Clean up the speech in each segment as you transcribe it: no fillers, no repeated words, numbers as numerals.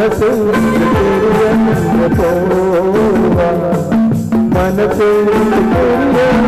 మనసు పోవా మనసు పోవా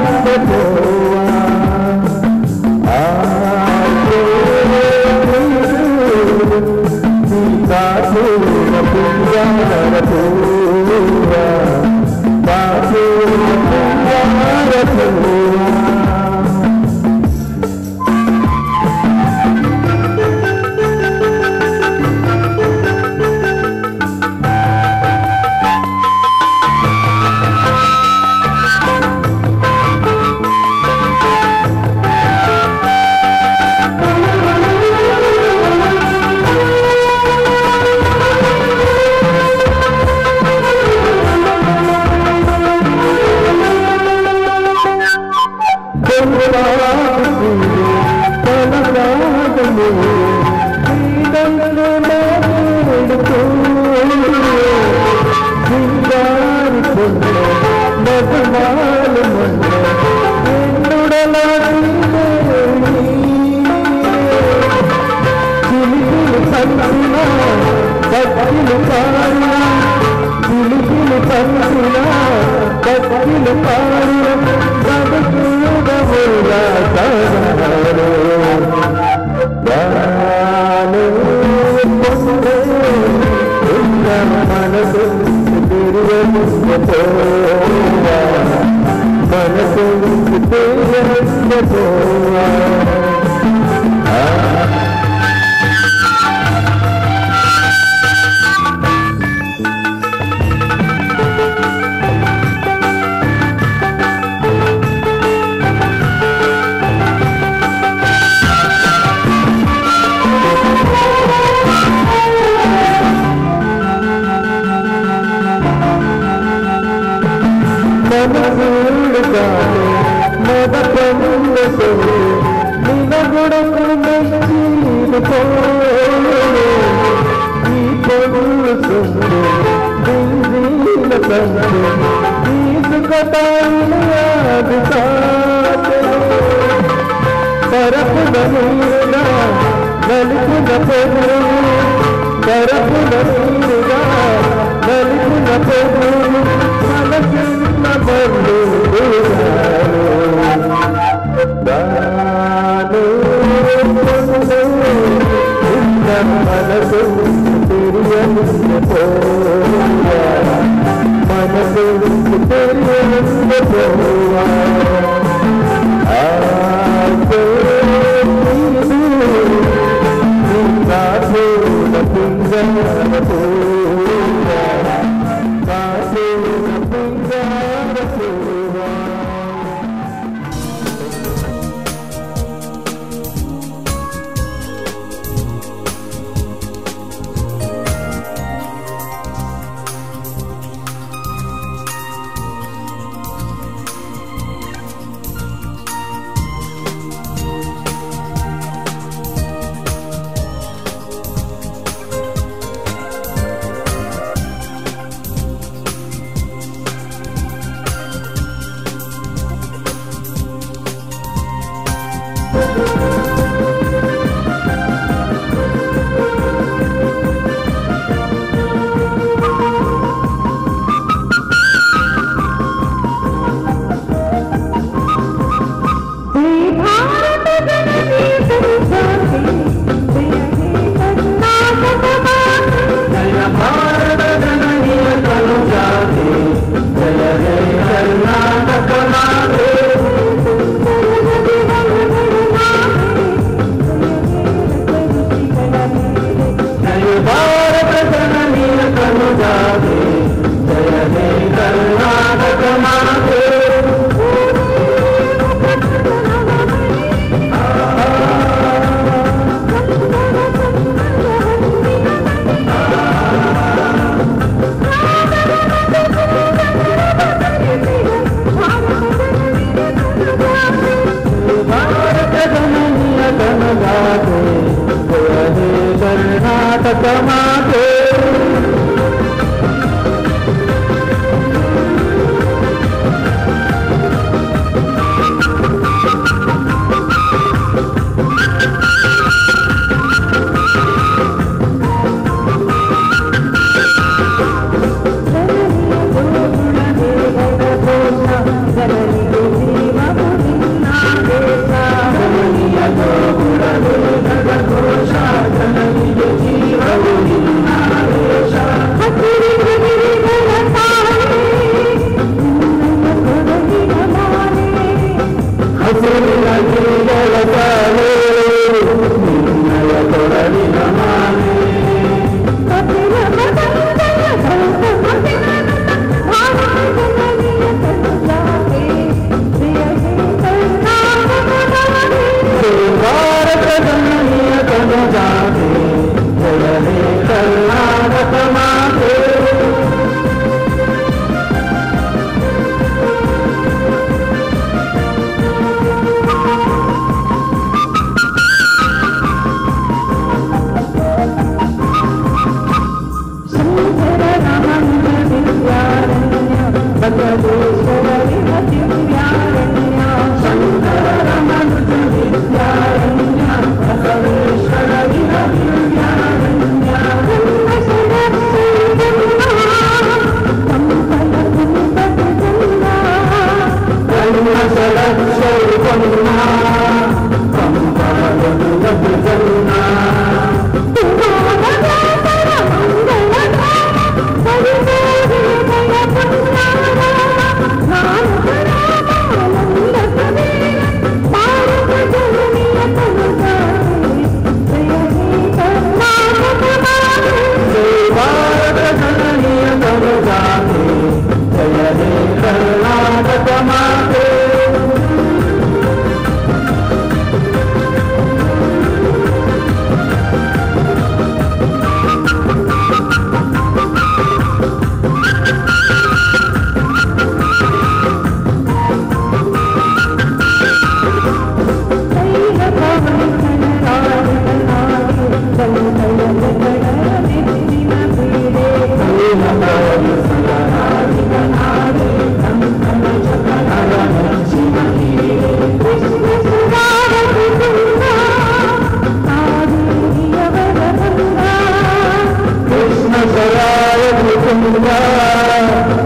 Ganga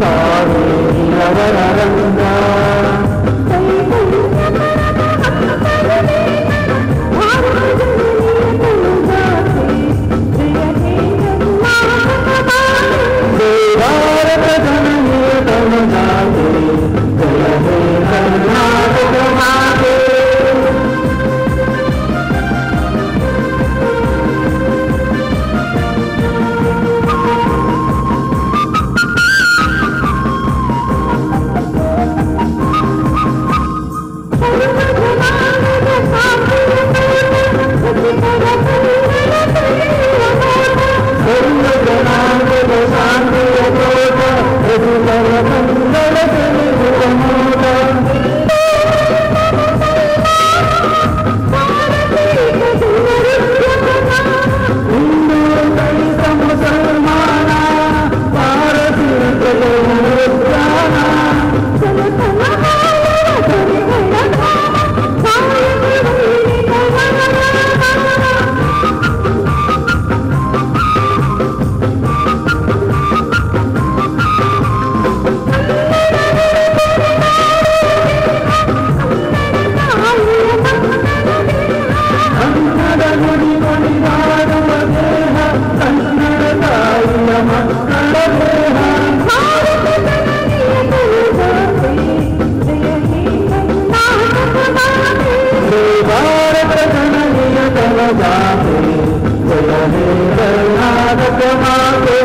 ಕಾವೇರಿಯ ವರರಂಗ. ಭಾರತ ಜನನಿಯ ತನುಜಾತೆ ಜಯ ಹೇ ಕರ್ನಾಟಕ ಮಾತೆ. ಸರ್ವ ಜನಾಂಗದ ಶಾಂತಿಯ ತೋಟ ರಸಿಕರ ಮಂಗಳ ತಿಳಿಯುವ ಮೋದ. ಹಿಂದೂ ದಲಿತ ಮುಸಲ್ಮಾನ ಪಾರಸಿಕ ಉದ್ಯಾನ. ಕನ್ನಡ ನುಡಿ ನುಡಿದಾಡುವ ದೇಹ ಕನ್ನಡ ತಾಯಿಯ ಮಕ್ಕಳ ದೇಹ. ಜಯ ಭಾರತ ಜನನಿಯ ತನುಜಾತೆ ಜಯ ಹೇ ಕರ್ನಾಟಕ ಮಾತೆ.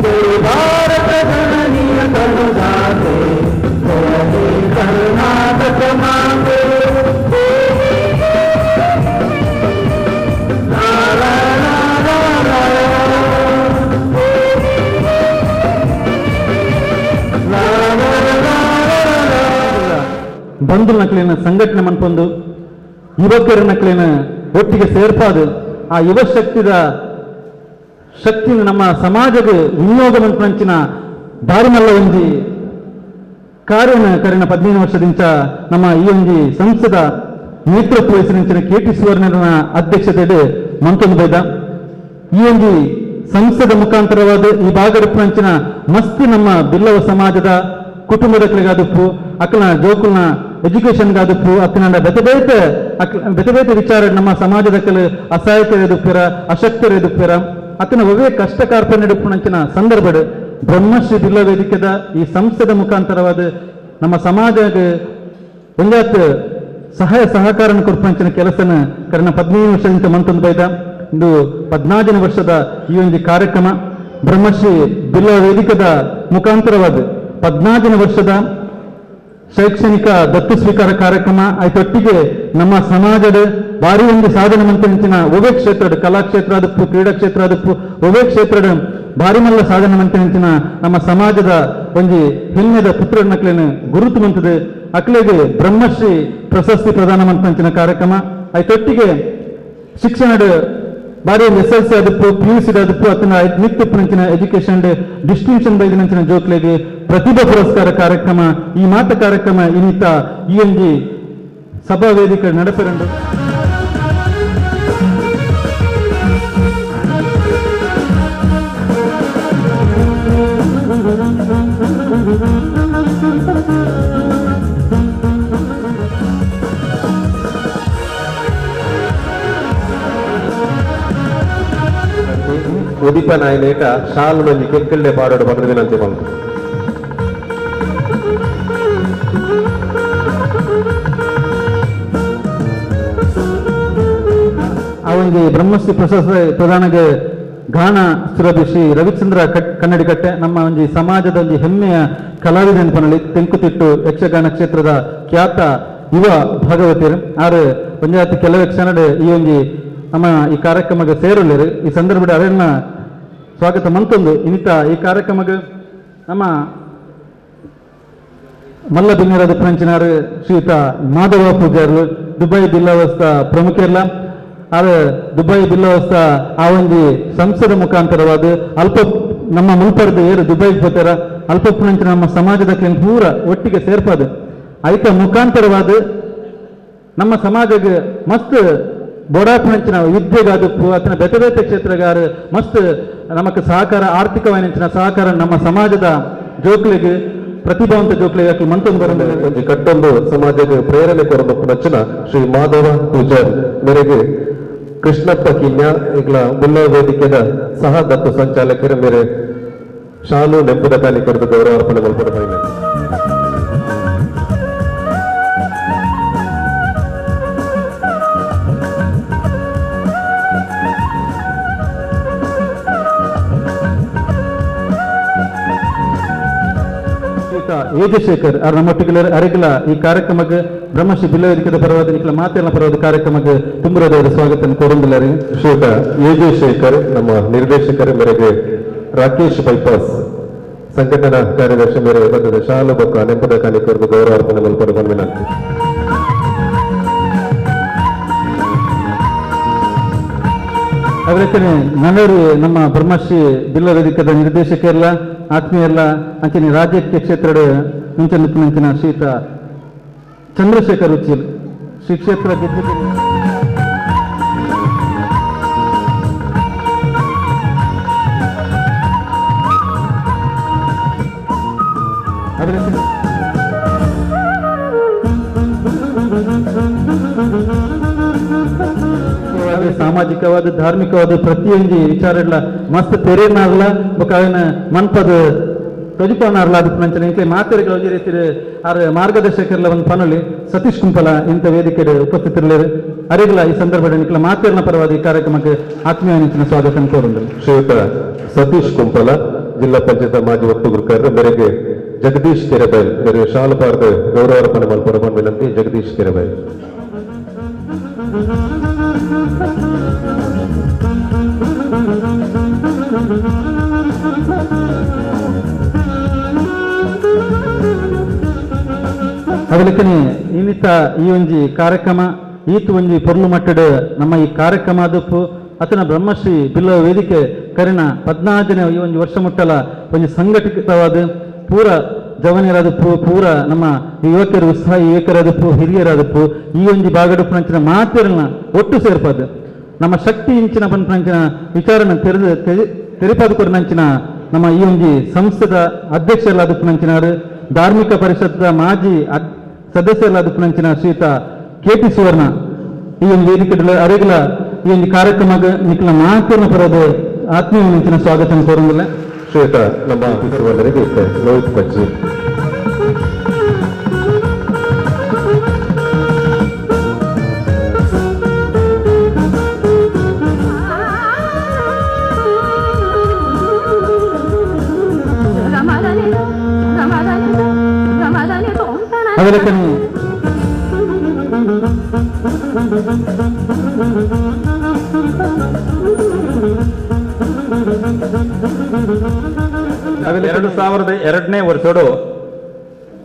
ಜಯ ಭಾರತ ಜನನಿಯ ತನುಜಾತೆ ಜಯ ಹೇ ಕರ್ನಾಟಕ ಮಾತೆ. ಲಾ ಲಾ ಲಾ ಲಾ ಲಾ. ಲಾ ಲಾ ಲಾ ಲಾ ಲಾ. ಬಂಧು ನಕಲಿನ ಸಂಘಟನೆ ಮನ್ಪೊಂದು ಯುವಕರ ನಕಲಿನ ಒಟ್ಟಿಗೆ ಸೇರ್ಪಾದು ಆ ಯುವ ಶಕ್ತಿದ ಶಕ್ತಿನ ನಮ್ಮ ಸಮಾಜದ ವಿನಿಯೋಗ ಮನ್ಪಂಚಿನ ದಾರಿಮಲ್ಲ ಒಂಜಿ ಕಾರ್ಯನ ಕರಿನ 15 ವರ್ಷದಿಂಚ ನಮ್ಮ ಈ ಒಂಜಿ ಸಂಸದ ನೇತೃತ್ವ ವಹಿಸಿನ ಕೆ ಟಿ ಸುವರ್ಣನ ಅಧ್ಯಕ್ಷತೆಡ್ ಮಂತೊಂದು ಬೈದ ಈ ಒಂಜಿ ಸಂಸದ ಮುಖಾಂತರವಾದ ಈ ಭಾಗದ ಮಸ್ತ್ ನಮ್ಮ ಬಿಲ್ಲವ ಸಮಾಜದ ಕುಟುಂಬದ ಕಡೆಗಾದಪ್ಪು ಅಕ್ಕನ ಜೋಕುಲ್ನ ಎಜುಕೇಶನ್ಗಾದಪ್ಪು ಅಕ್ಕನ ಬೇತೆ ಬೇತೆ ಬೇತೆ ಬೇತೆ ವಿಚಾರ ನಮ್ಮ ಸಮಾಜದ ಕೆಲ ಅಸಹಾಯಕರೆದುಪ್ಪಿರ ಅಶಕ್ತರೆದುಪ್ಪಿರ ಅಕ್ಕನ ಒವೇ ಕಷ್ಟ ಕಾರ್ಪಣ್ಯಡುಪ್ಪುನಂಚಿನ ಸಂದರ್ಭಡ್ ಬ್ರಹ್ಮಶ್ರೀ ಬಿಲ್ಲ ವೇದಿಕೆದ ಈ ಸಂಸ್ಥೆದ ಮುಖಾಂತರವಾದ ನಮ್ಮ ಸಮಾಜದ ಒಂದಾತ್ ಸಹಾಯ ಸಹಕಾರ ಕೊರ್ಪಂಚಿನ ಕೆಲಸನ ಕರ್ನ 15 ವರ್ಷದಿಂದ ಮಂತೊಂದು ಬೈದ ಇಂದು 14 ವರ್ಷದ ಈ ಒಂದು ಕಾರ್ಯಕ್ರಮ ಬ್ರಹ್ಮಶ್ರೀ ಬಿಲ್ಲ ವೇದಿಕೆದ ಮುಖಾಂತರವಾದ 14 ವರ್ಷದ ಶೈಕ್ಷಣಿಕ ದತ್ತು ಸ್ವೀಕಾರ ಕಾರ್ಯಕ್ರಮ ಆಯ್ತೊಟ್ಟಿಗೆ ನಮ್ಮ ಸಮಾಜದ ಭಾರಿ ಒಂದು ಸಾಧನೆ ಮಂತಿನ ಒವೇ ಕ್ಷೇತ್ರದ ಕಲಾಕ್ಷೇತ್ರ ಅದಪ್ಪು ಕ್ರೀಡಾ ಕ್ಷೇತ್ರ ಅದಪ್ಪು ಒವೇ ಕ್ಷೇತ್ರದ ಭಾರಿ ಮಲ್ಲ ಸಾಧನೆ ಮಂತಿನ ನಮ್ಮ ಸಮಾಜದ ಒಂಜಿ ಹೆಮ್ಮೆದ ಪುತ್ರನಕ್ಲೇನು ಗುರುತು ಮಂತದೆ ಅಕ್ಲೆಗೆ ಬ್ರಹ್ಮಶ್ರೀ ಪ್ರಶಸ್ತಿ ಪ್ರದಾನ ಮಂತಿನ ಕಾರ್ಯಕ್ರಮ ಆಯ್ತೊಟ್ಟಿಗೆ ಶಿಕ್ಷಣದ ಬಾರಿ S L C ಅದಪ್ಪು P U C ಅದಪ್ಪು ಅತನ ನಿತ್ಯ ಎಜುಕೇಶನ್ ಡಿಸ್ಟಿಂಕ್ಷನ್ ಬೈದಿನಂಚಿನ ಜೋಕ್ಲೆಗೆ ಪ್ರತಿಭಾ ಪುರಸ್ಕಾರ ಕಾರ್ಯಕ್ರಮ ಈ ಮಾತ ಕಾರ್ಯಕ್ರಮ ಇನ್ನಿತ ಈ ಒಂಜಿ ಸಭಾ ವೇದಿಕೆ ನಡೆಸರಂಡು. ಉದಿಪ ನಾಯನೇಕ ಶಾಲು ಮಂಜಿ ಕೆಕ್ಕಲ್ಲೆ ಪಾಡೋಡು ಪಡೆದ ವಿನಂತಿ ಬಂತು. ಆ ಒಂದು ಬ್ರಹ್ಮಶ್ರೀ ಪ್ರಶಸ್ತಿ ಪ್ರದಾನಗೆ ಗಾನ ಸುರಭಿ ಶ್ರೀ ರವಿಚಂದ್ರ ಕನ್ನಡಿಕಟ್ಟೆ ನಮ್ಮ ಒಂದು ಸಮಾಜದ ಒಂದು ಹೆಮ್ಮೆಯ ಕಲಾವಿದ ನೆನಪನಲ್ಲಿ ತೆಂಕುತಿಟ್ಟು ಯಕ್ಷಗಾನ ಕ್ಷೇತ್ರದ ಖ್ಯಾತ ಯುವ ಭಾಗವತಿಯರು ಆರು ಒಂಜಾತಿ ಕೆಲವೇ ಕ್ಷಣದ ಈ ಒಂದು ನಮ್ಮ ಈ ಕಾರ್ಯಕ್ರಮಕ್ಕೆ ಸೇರಲಿರು. ಈ ಸಂದರ್ಭದ ಅವರನ್ನ ಸ್ವಾಗತ ಮಂತೊಂದು ಇನ್ನಿತ ಈ ಕಾರ್ಯಕ್ರಮಕ್ಕೆ ನಮ್ಮ ಮಲ್ಲ ಬಿನ್ನರದ ಪ್ರಂಚಿನಾರು ಶ್ರೀಯುತ ಮಾಧವ ಪೂಜಾರ್ಲು ದುಬೈ ಬಿಲ್ಲವಸ್ತ ಪ್ರಮುಖರ್ಲ ಆದ್ರೆ ದುಬೈ ಬಿಲ್ಲವಸ್ತ ಆ ಒಂದು ಸಂಸದ ಮುಖಾಂತರವಾದ ಅಲ್ಪ ನಮ್ಮ ಮುಲ್ಪರ್ದು ಏರು ದುಬೈಗೆ ಹೋಗ್ತಾರ ಅಲ್ಪ ಪುನಂಚಿನ ನಮ್ಮ ಸಮಾಜದ ಪೂರ ಒಟ್ಟಿಗೆ ಸೇರ್ಪಾದು ಐತ ಮುಖಾಂತರವಾದ ನಮ್ಮ ಸಮಾಜಕ್ಕೆ ಮಸ್ತ್ ಬೋಡಾಪುನಂಚಿನ ವಿದ್ಯೆಗಾದುಪ್ಪು ಅತನ ಬೇತೆ ಬೇತೆ ಕ್ಷೇತ್ರಗಾರ ಮಸ್ತ್ ನಮಕ್ ಸಹಕಾರ ಆರ್ಥಿಕವಾಯಿನಂಚಿನ ಸಹಕಾರ ನಮ್ಮ ಸಮಾಜದ ಜೋಕ್ಲಿಗೆ ಪ್ರತಿಭಾವಂತ ಜೋಕ್ಲಿಗೆ ಮಂತೊಂದು ಬರಂದು ಒಂಜಿ ಕಟ್ಟೊಂದು ಸಮಾಜಕ್ಕೆ ಪ್ರೇರಣೆ ಕೊರೊಂದು ರಚನ ಶ್ರೀ ಮಾಧವ ಪೂಜಾರಿ ಮೇರೆಗೆ ಕೃಷ್ಣಪ್ಪ ಕಿನ್ಯ ಇಗ್ಲ ಮುಲ್ಲ ವೇದಿಕೆದ ಸಹ ದತ್ತು ಸಂಚಾಲಕರ ಮೇರೆ ಶಾಲು ನೆಂಪುದ ಕಾಲಿಕರದ ಗೌರವ ಅರ್ಪಣೆ ಮಲ್ಪಡ ಬೈಲೆ. ಏಜಶೇಖರ್ ಅವ್ರ ನಮ್ಮೊಟ್ಟಿಗೆ ಅರೆಗಲ ಈ ಕಾರ್ಯಕ್ರಮಕ್ಕೆ ಬ್ರಹ್ಮಶ್ರೀ ಬಿಲ್ಲ ವೇದಿಕೆದ ಪರವಾದ ನಿಖಿಲ ಮಾತೆಲ್ಲ ಪರವಾದ ಕಾರ್ಯಕ್ರಮಕ್ಕೆ ತುಂಬುರದವರ ಸ್ವಾಗತ ಕೋರಂದಿಲ್ಲರಿ. ಶ್ರೀಯುತ ಏಜಶೇಖರ್ ನಮ್ಮ ನಿರ್ದೇಶಕರ ಮೇರೆಗೆ ರಾಕೇಶ್ ಬೈಪಾಸ್ ಸಂಘಟನಾ ಕಾರ್ಯದರ್ಶಿ ಮೇರೆ ಬಂದದ ಶಾಲು ಬೊಕ್ಕ ನೆಂಪದ ಕಾಲಿಕರ್ದು ಗೌರವ ಅರ್ಪಣೆ ಮಲ್ಪಡ ಬಂದಿನಂತೆ. ಅವರಕ್ಕೆ ನನ್ನವರು ನಮ್ಮ ಬ್ರಹ್ಮಶ್ರೀ ಬಿಲ್ಲ ವೇದಿಕೆದ ನಿರ್ದೇಶಕರೆಲ್ಲ ಆತ್ಮೀಯಲ್ಲ ಅಂಚಿನ ರಾಜ್ಯಕ್ಕೆ ಕ್ಷೇತ್ರದ ಮುಂಚಿನ ಶ್ರೀತ ಚಂದ್ರಶೇಖರ್ ಉಚ್ಚಿಲ್ ಶ್ರೀ ಕ್ಷೇತ್ರ ಗೆದ್ದಿದ್ದ ಸಾಮಾಜಿಕವಾದ ಧಾರ್ಮಿಕವಾದ ಪ್ರತಿಯೊಂದು ವಿಚಾರ ಇಲ್ಲ ಮಸ್ತ್ ತೆರೆನಾರ್ಲ ಬೊಕ ಅವನ ಮನ್ಪದ ತೊಜಿಪನಾರ್ಲ ಅದಕ್ಕೆ ನಂಚನೆ ಇಂಕೆ ಮಾತೆರೆಗಳ ಒಂಜಿ ರೀತಿ ಆರ್ ಮಾರ್ಗದರ್ಶಕರ್ಲ ಒಂದು ಪನೊಲಿ ಸತೀಶ್ ಕುಂಪಲ ಇಂಥ ವೇದಿಕೆ ಉಪಸ್ಥಿತರಿಲ್ಲ ಅರಿಗಲ ಈ ಸಂದರ್ಭದಲ್ಲಿ ನಿಖಿಲ ಮಾತೆರ್ನ ಪರವಾದ ಈ ಕಾರ್ಯಕ್ರಮಕ್ಕೆ ಆತ್ಮೀಯ ನಿಂಚಿನ ಸ್ವಾಗತ ಕೋರುಂದರು. ಶ್ರೀಯುತ ಸತೀಶ್ ಕುಂಪಲ ಜಿಲ್ಲಾ ಪಂಚಾಯತ್ ಮಾಜಿ ಒಟ್ಟುಗುರುಕಾರರು ಮೇರೆಗೆ ಜಗದೀಶ್ ಕೆರೆಬೈಲ್ ಮೇರೆ ಶಾಲುಪಾರದ ಗೌರವ ಅರ್ಪಣೆ ಮಲ್ಪಡ ವಿನಂತಿ. ಜಗದೀಶ್ ಕೆರೆಬೈಲ್. ಅದಕ್ಕೆ ಇನ್ನಿತ ಈ ಒಂಜಿ ಕಾರ್ಯಕ್ರಮ ಈತು ಒಂಜಿ ಪೊರ್ಲು ಮಟ್ಟಡ್ ನಮ್ಮ ಈ ಕಾರ್ಯಕ್ರಮ ಅದಪ್ಪು ಅತನ ಬ್ರಹ್ಮಶ್ರೀ ಬಿಲ್ಲ ವೇದಿಕೆ ಕರಿನ 14ನೇ ಈ ಒಂಜಿ ವರ್ಷ ಮುಟ್ಟಲ ಒಂಜಿ ಸಂಘಟಿತವಾದ ಪೂರ ಜವನಿಯರಾದಪ್ಪು ಪೂರ ನಮ್ಮ ಯುವಕರು ಉತ್ಸಾಹ ಯುವಕರಾದಪ್ಪು ಹಿರಿಯರಾದಪ್ಪು ಈ ಒಂಜಿ ಬಾಗಡುಪ್ಪು ನಂಚಿನ ಮಾತೆರನ್ನ ಒಟ್ಟು ಸೇರ್ಪದು ನಮ್ಮ ಶಕ್ತಿ ಇಂಚಿನ ಪನ್ಪನಂಚಿನ ವಿಚಾರನ ತೆರೆದು ತೆರಿಪಾದ ಕೊರನಂಚಿನ ನಮ್ಮ ಈ ಒಂಜಿ ಸಂಸ್ಥೆದ ಅಧ್ಯಕ್ಷರಾದಪ್ಪು ನಂಚಿನಾರು ಧಾರ್ಮಿಕ ಪರಿಷತ್ದ ಮಾಜಿ ಸದಸ್ಯರಾದಪ್ಪು ನಂಚಿನ ಶ್ರೀತ ಕೆ ಪಿ ಸುವರ್ಣ ಈ ಒಂದು ವೇದಿಕೆ ಅರೆಗಲ ಈ ಒಂದು ಕಾರ್ಯಕ್ರಮ ನಿಖಿಲ ಮಾತನ್ನು ಪರದು ಆತ್ಮೀಯ ನಂಚಿನ ಸ್ವಾಗತ ಕೋರಂಗಿಲ್ಲ. ಶ್ರೀಯುತ ನಮ್ಮ ಸುವರ್ಣರಿಗೆ ಲೋಹಿತ್ ಪಜ್ಜಿ. ಅದಕ್ಕೆ 2002ನೇ ವರ್ಷಡು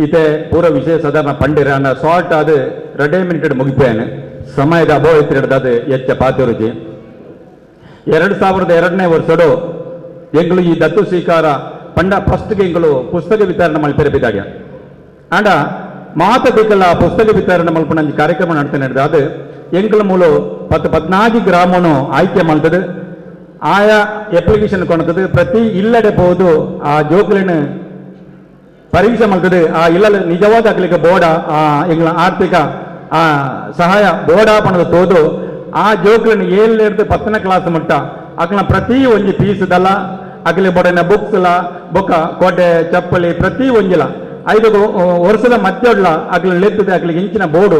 ಇತ್ತೆ ಪೂರ ವಿಷಯ ಸಾಧಾರಣ ಪಂಡಿರ ಅಂಡ ಶಾರ್ಟ್ ಅದು 2 ಮಿನಿಟ್ ಮುಗಿಪೇನೆ ಸಮಯದ ಅಭಾವ ಇತ್ತಿರದು ಎಚ್ಚ ಪಾತಿರುಜಿ. 2002ನೇ ವರ್ಷಡು ಎಂಗಳು ಈ ದತ್ತು ಸ್ವೀಕಾರ ಪಂಡ ಫಸ್ಟ್ಗೆ ಎಂಗಳು ಪುಸ್ತಕ ವಿತರಣೆ ಮಲ್ಪೆರಬಿದಾಗ ಅಂಡ ಮಾತ ದಿಕ್ಕಲ್ಲ ಪುಸ್ತಕ ವಿತರಣೆ ಮಲ್ಪನ ಕಾರ್ಯಕ್ರಮ ನಡೆತ ನಡೆದ ಅದು ಎಂಗಳ ಮೂಲ 10-14 ಗ್ರಾಮನು ಆಯ್ಕೆ ಮಾಡ್ತದೆ ಆಯಾ ಅಪ್ಲಿಕೇಶನ್ ಕೊಡ್ತದೆ ಪ್ರತಿ ಇಲ್ಲಡೆ ಹೋದು ಆ ಜೋಕ್ಲಿನ ಪರೀಕ್ಷೆ ಮಾಡ್ತದೆ ಆ ಇಲ್ಲ ನಿಜವಾದ ಆಗ್ಲಿಕ್ಕೆ ಬೋರ್ಡ ಆ ಎಂಗಳ ಆರ್ಥಿಕ ಆ ಸಹಾಯ ಬೋರ್ಡ ಪಣದ ತೋದು ಆ ಜೋಕ್ಲಿನ 7ನೇ 10ನೇ ಕ್ಲಾಸ್ ಮಟ್ಟ ಆಕಲ ಪ್ರತಿ ಒಂಜಿ ಪೀಸ್ದಲ್ಲ ಅಗಲಿ ಬೋರ್ಡಿನ ಬುಕ್ಸ್ ಲ ಬೊಕ್ಕ ಕೋಟೆ ಚಪ್ಪಲಿ ಪ್ರತಿ ಒಂಜಿಲ 5 ವರ್ಷದ ಮಧ್ಯೊಡ್ಲ ಅಗಲ ಲೆತ್ತದೆ ಅಗಲಿಗೆ ಇಂಚಿನ ಬೋರ್ಡು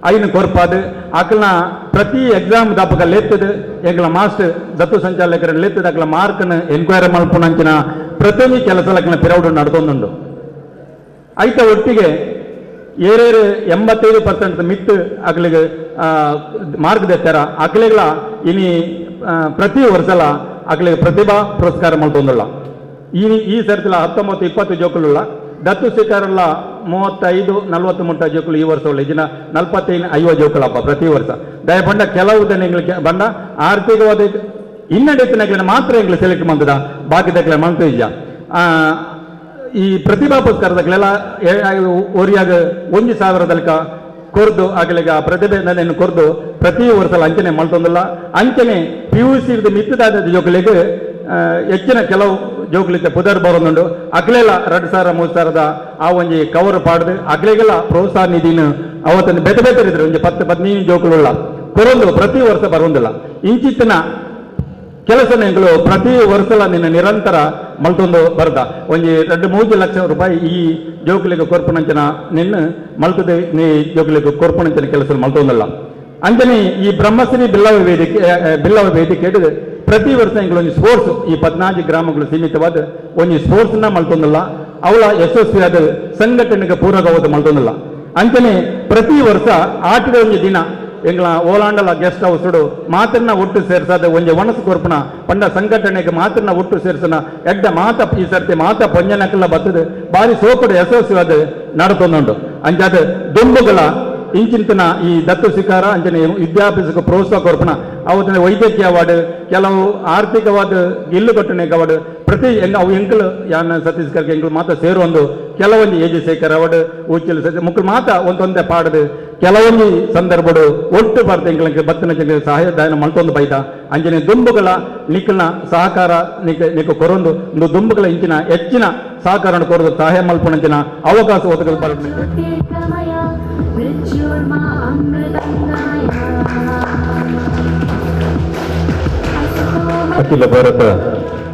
ಐನು ಕೊರ್ಪಾದು ಅಕಲ್ನ ಪ್ರತಿ ಎಕ್ಸಾಮ್ ದಾಪಕ ಲೆತ್ತದು ಎಂಗಳ ಮಾಸ್ಟರ್ ದತ್ತು ಸಂಚಾಲಕರ ಲೆತ್ತದ ಅಕಲ ಮಾರ್ಕ್ನ ಎನ್ಕ್ವೈರಿ ಮಲ್ಪುನಂಚಿನ ಪ್ರತಿಯೊಂದು ಕೆಲಸ ಲಕ್ಕನ ಪಿರೌಡು ನಡ್ಕೊಂಡುಂಡು. ಐತ ಒಟ್ಟಿಗೆ ಏರೇರು 85% ಮಿತ್ತು ಅಕಲಿಗೆ ಮಾರ್ಕ್ ದೆತ್ತರ ಅಕಲಿಗಳ ಇನಿ ಪ್ರತಿ ವರ್ಷಲ ಅಕಲಿಗೆ ಪ್ರತಿಭಾ ಪುರಸ್ಕಾರ ಮಲ್ತೊಂದುಳ್ಳ. ಈ ಸರ್ತಿಲ 19-20 ಜೋಕುಲುಳ್ಳ ದತ್ತು ಸ್ವೀಕಾರಲ್ಲ 35-40 ಮುಟ್ಟ ಜೋಕುಲು ಈ ವರ್ಷ ಉಳ್ಳ ಇಜಿನ 45-50 ಜೋಕುಲಪ್ಪ ಪ್ರತಿ ವರ್ಷ ದಯಪಂಡ ಕೆಲವು ದಿನಗಳಿಗೆ ಬಂಡ ಆರ್ಥಿಕವಾದ ಹಿನ್ನಡೆತ್ತಿನ ಮಾತ್ರ ಎಂಗ್ಳು ಸೆಲೆಕ್ಟ್ ಮಂತದ ಬಾಕಿ ದಕ್ಲೆ ಮಂತ ಇಜ್ಜ. ಈ ಪ್ರತಿಭಾ ಪುರಸ್ಕಾರದಕ್ಲೆಲ್ಲ ಒರಿಯಾಗ 1,000 ತಲಕ ಕೊರ್ದು ಅಗಲಿಗ ಪ್ರತಿಭೆ ಕೊರ್ದು ಪ್ರತಿ ವರ್ಷಲ ಅಂಚನೆ ಮಲ್ತೊಂದಿಲ್ಲ. ಅಂಚನೆ PUC ಮಿತ್ತದಾದ ಜೋಕುಲೆಗ್ ಹೆಚ್ಚಿನ ಕೆಲವು ಜೋಕುಲಿದ್ದ ಪುದರ್ ಬರೋದುಂಡು. ಅಗ್ಲೆಲ್ಲ 2000 3000 ಆ ಒಂಜಿ ಕವರ್ ಪಾಡ್ದು ಅಗ್ಲೆಗೆಲ್ಲ ಪ್ರೋತ್ಸಾಹ ನಿಧಿನ ಅವತ್ತನ್ನು ಬೇತೆ ಬೇತೆ ಇದ್ರು ಒಂಜಿ 10 15 ಜೋಕುಲುಳ್ಳ ಕೊರೊಂದು ಪ್ರತಿ ವರ್ಷ ಬರೋದಿಲ್ಲ. ಇಂಚಿತ್ತಿನ ಕೆಲಸನೆಗಳು ಪ್ರತಿ ವರ್ಷಲ ನಿನ್ನ ನಿರಂತರ ಮಲ್ತೊಂದು ಬರ್ದ ಒಂಜಿ 2-3 ಲಕ್ಷ ರೂಪಾಯಿ ಈ ಜೋಕುಲಿಗೆ ಕೊರ್ಪುನಂಚಿನ ನಿನ್ನ ಮಲ್ತದೆ ನೀ ಜೋಕುಲಿಗೆ ಕೊರ್ಪುನಂಚಿನ ಕೆಲಸ ಮಲ್ತೊಂದಲ್ಲ. ಅಂಚನೆ ಈ ಬ್ರಹ್ಮಶ್ರೀ ಬಿಲ್ಲವ ವೇದಿಕೆ ಪ್ರತಿ ವರ್ಷ ಒಂಜಿ ಸ್ಪೋರ್ಟ್ಸ್ ಈ 14 ಗ್ರಾಮಗಳು ಸೀಮಿತವಾದ ಒಂಜಿ ಸ್ಪೋರ್ಟ್ಸ್ನ ಮಲ್ತೊಂದಲ್ಲ, ಅವಳ ಯಶಸ್ವಿಯಾದ ಸಂಘಟನೆಗೆ ಪೂರಕವಾದ ಮಲ್ತೊಂದಲ್ಲ. ಅಂಚನೆ ಪ್ರತಿ ವರ್ಷ ಆಟದ ಒಂಜಿ ದಿನ ಎಂಗ್ಲ ಓಲಾಂಡಲ ಗೆಸ್ಟ್ ಹೌಸ್ ಮಾತ್ರನ ಒಟ್ಟು ಸೇರ್ಸಾದ ಒಂಜಿ ವನಸು ಕೊರ್ಪುನ ಪಂಡ ಸಂಘಟನೆಗೆ ಮಾತ್ರನ ಒಟ್ಟು ಸೇರ್ಸನ ಎಡ್ಡ ಮಾತ ಈ ಸರ್ತಿ ಮಾತ ಪೊಂಜನಕಲ್ಲ ಬತ್ತದ ಬಾರಿ ಸೋಪಡು ಯಶಸ್ವಿಯಾದ ನಡತೊಂದುಂಡು. ಅಂಚಾದ ದುಂಬುಗಳ ಇಂಚಿಂತನ ಈ ದತ್ತು ಸ್ವೀಕಾರ ಅಂಚನೆ ವಿದ್ಯಾಭ್ಯಾಸಕ್ಕೆ ಪ್ರೋತ್ಸಾಹ ಕೊರ್ಪುನ ಅವತ್ತಿನ ವೈದ್ಯಕೀಯ ಅವಾರ್ಡ್ ಕೆಲವು ಆರ್ಥಿಕವಾದ ಗಿಲ್ಲು ಅವಾರ್ಡ್ ಪ್ರತಿ ಅವು ಎಂಕಲು ಯಾನ ಸತೀಶ್ಗರ್ಗೆ ಎಂಕಲು ಮಾತ ಸೇರುವೊಂದು ಕೆಲವೊಂದು ಎಜಿ ಶೇಖರ್ ಅವಾರ್ಡ್ ಉಚ್ಚಿಲ್ ಮುಕ್ಕಳು ಮಾತ ಒಂದೊಂದೇ ಪಾಡದು ಕೆಲವೊಂದು ಸಂದರ್ಭಡು ಒಟ್ಟು ಭಾರತ ಎಂಕಲಕ್ಕೆ ಬತ್ತಿನ ಸಹಾಯ ದಾನ ಮಲ್ತೊಂದು ಬೈದ. ಅಂಚನೆ ದುಂಬುಗಳ ನಿಕ್ಕಲ್ನ ಸಹಕಾರ ನಿಕ್ಕ ಕೊರೊಂದು ಒಂದು ದುಂಬುಗಳ ಇಂಚಿನ ಹೆಚ್ಚಿನ ಸಹಕಾರ ಕೊರದು ಸಹಾಯ ಮಲ್ಪುನಂಚಿನ ಅವಕಾಶ ಒದಗಲು ಬರಬೇಕು. ಅಖಿಲ ಭಾರತ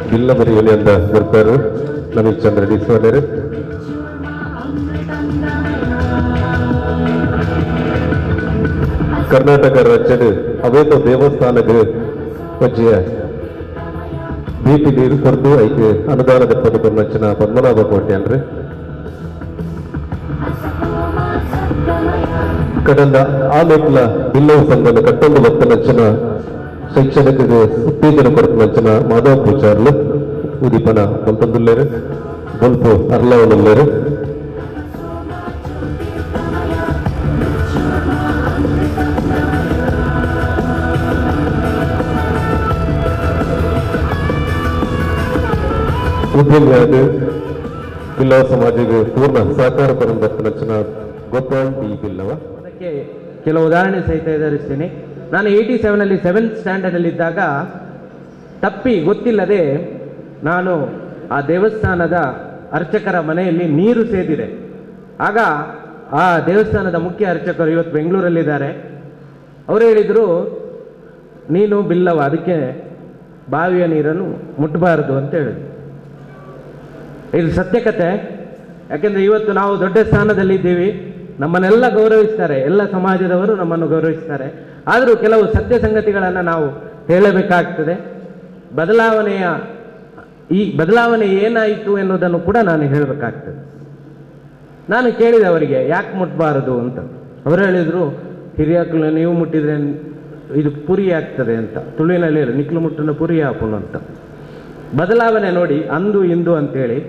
ಬಿಲ್ಲವರಿ ಯೂನಿಯನ್ದ ಗುರ್ತಾರು ನವೀನ್ ಚಂದ್ರ ಡಿ ಸೋಲೇರು. ಕರ್ನಾಟಕ ರಾಜ್ಯದ ಅವೇತ ದೇವಸ್ಥಾನದ ಪಜ್ಜಿಯ ಭೇಟಿ ನೀರು ಕೊರದು ಐಕೆ ಅನುದಾನದ ಪದಕೊರ್ನಂಚಿನ ಪದ್ಮನಾಭ ಕೋಟೆ ಅಂದ್ರೆ ಕಡಲ ಆಮೇಲೆ ಬಿಲ್ಲವ ಸಂಘದ ಕಟ್ಟೊಂದು ಭಕ್ತನಂಚಿನ ಶೈಕ್ಷಣಿಕ ಉತ್ತೇಜನ ಕೊರತನಂಚಿನ ಮಾಧವ ಪೂಜಾರ್ಲು ಉದೀಪನ ಮಲ್ತೊಂದುಲ್ಲೇರು ಬೊಲ್ಪು ಅರ್ಲವನುಲ್ಲೇರು. ಉದ್ಯಮಿಯಾದ ಬಿಲ್ಲವ ಸಮಾಜಕ್ಕೆ ಪೂರ್ಣ ಸಹಕಾರ ಕೊರತನಂಚಿನ ಗೋಪಾಲ್ ಡಿ ಬಿಲ್ಲವ. ಅದಕ್ಕೆ ಕೆಲವು ಉದಾಹರಣೆ ಸಹಿತ ಎದುರಿಸ್ತೀನಿ. ನಾನು 87ರಲ್ಲಿ 7th ಸ್ಟ್ಯಾಂಡರ್ಡಲ್ಲಿದ್ದಾಗ ತಪ್ಪಿ ಗೊತ್ತಿಲ್ಲದೆ ನಾನು ಆ ದೇವಸ್ಥಾನದ ಅರ್ಚಕರ ಮನೆಯಲ್ಲಿ ನೀರು ಸೇದಿದೆ. ಆಗ ಆ ದೇವಸ್ಥಾನದ ಮುಖ್ಯ ಅರ್ಚಕರು ಇವತ್ತು ಬೆಂಗಳೂರಲ್ಲಿದ್ದಾರೆ. ಅವರು ಹೇಳಿದರು, ನೀನು ಬಿಲ್ಲವ, ಅದಕ್ಕೆ ಬಾವಿಯ ನೀರನ್ನು ಮುಟ್ಟಬಾರದು ಅಂತ ಹೇಳಿದರು. ಇದು ಸತ್ಯಕತೆ. ಯಾಕೆಂದರೆ ಇವತ್ತು ನಾವು ದೊಡ್ಡ ಸ್ಥಾನದಲ್ಲಿದ್ದೀವಿ, ನಮ್ಮನ್ನೆಲ್ಲ ಗೌರವಿಸ್ತಾರೆ, ಎಲ್ಲ ಸಮಾಜದವರು ನಮ್ಮನ್ನು ಗೌರವಿಸ್ತಾರೆ. ಆದರೂ ಕೆಲವು ಸತ್ಯ ಸಂಗತಿಗಳನ್ನು ನಾವು ಹೇಳಬೇಕಾಗ್ತದೆ. ಬದಲಾವಣೆ ಏನಾಯಿತು ಎನ್ನುವುದನ್ನು ಕೂಡ ನಾನು ಹೇಳಬೇಕಾಗ್ತದೆ. ನಾನು ಕೇಳಿದೆ ಅವರಿಗೆ, ಯಾಕೆ ಮುಟ್ಟಬಾರದು ಅಂತ. ಅವರು ಹೇಳಿದರು, ಹಿರಿಯಾಕಲು ನೀವು ಮುಟ್ಟಿದರೆ ಇದು ಪುರಿ ಆಗ್ತದೆ ಅಂತ. ತುಳುವಿನಲ್ಲಿ ನಿಕ್ಲು ಮುಟ್ಟನ್ನು ಪುರಿ ಹಾಪುನು ಅಂತ. ಬದಲಾವಣೆ ನೋಡಿ, ಅಂದು ಇಂದು ಅಂತೇಳಿ.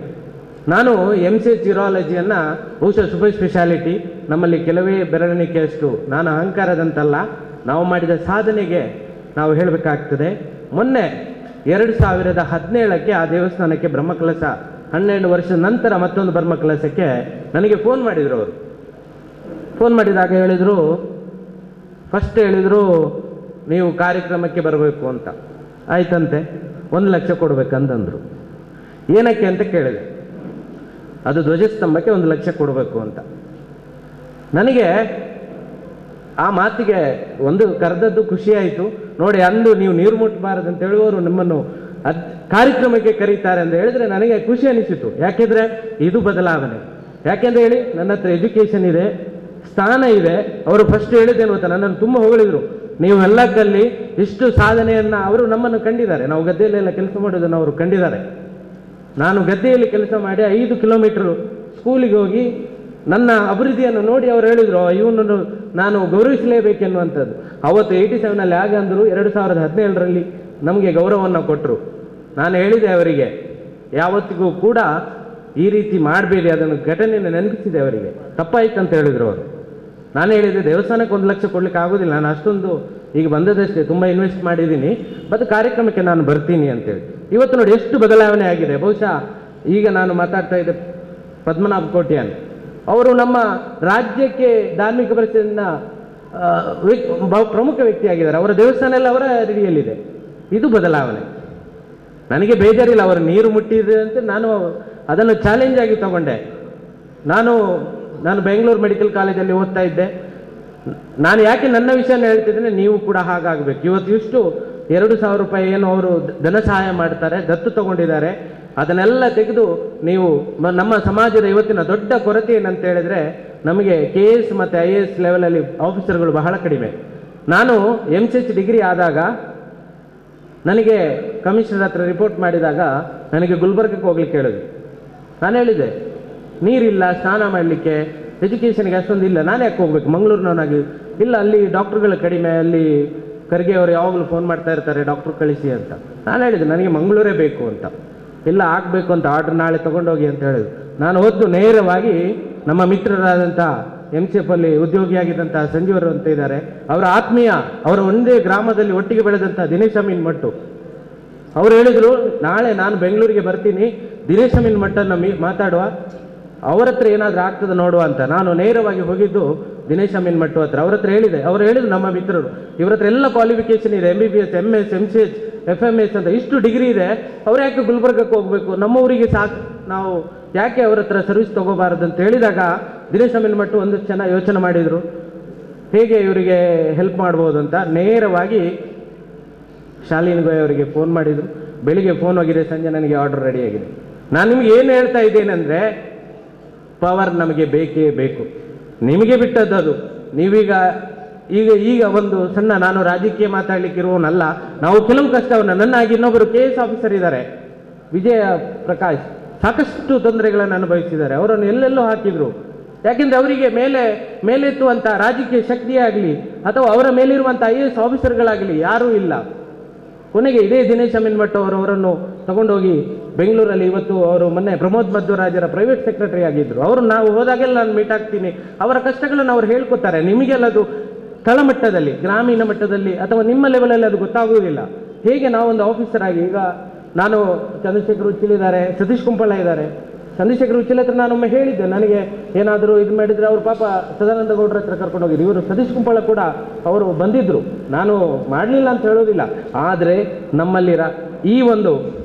ನಾನು MCH ಯೂರಾಲಜಿಯನ್ನು ಬಹುಶಃ ಸೂಪರ್ ಸ್ಪೆಷಾಲಿಟಿ ನಮ್ಮಲ್ಲಿ ಕೆಲವೇ ಬೆರಳಿಕೆಯಷ್ಟು, ನಾನು ಅಹಂಕಾರದಂತಲ್ಲ, ನಾವು ಮಾಡಿದ ಸಾಧನೆಗೆ ನಾವು ಹೇಳಬೇಕಾಗ್ತದೆ. ಮೊನ್ನೆ 2017ಕ್ಕೆ ಆ ದೇವಸ್ಥಾನಕ್ಕೆ ಬ್ರಹ್ಮಕಲಶ 12 ವರ್ಷದ ನಂತರ ಮತ್ತೊಂದು ಬ್ರಹ್ಮಕಲಶಕ್ಕೆ ನನಗೆ ಫೋನ್ ಮಾಡಿದರು ಅವರು. ಫೋನ್ ಮಾಡಿದಾಗ ಹೇಳಿದರು, ಫಸ್ಟ್ ಹೇಳಿದರು ನೀವು ಕಾರ್ಯಕ್ರಮಕ್ಕೆ ಬರಬೇಕು ಅಂತ. ಆಯ್ತಂತೆ, 1 ಲಕ್ಷ ಕೊಡಬೇಕಂತಂದರು. ಏನಕ್ಕೆ ಅಂತ ಕೇಳಿದೆ. ಅದು ಧ್ವಜಸ್ತಂಭಕ್ಕೆ 1 ಲಕ್ಷ ಕೊಡಬೇಕು ಅಂತ. ನನಗೆ ಆ ಮಾತಿಗೆ ಒಂದು ಕರೆದದ್ದು ಖುಷಿಯಾಯಿತು. ನೋಡಿ, ಅಂದು ನೀವು ನೀರು ಮುಟ್ಟಬಾರದು ಅಂತ ಹೇಳುವವರು ನಿಮ್ಮನ್ನು ಕಾರ್ಯಕ್ರಮಕ್ಕೆ ಕರೀತಾರೆ ಅಂತ ಹೇಳಿದ್ರೆ ನನಗೆ ಖುಷಿ ಅನಿಸಿತು. ಯಾಕೆಂದರೆ ಇದು ಬದಲಾವಣೆ. ಯಾಕೆಂದ್ರೆ ಹೇಳಿ, ನನ್ನ ಹತ್ರ ಎಜುಕೇಷನ್ ಇದೆ, ಸ್ಥಾನ ಇದೆ. ಅವರು ಫಸ್ಟ್ ಹೇಳಿದ್ದೇನು ಗೊತ್ತಾ, ನನ್ನನ್ನು ತುಂಬ ಹೊಗಳಿದರು. ನೀವೆಲ್ಲ ಕಲ್ಲಿ ಇಷ್ಟು ಸಾಧನೆಯನ್ನು ಅವರು ನಮ್ಮನ್ನು ಕಂಡಿದ್ದಾರೆ. ನಾವು ಗದ್ದೆಯಲ್ಲೆಲ್ಲ ಕೆಲಸ ಮಾಡೋದನ್ನು ಅವರು ಕಂಡಿದ್ದಾರೆ. ನಾನು ಗದ್ದೆಯಲ್ಲಿ ಕೆಲಸ ಮಾಡಿ 5 ಕಿಲೋಮೀಟರ್ ಸ್ಕೂಲಿಗೆ ಹೋಗಿ ನನ್ನ ಅಭಿವೃದ್ಧಿಯನ್ನು ನೋಡಿ ಅವರು ಹೇಳಿದರು, ಇವನನ್ನು ನಾನು ಗೌರವಿಸಲೇಬೇಕೆನ್ನುವಂಥದ್ದು. ಅವತ್ತು 87ರಲ್ಲಿ ಆಗ ಅಂದರು, 2017ರಲ್ಲಿ ನಮಗೆ ಗೌರವವನ್ನು ಕೊಟ್ಟರು. ನಾನು ಹೇಳಿದೆ ಅವರಿಗೆ, ಯಾವತ್ತಿಗೂ ಕೂಡ ಈ ರೀತಿ ಮಾಡಬೇಡಿ, ಅದನ್ನು ಘಟನೆಯನ್ನು ನೆನಪಿಸಿದೆ ಅವರಿಗೆ. ತಪ್ಪಾಯ್ತು ಅಂತ ಹೇಳಿದರು ಅವರು. ನಾನು ಹೇಳಿದೆ, ದೇವಸ್ಥಾನಕ್ಕೆ 1 ಲಕ್ಷ ಕೊಡಲಿಕ್ಕೆ ಆಗೋದಿಲ್ಲ, ನಾನು ಅಷ್ಟೊಂದು ಈಗ ಬಂದದಷ್ಟೇ, ತುಂಬ ಇನ್ವೆಸ್ಟ್ ಮಾಡಿದ್ದೀನಿ, ಮತ್ತು ಕಾರ್ಯಕ್ರಮಕ್ಕೆ ನಾನು ಬರ್ತೀನಿ ಅಂತೇಳಿ. ಇವತ್ತು ನೋಡಿ ಎಷ್ಟು ಬದಲಾವಣೆ ಆಗಿದೆ. ಬಹುಶಃ ಈಗ ನಾನು ಮಾತಾಡ್ತಾ ಇದ್ದೆ ಪದ್ಮನಾಭ ಕೋಟ್ಯಾನ್, ಅವರು ನಮ್ಮ ರಾಜ್ಯಕ್ಕೆ ಧಾರ್ಮಿಕ ಪರಿಷತ್ತಿನ ಪ್ರಮುಖ ವ್ಯಕ್ತಿಯಾಗಿದ್ದಾರೆ. ಅವರ ದೇವಸ್ಥಾನ ಎಲ್ಲ ಅವರ ರೆಡಿಯಲ್ಲಿದೆ. ಇದು ಬದಲಾವಣೆ. ನನಗೆ ಬೇಜಾರಿಲ್ಲ, ಅವರು ನೀರು ಮುಟ್ಟಿದೆ ಅಂತ ನಾನು ಅದನ್ನು ಚಾಲೆಂಜ್ ಆಗಿ ತಗೊಂಡೆ. ನಾನು ನಾನು ಬೆಂಗಳೂರು ಮೆಡಿಕಲ್ ಕಾಲೇಜಲ್ಲಿ ಓದ್ತಾ ಇದ್ದೆ. ನಾನು ಯಾಕೆ ನನ್ನ ವಿಷಯನ ಹೇಳ್ತಿದ್ದೇನೆ, ನೀವು ಕೂಡ ಹಾಗಾಗಬೇಕು. ಇವತ್ತು ಇಷ್ಟು 2,000 ರೂಪಾಯಿ ಏನು ಅವರು ಧನ ಸಹಾಯ ಮಾಡ್ತಾರೆ, ದತ್ತು ತಗೊಂಡಿದ್ದಾರೆ, ಅದನ್ನೆಲ್ಲ ತೆಗೆದು ನೀವು ನಮ್ಮ ಸಮಾಜದ ಇವತ್ತಿನ ದೊಡ್ಡ ಕೊರತೆ ಏನಂತ ಹೇಳಿದ್ರೆ, ನಮಗೆ KAS ಮತ್ತು IAS ಲೆವೆಲಲ್ಲಿ ಆಫೀಸರ್ಗಳು ಬಹಳ ಕಡಿಮೆ. ನಾನು MCH degree ಆದಾಗ ನನಗೆ ಕಮಿಷನರ್ ಹತ್ರ ರಿಪೋರ್ಟ್ ಮಾಡಿದಾಗ ನನಗೆ ಗುಲ್ಬರ್ಗಕ್ಕೆ ಹೋಗ್ಲಿಕ್ಕೆ ಹೇಳಿದ್ರು. ನಾನು ಹೇಳಿದೆ, ನೀರಿಲ್ಲ ಸ್ನಾನ ಮಾಡಲಿಕ್ಕೆ, ಎಜುಕೇಷನ್ಗೆ ಅಷ್ಟೊಂದು ಇಲ್ಲ, ನಾನು ಯಾಕೆ ಹೋಗ್ಬೇಕು ಮಂಗಳೂರಿನವನಾಗಿ? ಇಲ್ಲ, ಅಲ್ಲಿ ಡಾಕ್ಟ್ರುಗಳು ಕಡಿಮೆ, ಅಲ್ಲಿ ಖರ್ಗೆ ಅವರು ಯಾವಾಗಲೂ ಫೋನ್ ಮಾಡ್ತಾ ಇರ್ತಾರೆ ಡಾಕ್ಟ್ರು ಕಳಿಸಿ ಅಂತ. ನಾನು ಹೇಳಿದೆ ನನಗೆ ಮಂಗಳೂರೇ ಬೇಕು ಅಂತ. ಇಲ್ಲ, ಆಗಬೇಕು ಅಂತ ಆರ್ಡ್ರ್ ನಾಳೆ ತೊಗೊಂಡೋಗಿ ಅಂತ ಹೇಳಿದ್ರು. ನಾನು ಹೊತ್ತು ನೇರವಾಗಿ ನಮ್ಮ ಮಿತ್ರರಾದಂಥ MCF ಅಲ್ಲಿ ಉದ್ಯೋಗಿಯಾಗಿದ್ದಂಥ ಸಂಜೀವರು ಅಂತ ಇದ್ದಾರೆ, ಅವರ ಆತ್ಮೀಯ, ಅವರ ಒಂದೇ ಗ್ರಾಮದಲ್ಲಿ ಒಟ್ಟಿಗೆ ಬೆಳೆದಂಥ ದಿನೇಶ್ ಅಮೀನ್ ಮಟ್ಟು ಅವರು ಹೇಳಿದರು, ನಾಳೆ ನಾನು ಬೆಂಗಳೂರಿಗೆ ಬರ್ತೀನಿ, ದಿನೇಶ್ ಅಮೀನ್ ಮಟ್ಟನ್ನು ಮಾತಾಡುವ, ಅವರ ಹತ್ರ ಏನಾದರೂ ಆಗ್ತದೆ ನೋಡುವ ಅಂತ. ನಾನು ನೇರವಾಗಿ ಹೋಗಿದ್ದು ದಿನೇಶ್ ಅಮೀನ್ ಮಟ್ಟು ಹತ್ರ. ಅವ್ರ ಹತ್ರ ಹೇಳಿದೆ, ಅವರು ಹೇಳಿದ್ರು ನಮ್ಮ ಮಿತ್ರರು, ಇವ್ರ ಹತ್ರ ಎಲ್ಲ ಕ್ವಾಲಿಫಿಕೇಶನ್ ಇದೆ, MBBS, MS, MCH, FMS ಅಂತ ಇಷ್ಟು ಡಿಗ್ರಿ ಇದೆ, ಅವ್ರು ಯಾಕೆ ಗುಲ್ಬರ್ಗಕ್ಕೆ ಹೋಗಬೇಕು, ನಮ್ಮ ಊರಿಗೆ ಸಾಕು, ನಾವು ಯಾಕೆ ಅವ್ರ ಹತ್ರ ಸರ್ವಿಸ್ ತೊಗೋಬಾರದು ಅಂತ ಹೇಳಿದಾಗ ದಿನೇಶ್ ಅಮೀನ್ ಮಟ್ಟು ಒಂದು ಚೆನ್ನಾಗಿ ಯೋಚನೆ ಮಾಡಿದರು, ಹೇಗೆ ಇವರಿಗೆ ಹೆಲ್ಪ್ ಮಾಡ್ಬೋದು ಅಂತ. ನೇರವಾಗಿ ಶಾಲಿನ್ ಗೋಯ್ ಅವರಿಗೆ ಫೋನ್ ಮಾಡಿದರು. ಬೆಳಿಗ್ಗೆ ಫೋನ್ ಹೋಗಿದೆ, ಸಂಜೆ ನನಗೆ ಆರ್ಡರ್ ರೆಡಿಯಾಗಿದೆ. ನಾನು ನಿಮ್ಗೆ ಏನು ಹೇಳ್ತಾ ಇದ್ದೇನೆಂದರೆ, ಪವರ್ ನಮಗೆ ಬೇಕೇ ಬೇಕು, ನಿಮಗೆ ಬಿಟ್ಟದ್ದು ಅದು. ನೀವೀಗ ಈಗ ಈಗ ಒಂದು ಸಣ್ಣ, ನಾನು ರಾಜಕೀಯ ಮಾತಾಡಲಿಕ್ಕಿರುವವನಲ್ಲ, ನಾವು ಕೆಲವು ಕಷ್ಟವನ್ನು, ನನ್ನಾಗಿ ಇನ್ನೊಬ್ಬರು KAS officer ಇದ್ದಾರೆ, ವಿಜಯ ಪ್ರಕಾಶ್, ಸಾಕಷ್ಟು ತೊಂದರೆಗಳನ್ನು ಅನುಭವಿಸಿದ್ದಾರೆ. ಅವರನ್ನು ಎಲ್ಲೆಲ್ಲೋ ಹಾಕಿದ್ರು. ಯಾಕೆಂದರೆ ಅವರಿಗೆ ಮೇಲೆತ್ತುವಂಥ ರಾಜಕೀಯ ಶಕ್ತಿಯೇ ಆಗಲಿ ಅಥವಾ ಅವರ ಮೇಲಿರುವಂಥ IAS ಆಫೀಸರ್ಗಳಾಗಲಿ ಯಾರೂ ಇಲ್ಲ. ಕೊನೆಗೆ ಇದೇ ದಿನೇಶ್ ಅಮೀನ್ ಭಟ್ ಅವರು ಅವರನ್ನು ತಗೊಂಡೋಗಿ ಬೆಂಗಳೂರಲ್ಲಿ, ಇವತ್ತು ಅವರು ಮೊನ್ನೆ ಪ್ರಮೋದ್ ಮಧ್ವರಾಜರ ಪ್ರೈವೇಟ್ ಸೆಕ್ರೆಟರಿ ಆಗಿದ್ದರು. ಅವರು ನಾವು ಹೋದಾಗೆಲ್ಲ ನಾನು ಮೀಟ್ ಆಗ್ತೀನಿ, ಅವರ ಕಷ್ಟಗಳನ್ನು ಅವ್ರು ಹೇಳ್ಕೊತಾರೆ. ನಿಮಗೆಲ್ಲ ಅದು ತಳಮಟ್ಟದಲ್ಲಿ, ಗ್ರಾಮೀಣ ಮಟ್ಟದಲ್ಲಿ ಅಥವಾ ನಿಮ್ಮ ಲೆವೆಲಲ್ಲಿ ಅದು ಗೊತ್ತಾಗುವುದಿಲ್ಲ. ಹೇಗೆ ನಾವೊಂದು ಆಫೀಸರ್ ಆಗಿ, ಈಗ ನಾನು ಚಂದ್ರಶೇಖರ್ ಉಚ್ಚಿಲ್ ಇದ್ದಾರೆ, ಸತೀಶ್ ಕುಂಪಳ ಇದ್ದಾರೆ. ಚಂದ್ರಶೇಖರ್ ಉಚ್ಚಿಲ್ ಹತ್ರ ನಾನೊಮ್ಮೆ ಹೇಳಿದ್ದೆ, ನನಗೆ ಏನಾದರೂ ಇದು ಮಾಡಿದರೆ ಅವರು ಪಾಪ ಸದಾನಂದ ಗೌಡ್ರ ಹತ್ರ ಕರ್ಕೊಂಡು ಹೋಗಿದ್ರು. ಇವರು ಸತೀಶ್ ಕುಂಪಳ ಕೂಡ ಅವರು ಬಂದಿದ್ದರು, ನಾನು ಮಾಡಲಿಲ್ಲ ಅಂತ ಹೇಳೋದಿಲ್ಲ. ಆದರೆ ನಮ್ಮಲ್ಲಿರ ಈ ಒಂದು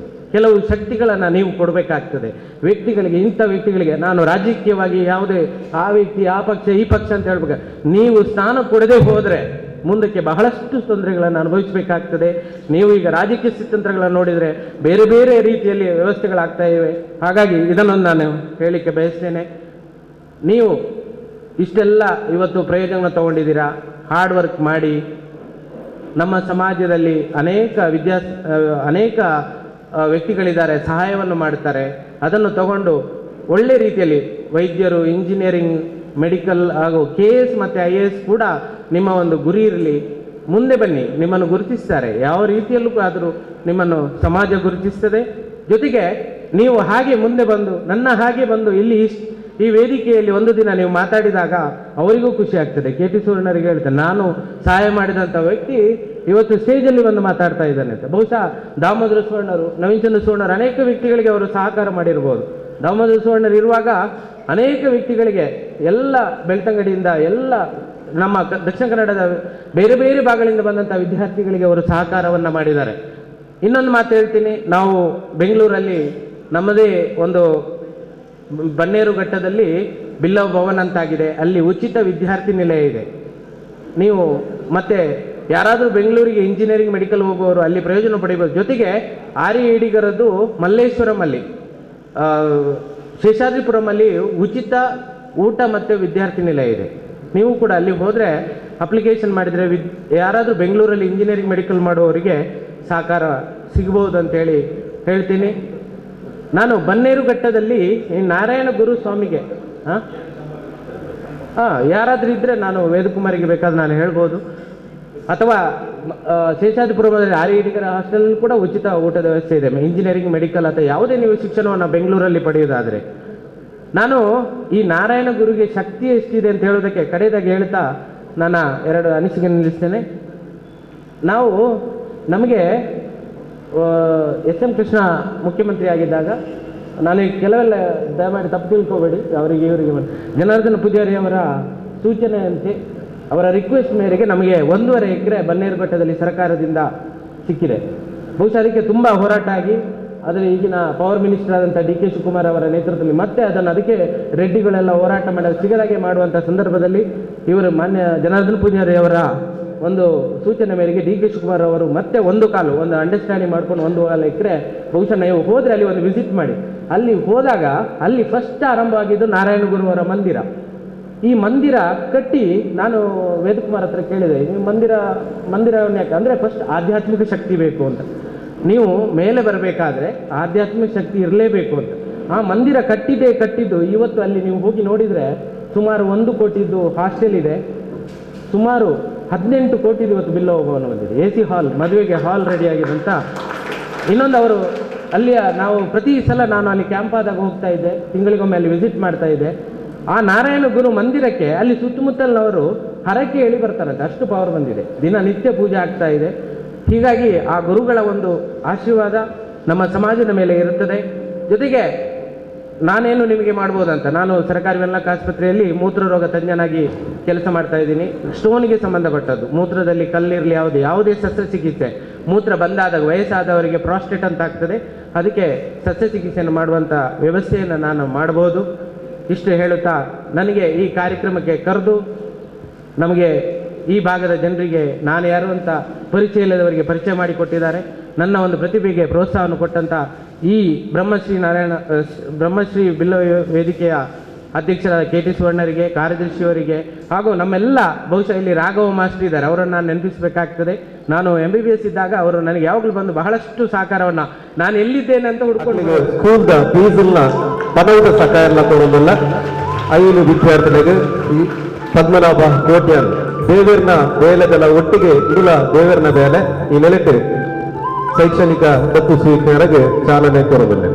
ಕೆಲವು ಶಕ್ತಿಗಳನ್ನು ನೀವು ಕೊಡಬೇಕಾಗ್ತದೆ ವ್ಯಕ್ತಿಗಳಿಗೆ. ಇಂಥ ವ್ಯಕ್ತಿಗಳಿಗೆ ನಾನು ರಾಜಕೀಯವಾಗಿ ಯಾವುದೇ ಆ ವ್ಯಕ್ತಿ, ಆ ಪಕ್ಷ, ಈ ಪಕ್ಷ ಅಂತ ಹೇಳ್ಬೇಕು. ನೀವು ಸ್ಥಾನ ಕೊಡದೆ ಹೋದರೆ ಮುಂದಕ್ಕೆ ಬಹಳಷ್ಟು ತೊಂದರೆಗಳನ್ನು ಅನುಭವಿಸಬೇಕಾಗ್ತದೆ. ನೀವು ಈಗ ರಾಜಕೀಯ ಸ್ಥಿತ್ಯಂತರಗಳನ್ನು ನೋಡಿದರೆ ಬೇರೆ ಬೇರೆ ರೀತಿಯಲ್ಲಿ ವ್ಯವಸ್ಥೆಗಳಾಗ್ತಾ ಇವೆ. ಹಾಗಾಗಿ ಇದನ್ನೊಂದು ನಾನು ಹೇಳಲಿಕ್ಕೆ ಬಯಸ್ತೇನೆ. ನೀವು ಇಷ್ಟೆಲ್ಲ ಇವತ್ತು ಪ್ರಯೋಜನ ತಗೊಂಡಿದ್ದೀರಾ, ಹಾರ್ಡ್ ವರ್ಕ್ ಮಾಡಿ. ನಮ್ಮ ಸಮಾಜದಲ್ಲಿ ಅನೇಕ ವ್ಯಕ್ತಿಗಳಿದ್ದಾರೆ, ಸಹಾಯವನ್ನು ಮಾಡ್ತಾರೆ. ಅದನ್ನು ತಗೊಂಡು ಒಳ್ಳೆ ರೀತಿಯಲ್ಲಿ ವೈದ್ಯರು, ಇಂಜಿನಿಯರಿಂಗ್, ಮೆಡಿಕಲ್ ಹಾಗೂ KAS ಮತ್ತು IAS ಕೂಡ ನಿಮ್ಮ ಒಂದು ಗುರಿ ಇರಲಿ. ಮುಂದೆ ಬನ್ನಿ, ನಿಮ್ಮನ್ನು ಗುರುತಿಸ್ತಾರೆ. ಯಾವ ರೀತಿಯಲ್ಲೂ ಆದರೂ ನಿಮ್ಮನ್ನು ಸಮಾಜ ಗುರುತಿಸ್ತದೆ. ಜೊತೆಗೆ ನೀವು ಹಾಗೆ ಮುಂದೆ ಬಂದು, ನನ್ನ ಹಾಗೆ ಬಂದು ಇಲ್ಲಿ ಈ ವೇದಿಕೆಯಲ್ಲಿ ಒಂದು ದಿನ ನೀವು ಮಾತಾಡಿದಾಗ ಅವರಿಗೂ ಖುಷಿ ಆಗ್ತದೆ. KT ಸುವರ್ಣರಿಗೆ ಹೇಳ್ತೇನೆ, ನಾನು ಸಹಾಯ ಮಾಡಿದಂಥ ವ್ಯಕ್ತಿ ಇವತ್ತು ಸ್ಟೇಜಲ್ಲಿ ಬಂದು ಮಾತಾಡ್ತಾ ಇದ್ದಾನೆ ಅಂತ. ಬಹುಶಃ ದಾಮೋದರ ಸುವರ್ಣರು, ನವೀನ್ ಚಂದ್ರ ಸುವರ್ಣರು ಅನೇಕ ವ್ಯಕ್ತಿಗಳಿಗೆ ಅವರು ಸಹಕಾರ ಮಾಡಿರ್ಬೋದು. ದಾಮೋದರ ಸುವರ್ಣರು ಇರುವಾಗ ಅನೇಕ ವ್ಯಕ್ತಿಗಳಿಗೆ ಎಲ್ಲ ಬೆಳ್ತಂಗಡಿಯಿಂದ, ಎಲ್ಲ ನಮ್ಮ ದಕ್ಷಿಣ ಕನ್ನಡದ ಬೇರೆ ಬೇರೆ ಭಾಗಗಳಿಂದ ಬಂದಂಥ ವಿದ್ಯಾರ್ಥಿಗಳಿಗೆ ಅವರು ಸಹಕಾರವನ್ನು ಮಾಡಿದ್ದಾರೆ. ಇನ್ನೊಂದು ಮಾತು ಹೇಳ್ತೀನಿ, ನಾವು ಬೆಂಗಳೂರಲ್ಲಿ ನಮ್ಮದೇ ಒಂದು ಬನ್ನೇರುಘಟ್ಟದಲ್ಲಿ ಬಿಲ್ಲವ ಭವನ್ ಅಂತಾಗಿದೆ, ಅಲ್ಲಿ ಉಚಿತ ವಿದ್ಯಾರ್ಥಿ ನಿಲಯ ಇದೆ. ನೀವು ಮತ್ತೆ ಯಾರಾದರೂ ಬೆಂಗಳೂರಿಗೆ ಇಂಜಿನಿಯರಿಂಗ್, ಮೆಡಿಕಲ್ ಹೋಗುವವರು ಅಲ್ಲಿ ಪ್ರಯೋಜನ ಪಡೆಯಬಹುದು. ಜೊತೆಗೆ ಆರ್ಯ ಈಡಿಗರದ್ದು ಮಲ್ಲೇಶ್ವರಮಲ್ಲಿ, ಶೇಷಾದ್ರಿಪುರಮಲ್ಲಿ ಉಚಿತ ಊಟ ಮತ್ತು ವಿದ್ಯಾರ್ಥಿ ನಿಲಯ ಇದೆ. ನೀವು ಕೂಡ ಅಲ್ಲಿ ಹೋದರೆ ಅಪ್ಲಿಕೇಶನ್ ಮಾಡಿದರೆ ಯಾರಾದರೂ ಬೆಂಗಳೂರಲ್ಲಿ ಇಂಜಿನಿಯರಿಂಗ್, ಮೆಡಿಕಲ್ ಮಾಡುವವರಿಗೆ ಸಹಕಾರ ಸಿಗ್ಬೋದು ಅಂತೇಳಿ ಹೇಳ್ತೀನಿ. ನಾನು ಬನ್ನೇರುಘಟ್ಟದಲ್ಲಿ ಈ ನಾರಾಯಣ ಗುರು ಸ್ವಾಮಿಗೆ ಯಾರಾದರೂ ಇದ್ದರೆ ನಾನು ವೇದಕುಮಾರಿಗೆ ಬೇಕಾದ್ರೆ ನಾನು ಹೇಳ್ಬೋದು. ಅಥವಾ ಶೇಷಾದ್ರಿಪುರಮದಲ್ಲಿ ಆರ್ಯ ಈಡಿಗರ ಹಾಸ್ಟೆಲ್ ಕೂಡ ಉಚಿತ ಊಟದ ವ್ಯವಸ್ಥೆ ಇದೆ. ಇಂಜಿನಿಯರಿಂಗ್, ಮೆಡಿಕಲ್ ಅಥವಾ ಯಾವುದೇ ನೀವು ಶಿಕ್ಷಣವನ್ನು ಬೆಂಗಳೂರಲ್ಲಿ ಪಡೆಯೋದಾದರೆ. ನಾನು ಈ ನಾರಾಯಣ ಗುರುಗೆ ಶಕ್ತಿ ಎಷ್ಟಿದೆ ಅಂತ ಹೇಳೋದಕ್ಕೆ ಕಡೆಯದಾಗಿ ಹೇಳ್ತಾ ನನ್ನ ಎರಡು ಅನಿಸಿಕೆ ನಿಲ್ಲಿಸ್ತೇನೆ. ನಮಗೆ SM Krishna ಮುಖ್ಯಮಂತ್ರಿ ಆಗಿದ್ದಾಗ ನಾನು ಕೆಲವೆಲ್ಲ ದಯಮಾಡಿ ತಪ್ಪು ತಿಳ್ಕೋಬೇಡಿ, ಅವರಿಗೆ ಇವರಿಗೆ. ಜನಾರ್ದನ ಪೂಜಾರಿ ಅವರ ಸೂಚನೆಯಂತೆ, ಅವರ ರಿಕ್ವೆಸ್ಟ್ ಮೇರೆಗೆ ನಮಗೆ 1.5 ಎಕರೆ ಬನ್ನೇರುಘಟ್ಟದಲ್ಲಿ ಸರ್ಕಾರದಿಂದ ಸಿಕ್ಕಿದೆ. ಬಹುಶಃ ಅದಕ್ಕೆ ತುಂಬ ಹೋರಾಟ ಆಗಿ, ಆದರೆ ಈಗಿನ ಪವರ್ ಮಿನಿಸ್ಟರ್ ಆದಂಥ ಡಿ ಕೆ ಶಿವಕುಮಾರ್ ಅವರ ನೇತೃತ್ವದಲ್ಲಿ ಮತ್ತೆ ಅದನ್ನು ಅದಕ್ಕೆ ರೆಡ್ಡಿಗಳೆಲ್ಲ ಹೋರಾಟ ಮಾಡಿ ಸಿಗದಾಗೆ ಮಾಡುವಂಥ ಸಂದರ್ಭದಲ್ಲಿ ಇವರು ಮಾನ್ಯ ಜನಾರ್ದನ ಪೂಜಾರಿ ಅವರ ಒಂದು ಸೂಚನೆ ಮೇರೆಗೆ ಡಿ ಕೆ ಶಿವಕುಮಾರ್ ಅವರು ಮತ್ತೆ ಒಂದು ಕಾಲು ಒಂದು ಅಂಡರ್ಸ್ಟ್ಯಾಂಡಿಂಗ್ ಮಾಡ್ಕೊಂಡು 1.25 ಎಕರೆ ಬಹುಶಃ ನೀವು ಹೋದರೆ ಅಲ್ಲಿ ಒಂದು ವಿಸಿಟ್ ಮಾಡಿ. ಅಲ್ಲಿ ಹೋದಾಗ ಅಲ್ಲಿ ಫಸ್ಟ್ ಆರಂಭವಾಗಿದ್ದು ನಾರಾಯಣ ಗುರುವರ ಮಂದಿರ. ಈ ಮಂದಿರ ಕಟ್ಟಿ ನಾನು ವೇದಕುಮಾರ್ ಹತ್ರ ಕೇಳಿದೆ, ನೀವು ಮಂದಿರವನ್ನು ಯಾಕೆ ಅಂದರೆ ಫಸ್ಟ್ ಆಧ್ಯಾತ್ಮಿಕ ಶಕ್ತಿ ಬೇಕು ಅಂತ, ನೀವು ಮೇಲೆ ಬರಬೇಕಾದ್ರೆ ಆಧ್ಯಾತ್ಮಿಕ ಶಕ್ತಿ ಇರಲೇಬೇಕು ಅಂತ. ಆ ಮಂದಿರ ಕಟ್ಟಿದ್ದು ಇವತ್ತು ಅಲ್ಲಿ ನೀವು ಹೋಗಿ ನೋಡಿದರೆ ಸುಮಾರು 1 ಕೋಟಿದ್ದು ಹಾಸ್ಟೆಲ್ ಇದೆ, ಸುಮಾರು 18 ಕೋಟಿದು ಇವತ್ತು ಬಿಲ್ಲವ ಭವನ ಬಂದಿದೆ, ಎ ಸಿ ಹಾಲ್, ಮದುವೆಗೆ ಹಾಲ್ ರೆಡಿಯಾಗಿದೆ ಅಂತ. ಇನ್ನೊಂದು ಅವರು ಅಲ್ಲಿಯ ನಾವು ಪ್ರತಿ ಸಲ ನಾನು ಅಲ್ಲಿ ಕ್ಯಾಂಪ್ ಆದಾಗ ಹೋಗ್ತಾ ಇದ್ದೆ, ತಿಂಗಳಿಗೊಮ್ಮೆ ಅಲ್ಲಿ ವಿಸಿಟ್ ಮಾಡ್ತಾ ಇದ್ದೆ. ಆ ನಾರಾಯಣ ಗುರು ಮಂದಿರಕ್ಕೆ ಅಲ್ಲಿ ಸುತ್ತಮುತ್ತಲಿನವರು ಹರಕೆ ಹೇಳಿ ಬರ್ತಾರಂತೆ, ಅಷ್ಟು ಪವರ್ ಬಂದಿದೆ, ದಿನನಿತ್ಯ ಪೂಜೆ ಆಗ್ತಾ ಇದೆ. ಹೀಗಾಗಿ ಆ ಗುರುಗಳ ಒಂದು ಆಶೀರ್ವಾದ ನಮ್ಮ ಸಮಾಜದ ಮೇಲೆ ಇರುತ್ತದೆ. ಜೊತೆಗೆ ನಾನೇನು ನಿಮಗೆ ಮಾಡ್ಬೋದಂತ, ನಾನು ಸರ್ಕಾರಿ ವೆನ್ಲಾಕ್ ಆಸ್ಪತ್ರೆಯಲ್ಲಿ ಮೂತ್ರರೋಗ ತಜ್ಞನಾಗಿ ಕೆಲಸ ಮಾಡ್ತಾ ಇದ್ದೀನಿ. ಸ್ಟೋನ್ಗೆ ಸಂಬಂಧಪಟ್ಟದ್ದು, ಮೂತ್ರದಲ್ಲಿ ಕಲ್ಲಿರಲಿ ಯಾವುದೇ ಶಸ್ತ್ರಚಿಕಿತ್ಸೆ, ಮೂತ್ರ ಬಂದಾದಾಗ ವಯಸ್ಸಾದವರಿಗೆ ಪ್ರಾಸ್ಟೇಟ್ ಅಂತ ಆಗ್ತದೆ, ಅದಕ್ಕೆ ಶಸ್ತ್ರಚಿಕಿತ್ಸೆಯನ್ನು ಮಾಡುವಂಥ ವ್ಯವಸ್ಥೆಯನ್ನು ನಾನು ಮಾಡ್ಬೋದು. ಇಷ್ಟು ಹೇಳುತ್ತಾ ನನಗೆ ಈ ಕಾರ್ಯಕ್ರಮಕ್ಕೆ ಕರೆದು ನಮಗೆ ಈ ಭಾಗದ ಜನರಿಗೆ ನಾನು ಯಾರು ಅಂತ ಪರಿಚಯ ಇಲ್ಲದವರಿಗೆ ಪರಿಚಯ ಮಾಡಿಕೊಟ್ಟಿದ್ದಾರೆ. ನನ್ನ ಒಂದು ಪ್ರತಿಭೆಗೆ ಪ್ರೋತ್ಸಾಹವನ್ನು ಕೊಟ್ಟಂಥ ಈ ಬ್ರಹ್ಮಶ್ರೀ ಬಿಲ್ಲವ ವೇದಿಕೆಯ ಅಧ್ಯಕ್ಷರಾದ ಕೆ ಟಿ ಸುವರ್ಣರಿಗೆ, ಕಾರ್ಯದರ್ಶಿಯವರಿಗೆ, ಹಾಗೂ ನಮ್ಮೆಲ್ಲ ಬಹುಶಃ ಇಲ್ಲಿ ರಾಘವ ಮಾಸ್ಟರ್ ಇದ್ದಾರೆ, ಅವರನ್ನು ನಾನು ನೆನಪಿಸಬೇಕಾಗ್ತದೆ. ನಾನು MBBS ಇದ್ದಾಗ ಅವರು ನನಗೆ ಯಾವಾಗಲೂ ಬಂದು ಬಹಳಷ್ಟು ಸಹಕಾರವನ್ನು, ನಾನು ಎಲ್ಲಿದ್ದೇನೆ ಅಂತ ಹುಡ್ಕೊಂಡು ಸ್ಕೂಲ್ದ ಫೀಸನ್ನ ಪದವಿದ ಸಹಾಯ ಕೊಡೋದಿಲ್ಲ. 5 ವಿದ್ಯಾರ್ಥಿಗಳಿಗೆ ಈ ಪದ್ಮನಾಭ ಕೋಟ್ಯಾನ್ ದೇವರ್ನ ಬೇಲೆದೆಲ್ಲ ಒಟ್ಟಿಗೆ ಇರುಳ ದೇವರ್ನ ಬೇಲೆ ಈ ನೆಲೆಟು ಶೈಕ್ಷಣಿಕ ದತ್ತು ಸ್ವೀಕಾರಕ್ಕೆ ಚಾಲನೆ ಕೊಡೋದಿಲ್ಲ.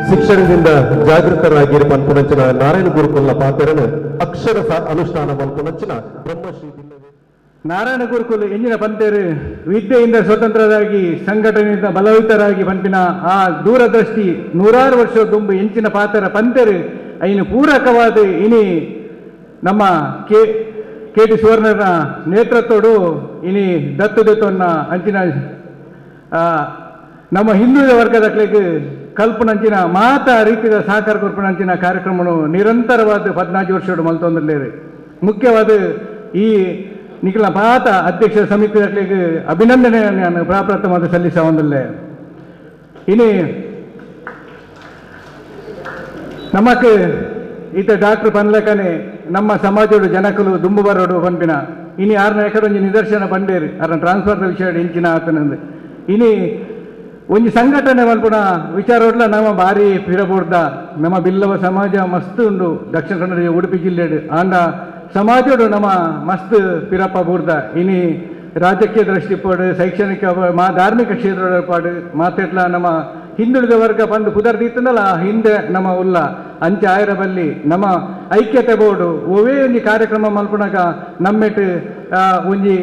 ಶಿಕ್ಷಣದಿಂದ ಜಾಗೃತರಾಗಿರುವ ಪನ್ಪುನಂಚಿನ ನಾರಾಯಣ ಗುರುಕುಲ ಪಾತ್ರನ ಅಕ್ಷರ ಅನುಷ್ಠಾನ ಮನ್ಪುನಂಚಿನ ಬ್ರಹ್ಮಶ್ರೀ ನಾರಾಯಣ ಗುರುಕುಲ ಎಂಜಿನ ಪಂತೇರು ವಿದ್ಯೆಯಿಂದ ಸ್ವತಂತ್ರರಾಗಿ ಸಂಘಟನೆಯಿಂದ ಬಲಯುತರಾಗಿ ಪಂಪಿನ ಆ ದೂರದೃಷ್ಟಿ ನೂರಾರು ವರ್ಷ ದುಂಬು ಎಂಚಿನ ಪಾತ್ರ ಪಂತೇರು ಐನು ಪೂರಕವಾದ ಇನಿ ನಮ್ಮ K K T ಸುವರ್ಣನ ನೇತೃತ್ವಡು ಇನಿ ದತ್ತು ದತ್ತನ್ನ ಅಂಚಿನ ನಮ್ಮ ಹಿಂದುಳಿದ ವರ್ಗದ ಕಲ್ಪನಂಚಿನ ಮಾತಾ ರೀತಿಯ ಸಹಕಾರ ಕೊರ್ಪನಂಚಿನ ಕಾರ್ಯಕ್ರಮನು ನಿರಂತರವಾದ 14 ವರ್ಷ ಮಲ್ತೊಂದಿರಲೇರಿ. ಮುಖ್ಯವಾದ ಈ ನಿಖಿಲ ಪಾತ ಅಧ್ಯಕ್ಷ ಸಮಿತಿ ಅಭಿನಂದನೆಯನ್ನು ನಾನು ಪ್ರಾಪ್ರಥಮವಾದ ಸಲ್ಲಿಸ ಒಂದಲ್ಲೇ. ಇನಿ ನಮಕ್ ಈತ ಡಾಕ್ಟರ್ ಪನ್ಲಕನೆ ನಮ್ಮ ಸಮಾಜೋಡು ಜನಕಲು ದುಂಬು ಬರೋಡು ಪನ್ಪಿನ ಇನಿ ಆರ್ನ ಎಕಡೆ ಒಂಜಿ ನಿದರ್ಶನ ಪಂಡೇರಿ ಆರ್ನ ಟ್ರಾನ್ಸ್ಫರ್ ವಿಷಯ ಇಂಚಿನ ಆತನಂದು. ಇನಿ ಒಂಜಿ ಸಂಘಟನೆ ಮಲ್ಪುನ ವಿಚಾರೋಡ್ಲ ನಮ್ಮ ಭಾರಿ ಪಿರಪೂರ್ದ ನಮ್ಮ ಬಿಲ್ಲವ ಸಮಾಜ ಮಸ್ತ್ ಉಂಡು ದಕ್ಷಿಣ ಕನ್ನಡ ಉಡುಪಿ ಜಿಲ್ಲೆಡು ಆಂಡ ಸಮಾಜೋಡು ನಮ್ಮ ಮಸ್ತ್ ಪಿರಪ್ಪ ಬೂರ್ದ. ಇನಿ ರಾಜಕೀಯ ದೃಷ್ಟಿಪಾಡು ಶೈಕ್ಷಣಿಕ ಮಾ ಧಾರ್ಮಿಕ ಕ್ಷೇತ್ರ ಪಾಡು ಮಾತೆಟ್ಲ ನಮ್ಮ ಹಿಂದುಳಿದ ವರ್ಗ ಬಂದು ಕುದರ್ದಿತ್ತಂದಲ್ಲ ಹಿಂದೆ ನಮ್ಮ ಉಲ್ಲ ಅಂಚೆ ಆಯರಬಲ್ಲಿ ನಮ್ಮ ಐಕ್ಯತೆ ಬೋರ್ಡು ಒವೇ ಒಂಜಿ ಕಾರ್ಯಕ್ರಮ ಮಲ್ಪುನಗ ನಮ್ಮೆಟ್ ಒಂಜಿ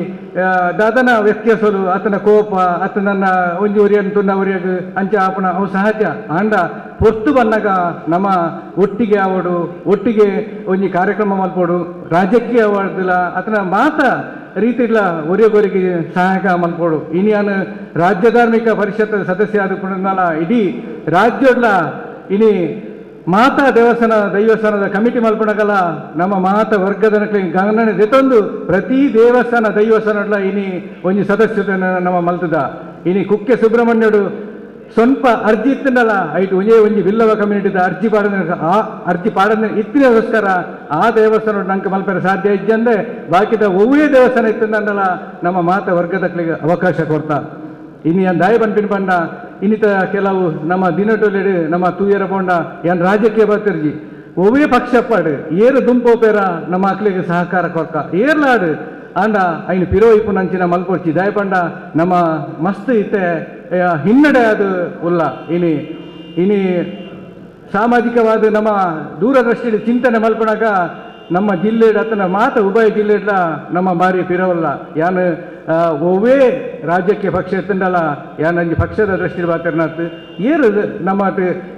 ದಾದನ ವ್ಯತ್ಯಾಸಲು ಆತನ ಕೋಪ ಆತನ ಒಂಜಿ ಒರಿಯನ್ ತುನ್ನ ಒರಿಯಗ್ ಅಂಚೆ ಆಪನ ಅವು ಸಹಜ. ಆಂಡ ಪೊರ್ತು ಬನ್ನಗ ನಮ್ಮ ಒಟ್ಟಿಗೆ ಆವಡು ಒಟ್ಟಿಗೆ ಒಂಜಿ ಕಾರ್ಯಕ್ರಮ ಮಲ್ಪೋಡು ರಾಜಕೀಯವಾದಿಲ್ಲ ಆತನ ಮಾತ ರೀತಿಗಳ ಒರಿಯಗೊರಿಗೆ ಸಹಾಯಕ ಮಲ್ಪೋಡು. ಇನಿಯಾನು ರಾಜ್ಯ ಧಾರ್ಮಿಕ ಪರಿಷತ್ ಸದಸ್ಯ ಆದ ಇಡೀ ರಾಜ್ಯಡ್ಲ ಇನಿ ಮಾತಾ ದೇವಸ್ಥಾನ ದೈವಸ್ಥಾನದ ಕಮಿಟಿ ಮಲ್ಪಣಗಲ ನಮ್ಮ ಮಾತಾ ವರ್ಗದ ಗಣನೆ ದೆತ್ತೊಂದು ಪ್ರತಿ ದೇವಸ್ಥಾನ ದೈವಸ್ಥಾನಡ್ಲ ಇನಿ ಒಂಜಿ ಸದಸ್ಯತೆ ನಮ್ಮ ಮಲ್ತದ. ಇನಿ ಕುಕ್ಕೆ ಸುಬ್ರಹ್ಮಣ್ಯಡು ಸ್ವಲ್ಪ ಅರ್ಜಿ ಇತ್ತಂಡಲ್ಲ ಐಟ್ ಒಂಜೇ ಒಂಜಿ ಬಿಲ್ಲವ ಕಮ್ಯುನಿಟಿದ ಅರ್ಜಿ ಪಾಡದ ಆ ಅರ್ಜಿ ಪಾಡದ ಇತ್ತಿನಗೋಸ್ಕರ ಆ ದೇವಸ್ಥಾನ ನಂಗೆ ಮಲ್ಪೆರೆ ಸಾಧ್ಯ ಇಜ್ಜಂದೆ ಬಾಕಿದ ಒವ್ವೇ ದೇವಸ್ಥಾನ ಇತ್ತಂಡಲ್ಲ ನಮ್ಮ ಮಾತ ವರ್ಗದಕ್ಲಿಗೆ ಅವಕಾಶ ಕೊಡ್ತಾ. ಇನ್ನು ಏನ್ ದಾಯ ಪನ್ಪಿನ ಪಂಡ ಇನ್ನಿತ ಕೆಲವು ನಮ್ಮ ದಿನಟೊಲೆಡು ನಮ್ಮ ತೂಯರ ಪೋಂಡ ಏನ್ ರಾಜಕೀಯ ಬರ್ತಿರ್ಜಿ ಒವ್ವೇ ಪಕ್ಷ ಪಾಡು ಏರು ದುಂಪೋಪೇರ ನಮ್ಮ ಅಕ್ಲಿಗೆ ಸಹಕಾರ ಕೊರ್ಕ ಏರ್ಲಾಡು ಆಂಡ ಐನು ಪಿರೋ ಇಪ್ಪು ನಂಚಿನ ಮಲ್ಪೊಡ್ಚಿ ದಾಯಪಂಡ ನಮ್ಮ ಮಸ್ತ್ ಇತ್ತೆ ಹಿನ್ನಡೆ ಅದು ಉಲ್ಲ. ಇನಿ ಇನಿ ಸಾಮಾಜಿಕವಾದ ನಮ್ಮ ದೂರದೃಷ್ಟಿ ಚಿಂತನೆ ಮಲ್ಪಣಾಗ ನಮ್ಮ ಜಿಲ್ಲೆ ಅತನ ಮಾತ ಉಭಯ ಜಿಲ್ಲೆಡ್ಲ ನಮ್ಮ ಬಾರಿ ಪಿರವಲ್ಲ. ಯಾನ್ ಒವ್ವೇ ರಾಜ್ಯಕ್ಕೆ ಪಕ್ಷ ಎತ್ತಂಡಲ್ಲ ಯಾನ್ ಅಂಜಿ ಪಕ್ಷದ ದೃಷ್ಟಿ ಬಾತಿರ್ನಾತ್ ಏರು ನಮ್ಮ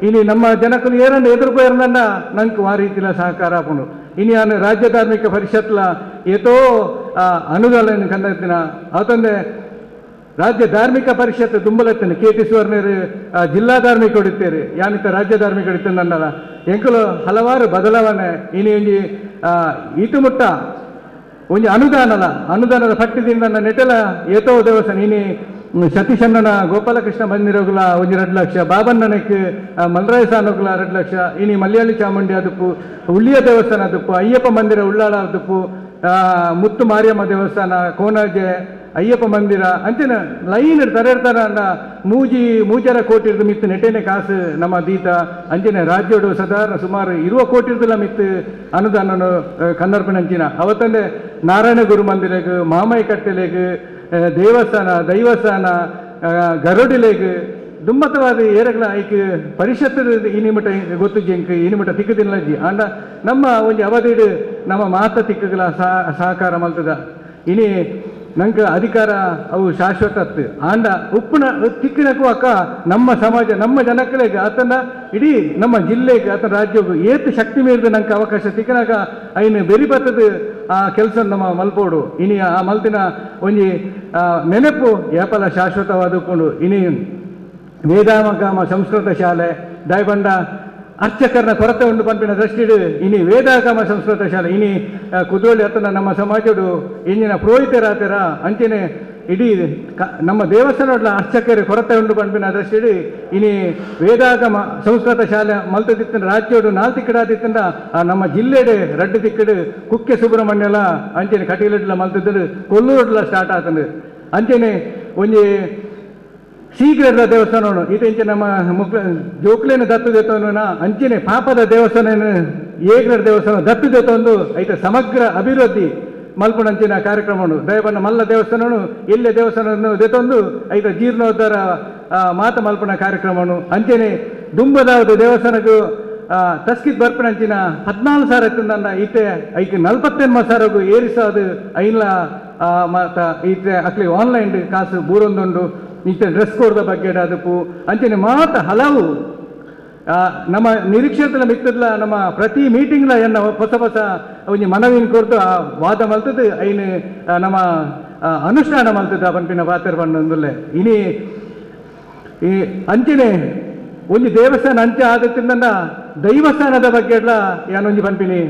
ಇನಿ ನಮ್ಮ ಜನಕ್ಕೂ ಏರಂಡ ಎದುರುಪೋಯಿರಂಡ ನಂಗೆ ಆ ರೀತಿಲ ಸಹಕಾರ ಆಪುಂಡು. ಇನಿ ಯಾನ್ ರಾಜ್ಯ ಧಾರ್ಮಿಕ ಪರಿಷತ್ಲ ಏತೋ ಅನುದಾನ ಕಂದಿನ ಅವತ್ತೊಂದೆ ರಾಜ್ಯ ಧಾರ್ಮಿಕ ಪರಿಷತ್ ದುಂಬಲತ್ತೇನೆ ಕೆ ಟಿ ಸುವರ್ಣರು ಜಿಲ್ಲಾ ಧಾರ್ಮಿಕ ಹೊಡಿತೇರಿ ಯಾನಿತ ರಾಜ್ಯ ಧಾರ್ಮಿಕ ಹೊಡಿತೇನೆ ಎಂಕುಲು ಹಲವಾರು ಬದಲಾವಣೆ ಇನಿ ಒಂಜಿ ಈತು ಮುಟ್ಟ ಒಂಜಿ ಅನುದಾನದ ಅನುದಾನದ ಪಟ್ಟಿದಿಂದ ನೆಟಲ ಏತೋ ದೇವಸ್ಥಾನ ಇನಿ ಸತೀಶಣ್ಣನ ಗೋಪಾಲಕೃಷ್ಣ ಮಂದಿರಗುಲ ಒಂಜಿ 2 ಲಕ್ಷ, ಬಾಬಣ್ಣನಕ್ಕೆ ಮಲ್ರಾಯ ಸಾನುಗುಲ 2 ಲಕ್ಷ, ಇನಿ ಮಲಯಾಳಿ ಚಾಮುಂಡಿ ಅದಪ್ಪು ಉಳ್ಳಿಯ ದೇವಸ್ಥಾನ ಅದಪ್ಪು ಅಯ್ಯಪ್ಪ ಮಂದಿರ ಉಳ್ಳಾಳ ಅದಪ್ಪು ಮುತ್ತು ಮಾರಿಯಮ್ಮ ದೇವಸ್ಥಾನ ಕೋನಾಜೆ ಅಯ್ಯಪ್ಪ ಮಂದಿರ ಅಂಚಿನ ಲೈನ್ ತರೆರ್ತಾರ ಮೂಜಿ ಮೂಜರ ಕೋಟಿ ಮಿತ್ತು ನೆಟೇನೆ ಕಾಸು ನಮ್ಮ ದೀತ ಅಂಚಿನ ರಾಜ್ಯೋಡು ಸಾಧಾರಣ ಸುಮಾರು 20 ಕೋಟಿ ಮಿತ್ತು ಅನುದಾನ ಕನ್ನರ್ಪಣೆ ಅಂಚಿನ ಅವತ್ತಂದೆ ನಾರಾಯಣ ಗುರು ಮಂದಿರಗ್ ಮಾಮೈ ಕಟ್ಟೆಲೆಗ್ ದೇವಸ್ಥಾನ ದೈವಸ್ಥಾನ ಗರುಡಿಲೆಗ್ ದುಮ್ಮತವಾದ ಏರಗಳ ಐಕ್ ಪರಿಷತ್ ಈ ನಿಮಿಟ ಗೊತ್ತು ಜಿಂಕ್ ಈ ನಿಮಿಟ ತಿಕ್ಕದಿಲ್ಲಜ್ಜಿ ಆಂಡ ನಮ್ಮ ಒಂಜಿ ಅವಧಿಡು ನಮ್ಮ ಮಾತ ತಿಕ್ಕಗಳ ಸಹಕಾರ ಮಲ್ತದ. ಇನಿ ನಂಗೆ ಅಧಿಕಾರ ಅವು ಶಾಶ್ವತ ಆಂಡ ಉಪ್ಪುನ ತಿಕ್ಕಿನಕ್ಕೂ ಅಕ್ಕ ನಮ್ಮ ಸಮಾಜ ನಮ್ಮ ಜನಕ್ಕಳಿಗೆ ಆತನ ಇಡೀ ನಮ್ಮ ಜಿಲ್ಲೆಗೆ ಆತನ ರಾಜ್ಯಕ್ಕೂ ಏತು ಶಕ್ತಿ ಮೀರಿದ ನಂಗೆ ಅವಕಾಶ ತಿಕ್ಕನಾಗ ಐನು ಬೆರಿ ಬರ್ತದ ಆ ಕೆಲಸ ನಮ್ಮ ಮಲ್ಪೋಡು. ಇನಿ ಆ ಮಲ್ತಿನ ಒಂಜಿ ನೆನಪು ಏಪಲ ಶಾಶ್ವತವಾದುಕೊಂಡು. ಇನಿ ವೇದಾಮಗಾಮ ಸಂಸ್ಕೃತ ಶಾಲೆ ದಾಯಬಂಡ ಅರ್ಚಕರನ ಕೊರತೆ ಉಂಡು ಪನ್ಪಿನ ದೃಷ್ಟಿಡು ಇನಿ ವೇದಾಗಮ ಸಂಸ್ಕೃತ ಶಾಲೆ ಇನಿ ಕುದ್ರೋಳಿ ಅತ್ತನ ನಮ್ಮ ಸಮಾಜಡು ಇಂಜಿನ ಪುರೋಹಿತರಾತರ ಅಂಚನೆ ಇಡೀ ನಮ್ಮ ದೇವಸ್ಥಾನ ಅರ್ಚಕರ ಕೊರತೆ ಉಂಡು ಪನ್ಪಿನ ದೃಷ್ಟಿಡು ಇನಿ ವೇದಾಗಮ ಸಂಸ್ಕೃತ ಶಾಲೆ ಮಲ್ತದಿತ್ತಿನ ರಾಜ್ಯೋಡು 4 ತಿಕ್ಕಡಾದಿತ್ತಿಂದ ಆ ನಮ್ಮ ಜಿಲ್ಲೆಡೆ 2 ತಿಕ್ಕಡು ಕುಕ್ಕೆ ಸುಬ್ರಹ್ಮಣ್ಯಲ ಅಂಚನೆ ಕಟೀಲಡ್ಲ ಮಲ್ತದ್ದು ಕೊಲ್ಲೂರುಡ್ಲ ಸ್ಟಾರ್ಟ್ ಆತಂದು ಅಂಚನೆ ಒಂಜಿ ಶೀಘ್ರದ ದೇವಸ್ಥಾನ ಇದು ಇಂಚೆ ನಮ್ಮ ಮುಕ್ಳ ಜೋಕ್ಲೇನ ದತ್ತು ದೇತವನ ಅಂಚನೆ ಪಾಪದ ದೇವಸ್ಥಾನ ಎ ಗ್ರೇಡ್ ದೇವಸ್ಥಾನ ದತ್ತು ದೇತೊಂದು ಐತ ಸಮಗ್ರ ಅಭಿವೃದ್ಧಿ ಮಲ್ಪುಣಂಚಿನ ಕಾರ್ಯಕ್ರಮವನ್ನು ದಯಬಣ್ಣ ಮಲ್ಲ ದೇವಸ್ಥಾನನು ಎಲ್ಲೆ ದೇವಸ್ಥಾನವನ್ನು ದೇತೊಂದು ಐತ ಜೀರ್ಣೋದ್ಧಾರ ಮಾತ ಮಲ್ಪುಣ ಕಾರ್ಯಕ್ರಮವನ್ನು ಅಂಚನೆ ದುಂಬದಾವದ ದೇವಸ್ಥಾನಕ್ಕೂ ತಸ್ಕಿತ್ ಬರ್ಪಣಂಚಿನ 14,000 ಇತ್ತಂದ ಈತೆ ಐಕೆ 48,000 ಏರಿಸೋದು ಐನ್ಲ ಮಾತ ಈತೆ ಅಕ್ಲಿ ಆನ್ಲೈನ್ ಕಾಸು ಬೂರೊಂದುಂಡು ಈತೆ ಡ್ರೆಸ್ ಕೋಡ್ದ ಬಗ್ಗೆ ಅದಕ್ಕೂ ಅಂಚನೆ ಮಾತ ಹಲವು ನಮ್ಮ ನಿರೀಕ್ಷೆತಲ ಮಿಕ್ಕದಲ ನಮ್ಮ ಪ್ರತಿ ಮೀಟಿಂಗ್ಲ ಎನ್ನ ಹೊಸ ಹೊಸ ಒಂಜಿ ಮನವಿನ ಕೊರ್ದು ಆ ವಾದ ಮಲ್ತದ್ದು ಐನು ನಮ್ಮ ಅನುಷ್ಠಾನ ಮಲ್ತದ್ದು ಪನ್ಪಿನ ಪಾತ್ರ ಪನ್ನೊಂದುಲ್ಲೆ. ಇನಿ ಈ ಅಂಚನೆ ಒಂಜಿ ದೇವಸ್ಥಾನ ಅಂಚೆ ಆದತ್ತಿಂದ ದೈವಸ್ಥಾನದ ಬಗ್ಗೆ ಎಲ್ಲ ಯಾನೊಂಜಿ ಪನ್ಪಿನಿ.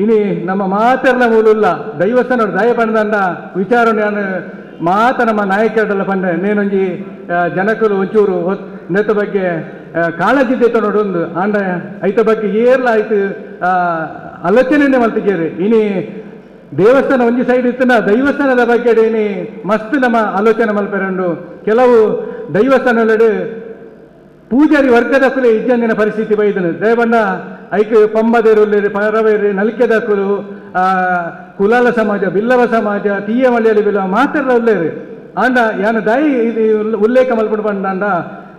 ಇನಿ ನಮ್ಮ ಮಾತೆರ್ಲ ಮೂಲುಲ್ಲ ದೈವಸ್ಥಾನ ದಯ ಪಂಡಂದ ವಿಚಾರ ನಾನು ಮಾತ ನಮ್ಮ ನಾಯಕರೆಲ್ಲ ಪಂಡೆ ನೇನೊಂಜಿ ಜನಕರು ಒಂಚೂರು ನೆತ್ತ ಬಗ್ಗೆ ಕಾಳಜಿ ನೋಡೊಂದು ಆಂಡ ಐತ ಬಗ್ಗೆ ಏರ್ಲ ಆಯ್ತು ಆಲೋಚನೆ ಮಲ್ತಿದ್ದೇವೆ. ಇನಿ ದೇವಸ್ಥಾನ ಒಂಜಿ ಸೈಡ್ ಇತ್ತನ ದೈವಸ್ಥಾನದ ಬಗ್ಗೆ ಇನಿ ಮಸ್ತ್ ನಮ್ಮ ಆಲೋಚನೆ ಮಲ್ಪೆರಂಡು. ಕೆಲವು ದೈವಸ್ಥಾನಗಳು ಪೂಜಾರಿ ವರ್ಗದ ಕುಲೆ ಇಜ್ಜಂದಿನ ಪರಿಸ್ಥಿತಿ ಬೈದನು ದಯಬಣ್ಣ ಐಕ್ ಪಂಬದೇರುಲ್ಲೇರು ಪರವೇರು ನಲಿಕೆದಕುಲು ಕುಲಾಲ ಸಮಾಜ ಬಿಲ್ಲವ ಸಮಾಜ ತೀಯ ಮಳ್ಳಿಯಲ್ಲಿ ಬಿಲ್ಲವ ಮಾತ್ರ ಉಲ್ಲೇರು ಆಂಡ ಯಾನು ದಾಯಿ ಇದು ಉಲ್ಲೇಖ ಮಲ್ಪಡು ಪಂಡ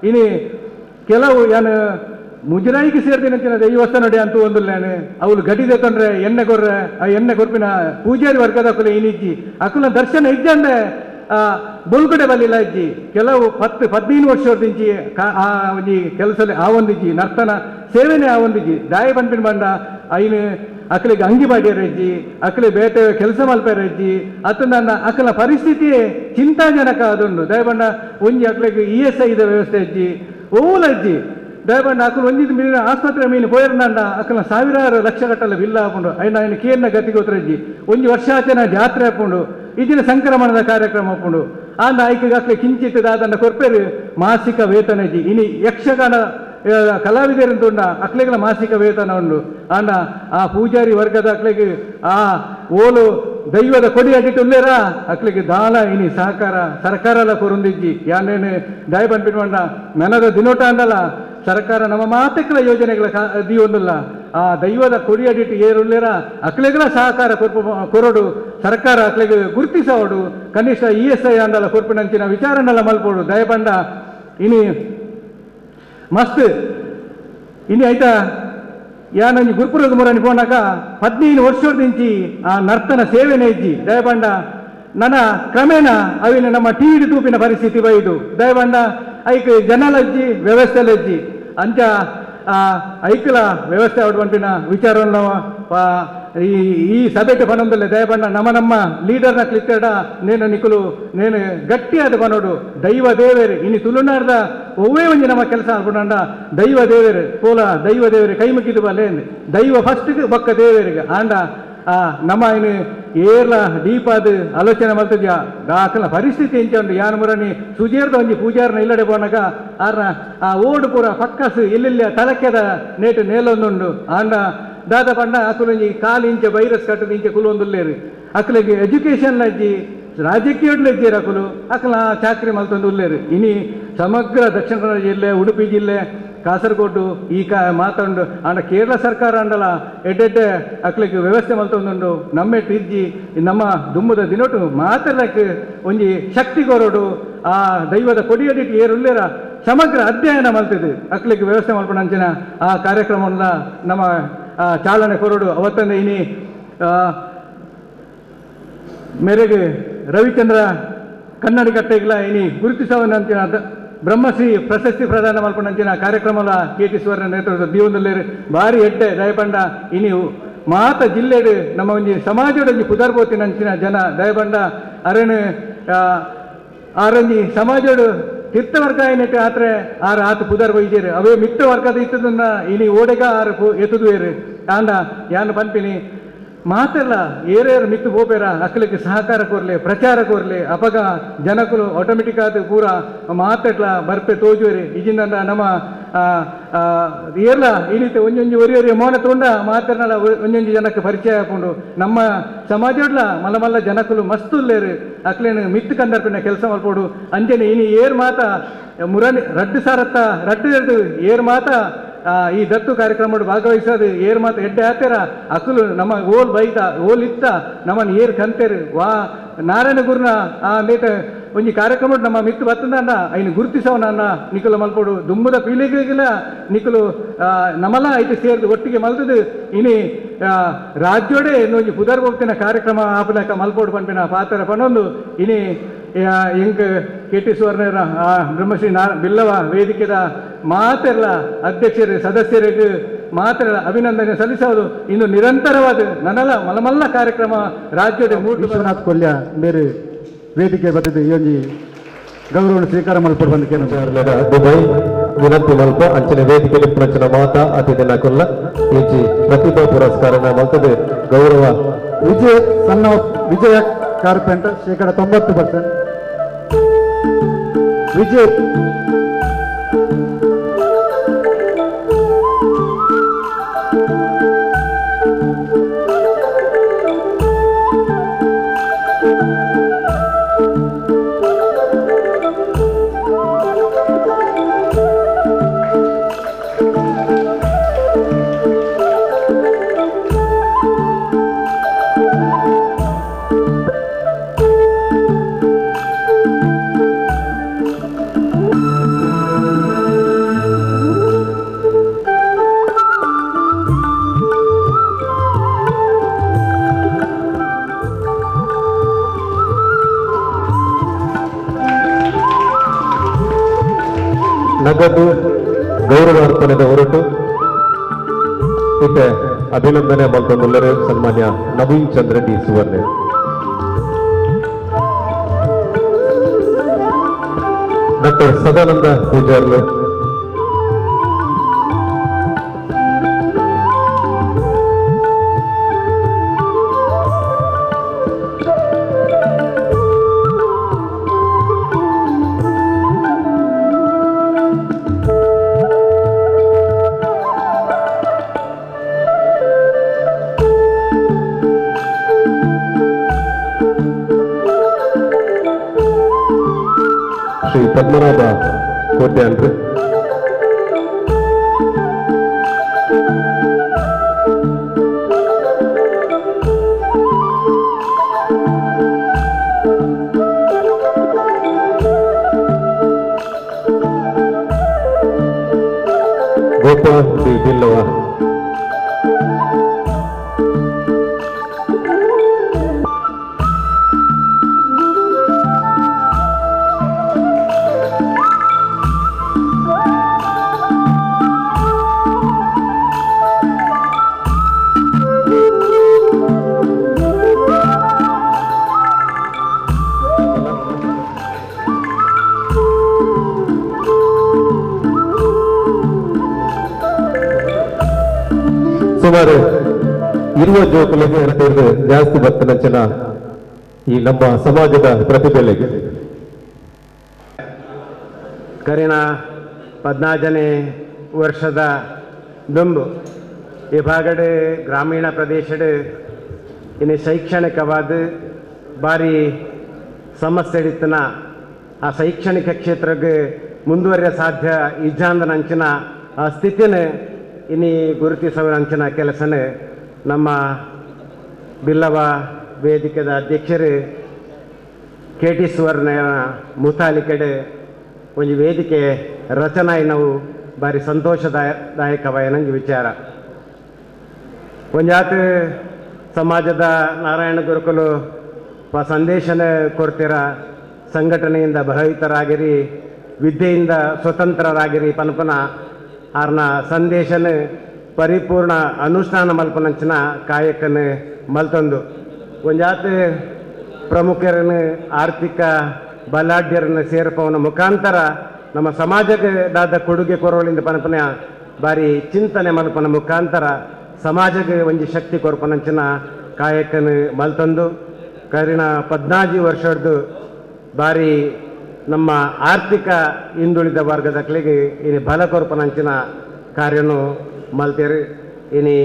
ಇನಿ ಕೆಲವು ಯಾನು ಮುಜರಾಯಿಗೆ ಸೇರ್ದಿನ ದೈವಸ್ಥಾನ ನಡಿ ಅಂತೂ ಒಂದುಲ್ಲೇನು ಅವಳು ಗಡಿದೆ ತೊಂದ್ರೆ ಎಣ್ಣೆ ಕೊರ್ರೆ ಆ ಎಣ್ಣೆ ಕೊರ್ಪಿನ ಪೂಜಾರಿ ವರ್ಗದ ಕುಲೆ ಇನಿಜ್ಜಿ ಅಕುಲ ದರ್ಶನ ಇಜ್ಜಂದೆ ಬೊಲ್ಗುಡೆ ಬಲ್ಲಿಲ್ಲ ಅಜ್ಜಿ. ಕೆಲವು 10 15 ವರ್ಷದಿಂಚಿ ಆ ಒಂಜಿ ಕೆಲಸ ಆ ಒಂದಿಜ್ಜಿ ನರ್ತನ ಸೇವೆನೇ ಆ ಒಂದಿಜ್ಜಿ ದಾಯ ಪನ್ಪಿನ ಬಂಡ ಐನು ಅಕಲಿಗೆ ಅಂಗಿ ಬಾಡಿಯರಜ್ಜಿ ಅಕಲಿ ಬೇಟೆ ಕೆಲಸ ಮಲ್ಪೆರಜ್ಜಿ ಅತನ ಅಕಲ ಪರಿಸ್ಥಿತಿಯೇ ಚಿಂತಾಜನಕ ಅದುಂಡು. ದಯಬಂಡ ಒಂಜಿ ಅಕಲಿಗೆ E S I ವ್ಯವಸ್ಥೆ ಅಜ್ಜಿ ಓಲಜ್ಜಿ ದಯಬಂಡ ಅಕಲು ಒಂಜಿ ಮೀನ ಆಸ್ಪತ್ರೆ ಮೀನು ಪೋಯರ್ನಂಡ ಅಕಲ ಸಾವಿರಾರು ಲಕ್ಷ ಗಟ್ಟಲೆ ಬಿಲ್ಲ ಹಾಕೊಂಡು ಐನ ಐನು ಕೇರ್ನ ಗತಿ ಗೊತ್ತರಜ್ಜಿ. ಒಂಜಿ ವರ್ಷಾಚನ ಜಾತ್ರೆ ಹಾಕೊಂಡು ಇದಿನ ಸಂಕ್ರಮಣದ ಕಾರ್ಯಕ್ರಮ ಹಾಕೊಂಡು ಆಂಡ ಐಕೆ ಅಕ್ಲೆ ಕಿಂಚಿತ್ ದಾದನ್ನ ಕೊರ್ಪೇರು ಮಾಸಿಕ ವೇತನ ಇಜ್ಜಿ. ಇನಿ ಯಕ್ಷಗಾನ ಕಲಾವಿದರಂತುಂಡ ಅಕ್ಲೆಗಳ ಮಾಸಿಕ ವೇತನ ಉಂಡು. ಆಂಡ ಆ ಪೂಜಾರಿ ವರ್ಗದ ಅಕ್ಲೆಗೆ ಆ ಓಲು ದೈವದ ಕೊಡಿ ಅಡಿಟುಲ್ಲೇರಾ ಅಕ್ಲೆಗೆ ದಾಲ ಇನಿ ಸಹಕಾರ ಸರ್ಕಾರಲ ಕೊರುಂದಿಜ್ಜಿ. ಯಾನೇನು ದಾಯ ಪನ್ಪಿನ ನನದ ದಿನೋಟ ಅಂಡಲ ಸರ್ಕಾರ ನಮ್ಮ ಮಾತೆಕ್ಲ ಯೋಜನೆಗಳ ದಿಯೊಂದುಲ್ಲ. ಆ ದೈವದ ಕೊಡಿ ಅಡಿಟ್ಟು ಏರುಲ್ಲೇರ ಅಕ್ಲೆಗಳ ಸಹಕಾರ ಕೊರಡು ಸರ್ಕಾರ ಅಕ್ಲೆಗೆ ಗುರುತಿಸೋಡು ಕನಿಷ್ಠ ESI ಅಂಡಲ ಕೊರ್ಪಿನಂಚಿನ ವಿಚಾರನೆಲ್ಲ ಮಲ್ಪೋಡು ದಯಪಂಡ. ಇನಿ ಮಸ್ತ್ ಇನಿ ಆಯ್ತಾ ಯಾನೊಂಜಿ ಗುರುಪುರದ ಮುರನಿ ಪೋನಾಗ 15 ವರ್ಷದಿಂಚಿ ಆ ನರ್ತನ ಸೇವೆನೇ ಇಜ್ಜಿ ದಯಪಂಡ. ನನ್ನ ಕ್ರಮೇಣ ಅವಿನ ನಮ್ಮ ಟಿವಿ ತೂಪಿನ ಪರಿಸ್ಥಿತಿ ಬೈದು ದಯಪಂಡ. ಐಕ್ ಜನಲಜ್ಜಿ ವ್ಯವಸ್ಥೆಲಜ್ಜಿ ಅಂಚ ಆ ಐಕ್ಲ ವ್ಯವಸ್ಥೆ ಅವಡುವಂಟಿನ ವಿಚಾರವನ್ನು ಈ ಈ ಸಭೆಗೆ ಬನೊಂದಲ್ಲೇ ದಯಪಂಡ. ನಮ್ಮ ನಮ್ಮ ಲೀಡರ್ನ ಕ್ಲಿಕ್ಕಡ ನೇನು ನಿಕುಲು ನೇನು ಗಟ್ಟಿಯಾದ ಬನೋಡು ದೈವ ದೇವೇರು. ಇನಿ ತುಳುನಾಡ್ದ ಒವ್ವೇ ಒಂಜಿ ನಮ್ಮ ಕೆಲಸ ಅನ್ಕೊಂಡ ದೈವ ದೇವೇರು ಪೋಲ ದೈವ ದೇವೇರು ಕೈ ಮುಗಿದು ಬಲ್ಲೆ ದೈವ ಫಸ್ಟ್ಗೆ ಬೊಕ್ಕ ದೇವೇರಿಗೆ. ಆಂಡ ಆ ನಮ್ಮ ಇನ್ನು ಏರ್ಲ ಡೀಪಾದ ಆಲೋಚನೆ ಮಲ್ತದ್ಯಾ ದಾಖಲ ಪರಿಸ್ಥಿತಿ ಎಂಚ ಉಂಡು. ಯಾನ್ ಮುರನಿ ಸುಜೇರ್ದ ಒಂಜಿ ಪೂಜಾರನ ಇಲ್ಲಡೆ ಪೋನಾಗ ಆರ್ನ ಆ ಓಡು ಪೂರ ಪಕ್ಕಸು ಎಲ್ಲೆಲ್ಲ ತಲಕೆದ ನೇಟು ನೇಲೊಂದುಂಡು. ಆಂಡ ದಾದ ಪಂಡ ಅಕುಲೊಂಜಿ ಕಾಲು ಇಂಚೆ ವೈರಸ್ ಕಟ್ಟದ ಇಂಚೆ ಕುಲೊಂದುಲ್ಲೇರು. ಅಕುಲಿಗೆ ಎಜುಕೇಶನ್ ಅಜ್ಜಿ ರಾಜಕೀಯ ಇದ್ದೀರ ಅಕುಲು ಅಕಲ ಚಾಕ್ರಿ ಮಲ್ತೊಂದು ಉಲ್ಲೇರು. ಇನಿ ಸಮಗ್ರ ದಕ್ಷಿಣ ಕನ್ನಡ ಜಿಲ್ಲೆ ಉಡುಪಿ ಜಿಲ್ಲೆ ಕಾಸರಗೋಡು ಈ ಮಾತಂಡು. ಆಂಡ ಕೇರಳ ಸರ್ಕಾರ ಅಂಡಲ ಎಡ್ಡೆಡ್ಡೆ ಅಕ್ಲಿಗೆ ವ್ಯವಸ್ಥೆ ಮಲ್ತೊಂದುಂಡು. ನಮ್ಮೆಟ್ಟು ಇಜ್ಜಿ ನಮ್ಮ ದುಮ್ಮದ ದಿನೋಟು ಮಾತೆಲ್ಲಕ್ಕೆ ಒಂಜಿ ಶಕ್ತಿ ಕೊರಡು ಆ ದೈವದ ಕೊಡಿಯಡಿಟ್ಟು ಏರುಲ್ಲೇರ ಸಮಗ್ರ ಅಧ್ಯಯನ ಮಲ್ತಿದ್ದು ಅಕ್ಲಿಗೆ ವ್ಯವಸ್ಥೆ ಮಲ್ಪಂಚಿನ ಆ ಕಾರ್ಯಕ್ರಮವನ್ನ ನಮ್ಮ ಚಾಲನೆ ಕೊರಡು. ಅವತ್ತಂದೆ ಇನಿ ಮೇರೆಗೆ ರವಿಚಂದ್ರ ಕನ್ನಡಿಕಟ್ಟೆಗ್ಲ ಇನಿ ಗುರುತಿಸವನಂಚಿನ ಬ್ರಹ್ಮಶ್ರೀ ಪ್ರಶಸ್ತಿ ಪ್ರದಾನ ಮಲ್ಪಂಚಿನ ಕಾರ್ಯಕ್ರಮಲ ಕೆ ಟಿ ಸುವರ್ಣ ನೇತೃತ್ವದ ದೀವೊಂದುಲ್ಲೇರು ಭಾರಿ ಎಡ್ಡೆ ದಯಪಂಡ. ಇನಿ ಮಾತ ಜಿಲ್ಲೆಡು ನಮ್ಮ ಒಂಜಿ ಸಮಾಜದೊಂಜಿ ಪುದರ್ಬೋತಿನಂಚಿನ ಜನ ದಯಪಂಡ. ಅರೇನು ಆರಂಜಿ ಸಮಾಜಡು ತೀರ್ಥವರ್ಗ ಏನಿಟ್ಟು ಆತ್ರೆ ಆರು ಆತ ಪುದರ್ ಬೈಜೇರು ಅವೇ ಮಿತ್ತ ವರ್ಗದ ಇತ್ತದನ್ನ ಇನಿ ಓಡೆಗ ಆರು ಎತ್ತುದುವೇರು. ಆಂಡ ಯಾನ್ ಪನ್ಪಿನಿ ಮಾತೆಲ್ಲ ಏರೇರು ಮಿತ್ತು ಪೋಪೇರ ಅಕ್ಲಿಗೆ ಸಹಕಾರ ಕೋರ್ಲೆ ಪ್ರಚಾರ ಕೋರ್ಲೆ ಅಪಗ ಜನಕುಲು ಆಟೋಮೆಟಿಕ್ ಆದ ಪೂರ ಮಾತೆಟ್ಲ ಬರ್ಪೆ ತೋಜುವೇರಿ. ಇಜಿಂದ ನಮ್ಮ ಏರ್ಲ ಈ ರೀತಿ ಒಂಜೊಂಜಿ ಒರಿ ಒರಿ ಮೌನ ತೊಂಡ ಮಾತೆರ್ನಲ ಒಂಜೊಂಜಿ ಜನಕ್ಕೆ ಪರಿಚಯ ಹಾಕೊಂಡು ನಮ್ಮ ಸಮಾಜಡ್ಲ ಮಲ್ಲ ಮಲ್ಲ ಜನಕುಲು ಮಸ್ತು ಉಲ್ಲೇರು ಅಕ್ಲೇನು ಮಿತ್ತು ಕಂದರ್ಪಿನ ಕೆಲಸ ಮಲ್ಪೋಡು. ಅಂಜನೆ ಇನಿ ಏರ್ ಮಾತ ಮುರನಿ ರಡ್ಡು ಸಾರತ್ತ ರಡ್ಡು ಏರ್ ಮಾತ ಈ ದತ್ತು ಕಾರ್ಯಕ್ರಮ ಭಾಗವಹಿಸೋದು ಏರ್ ಮಾತು ಎಡ್ಡೆ ಆತೇರ ಅಕುಲು ನಮ್ಮ ಓಲ್ ಬೈತ ಓಲ್ ಇತ್ತ ನಮ್ಮನ್ನು ಏರ್ ಕಂತೇರು ವಾ ನಾರಾಯಣ ಗುರುನ ಆ ನೇಟ ಒಂಜಿ ಕಾರ್ಯಕ್ರಮ ನಮ್ಮ ಮಿತ್ತು ಬತ್ತಂದ ಐನು ಗುರುತಿಸವನ ನಿಕುಲು ಮಲ್ಪೋಡು. ದುಂಬುದ ಪೀಳಿಗೆಗಿಲ್ಲ ನಿಕುಲು ನಮ್ಮಲ್ಲ ಐತೆ ಸೇರಿದು ಒಟ್ಟಿಗೆ ಮಲ್ತದು ಇನಿ ರಾಜ್ಯೋಡೆ ಇನ್ನೊಂಜಿ ಪುದರ್ ಹೋಗ್ತಿನ ಕಾರ್ಯಕ್ರಮ ಆಪಲಕ ಮಲ್ಪೋಡು ಪನ್ಪಿನ ಪಾತ್ರ ಪನೊಂದು ಇನಿ ಎಂಕ್ ಕೆ ಟಿ ಸುವರ್ಣರ ಬ್ರಹ್ಮಶ್ರೀ ಬಿಲ್ಲವ ವೇದಿಕೆದ ಮಾತೆಲ್ಲ ಅಧ್ಯಕ್ಷರು ಸದಸ್ಯರಿಗೆ ಮಾತ್ರ ಅಭಿನಂದನೆ ಸಲ್ಲಿಸೋದು. ಇನ್ನು ನಿರಂತರವಾದ ನನ್ನಲ್ಲ ಮಲಮಲ್ಲ ಕಾರ್ಯಕ್ರಮ ರಾಜ್ಯದ ವಿಶ್ವನಾಥ್ ಕೊಲ್ಯ ಬೇರೆ ವೇದಿಕೆ ಬರ್ತದೆ ಈ ಒಂಜಿ ಗೌರವ ಸ್ವೀಕಾರ ಮಲ್ಪೊಡು ಬಂದ ದುಬೈ ವಿನಂತಿ ಮಲ್ಪ ಅಂಚಿನ ವೇದಿಕೆ ಪ್ರಚನ ಮಾತಾ ಅತಿಥಿನ ಕೊಲ್ಲ ಇಂಚಿ ಪ್ರತಿಭಾ ಪುರಸ್ಕಾರ ಮಲ್ತದೆ ಗೌರವ ವಿಜಯ ಸಣ್ಣ ವಿಜಯ ಕಾರ್ಪೆಂಟರ್ 90% ವಿಜಯ್ ನಗದು ಗೌರವಾರ್ಪಣೆದ ಹೊರಟು ಇತ್ತೆ ಅಭಿನಂದನೆ ಮಲ್ತೊಂದುಲ್ಲೆರ್ ಸನ್ಮಾನ್ಯ ನವೀನ್ ಚಂದ್ರ ಡಿ ಸುವರ್ಣ. ಡಾಕ್ಟರ್ ಸದಾನಂದ ಪೂಜಾರ್ಲು Padmanabha ಕೋಟ್ಯಾನ್ರು. Gopal D Billava. ಸುಮಾರು 20 ಜೋಕುಲಿಗೆ ಜಾಸ್ತಿ ಬರ್ತನಂಚಿನ ಈ ನಮ್ಮ ಸಮಾಜದ ಪ್ರತಿಭೆಗಳಿಗೆ ಕರಿನ 14ನೇ ವರ್ಷದ ದುಂಬು ಈ ಭಾಗಡೆ ಗ್ರಾಮೀಣ ಪ್ರದೇಶದ ಇನ್ನು ಶೈಕ್ಷಣಿಕವಾದ ಭಾರಿ ಸಮಸ್ಯೆ ಇತ್ತನ ಆ ಶೈಕ್ಷಣಿಕ ಕ್ಷೇತ್ರಕ್ಕೆ ಮುಂದುವರಿಯ ಸಾಧ್ಯ ಇಜ್ಜಾಂದನಂಚಿನ ಆ ಸ್ಥಿತಿನೇ ಇನ್ನು ಗುರುತಿಸುವ ಕೆಲಸನೇ ನಮ್ಮ ಬಿಲ್ಲವ ವೇದಿಕೆದ ಅಧ್ಯಕ್ಷರು ಕೆ ಟಿ ಸುವರ್ಣ ಮುತಾಲಿಕೆಡೆ ಒಂದು ವೇದಿಕೆ ರಚನೆ ನಾವು ಭಾರಿ ಸಂತೋಷದಾಯಕವಾದ ವಿಚಾರ. ಒಂಜಾತ ಸಮಾಜದ ನಾರಾಯಣ ಗುರುಕುಲು ಸಂದೇಶನ ಕೊಡ್ತೀರ, ಸಂಘಟನೆಯಿಂದ ಭಯಭೀತರಾಗಿರಿ, ವಿದ್ಯೆಯಿಂದ ಸ್ವತಂತ್ರರಾಗಿರಿ ಪನ್ಪನ ಆರ್ನ ಸಂದೇಶನ ಪರಿಪೂರ್ಣ ಅನುಷ್ಠಾನ ಮಲ್ಪನಂಚಿನ ಕಾಯಕನ ಮಲ್ತಂದು ಒಂಜಾತ ಪ್ರಮುಖರನ್ನು ಆರ್ಥಿಕ ಬಲಾಢ್ಯರನ್ನು ಸೇರ್ಪವನ ಮುಖಾಂತರ ನಮ್ಮ ಸಮಾಜಕ್ಕೆ ದಾದ ಕೊಡುಗೆ ಕೊರೋಳಿಂದ ಪನಪನ ಬಾರಿ ಚಿಂತನೆ ಮಲ್ಪನ ಮುಖಾಂತರ ಸಮಾಜಕ್ಕೆ ಒಂಜಿ ಶಕ್ತಿ ಕೊರ್ಪನಂಚಿನ ಕಾಯಕನ ಮಲ್ತಂದು ಕರಿನ 14 ವರ್ಷದ್ದು ಬಾರಿ ನಮ್ಮ ಆರ್ಥಿಕ ಹಿಂದುಳಿದ ವರ್ಗದಕ್ಲಿಗೆ ಇನಿ ಬಲ ಕೊರ್ಪನಂಚಿನ ಕಾರ್ಯನು ಮಲ್ತೇರು. ಇನಿ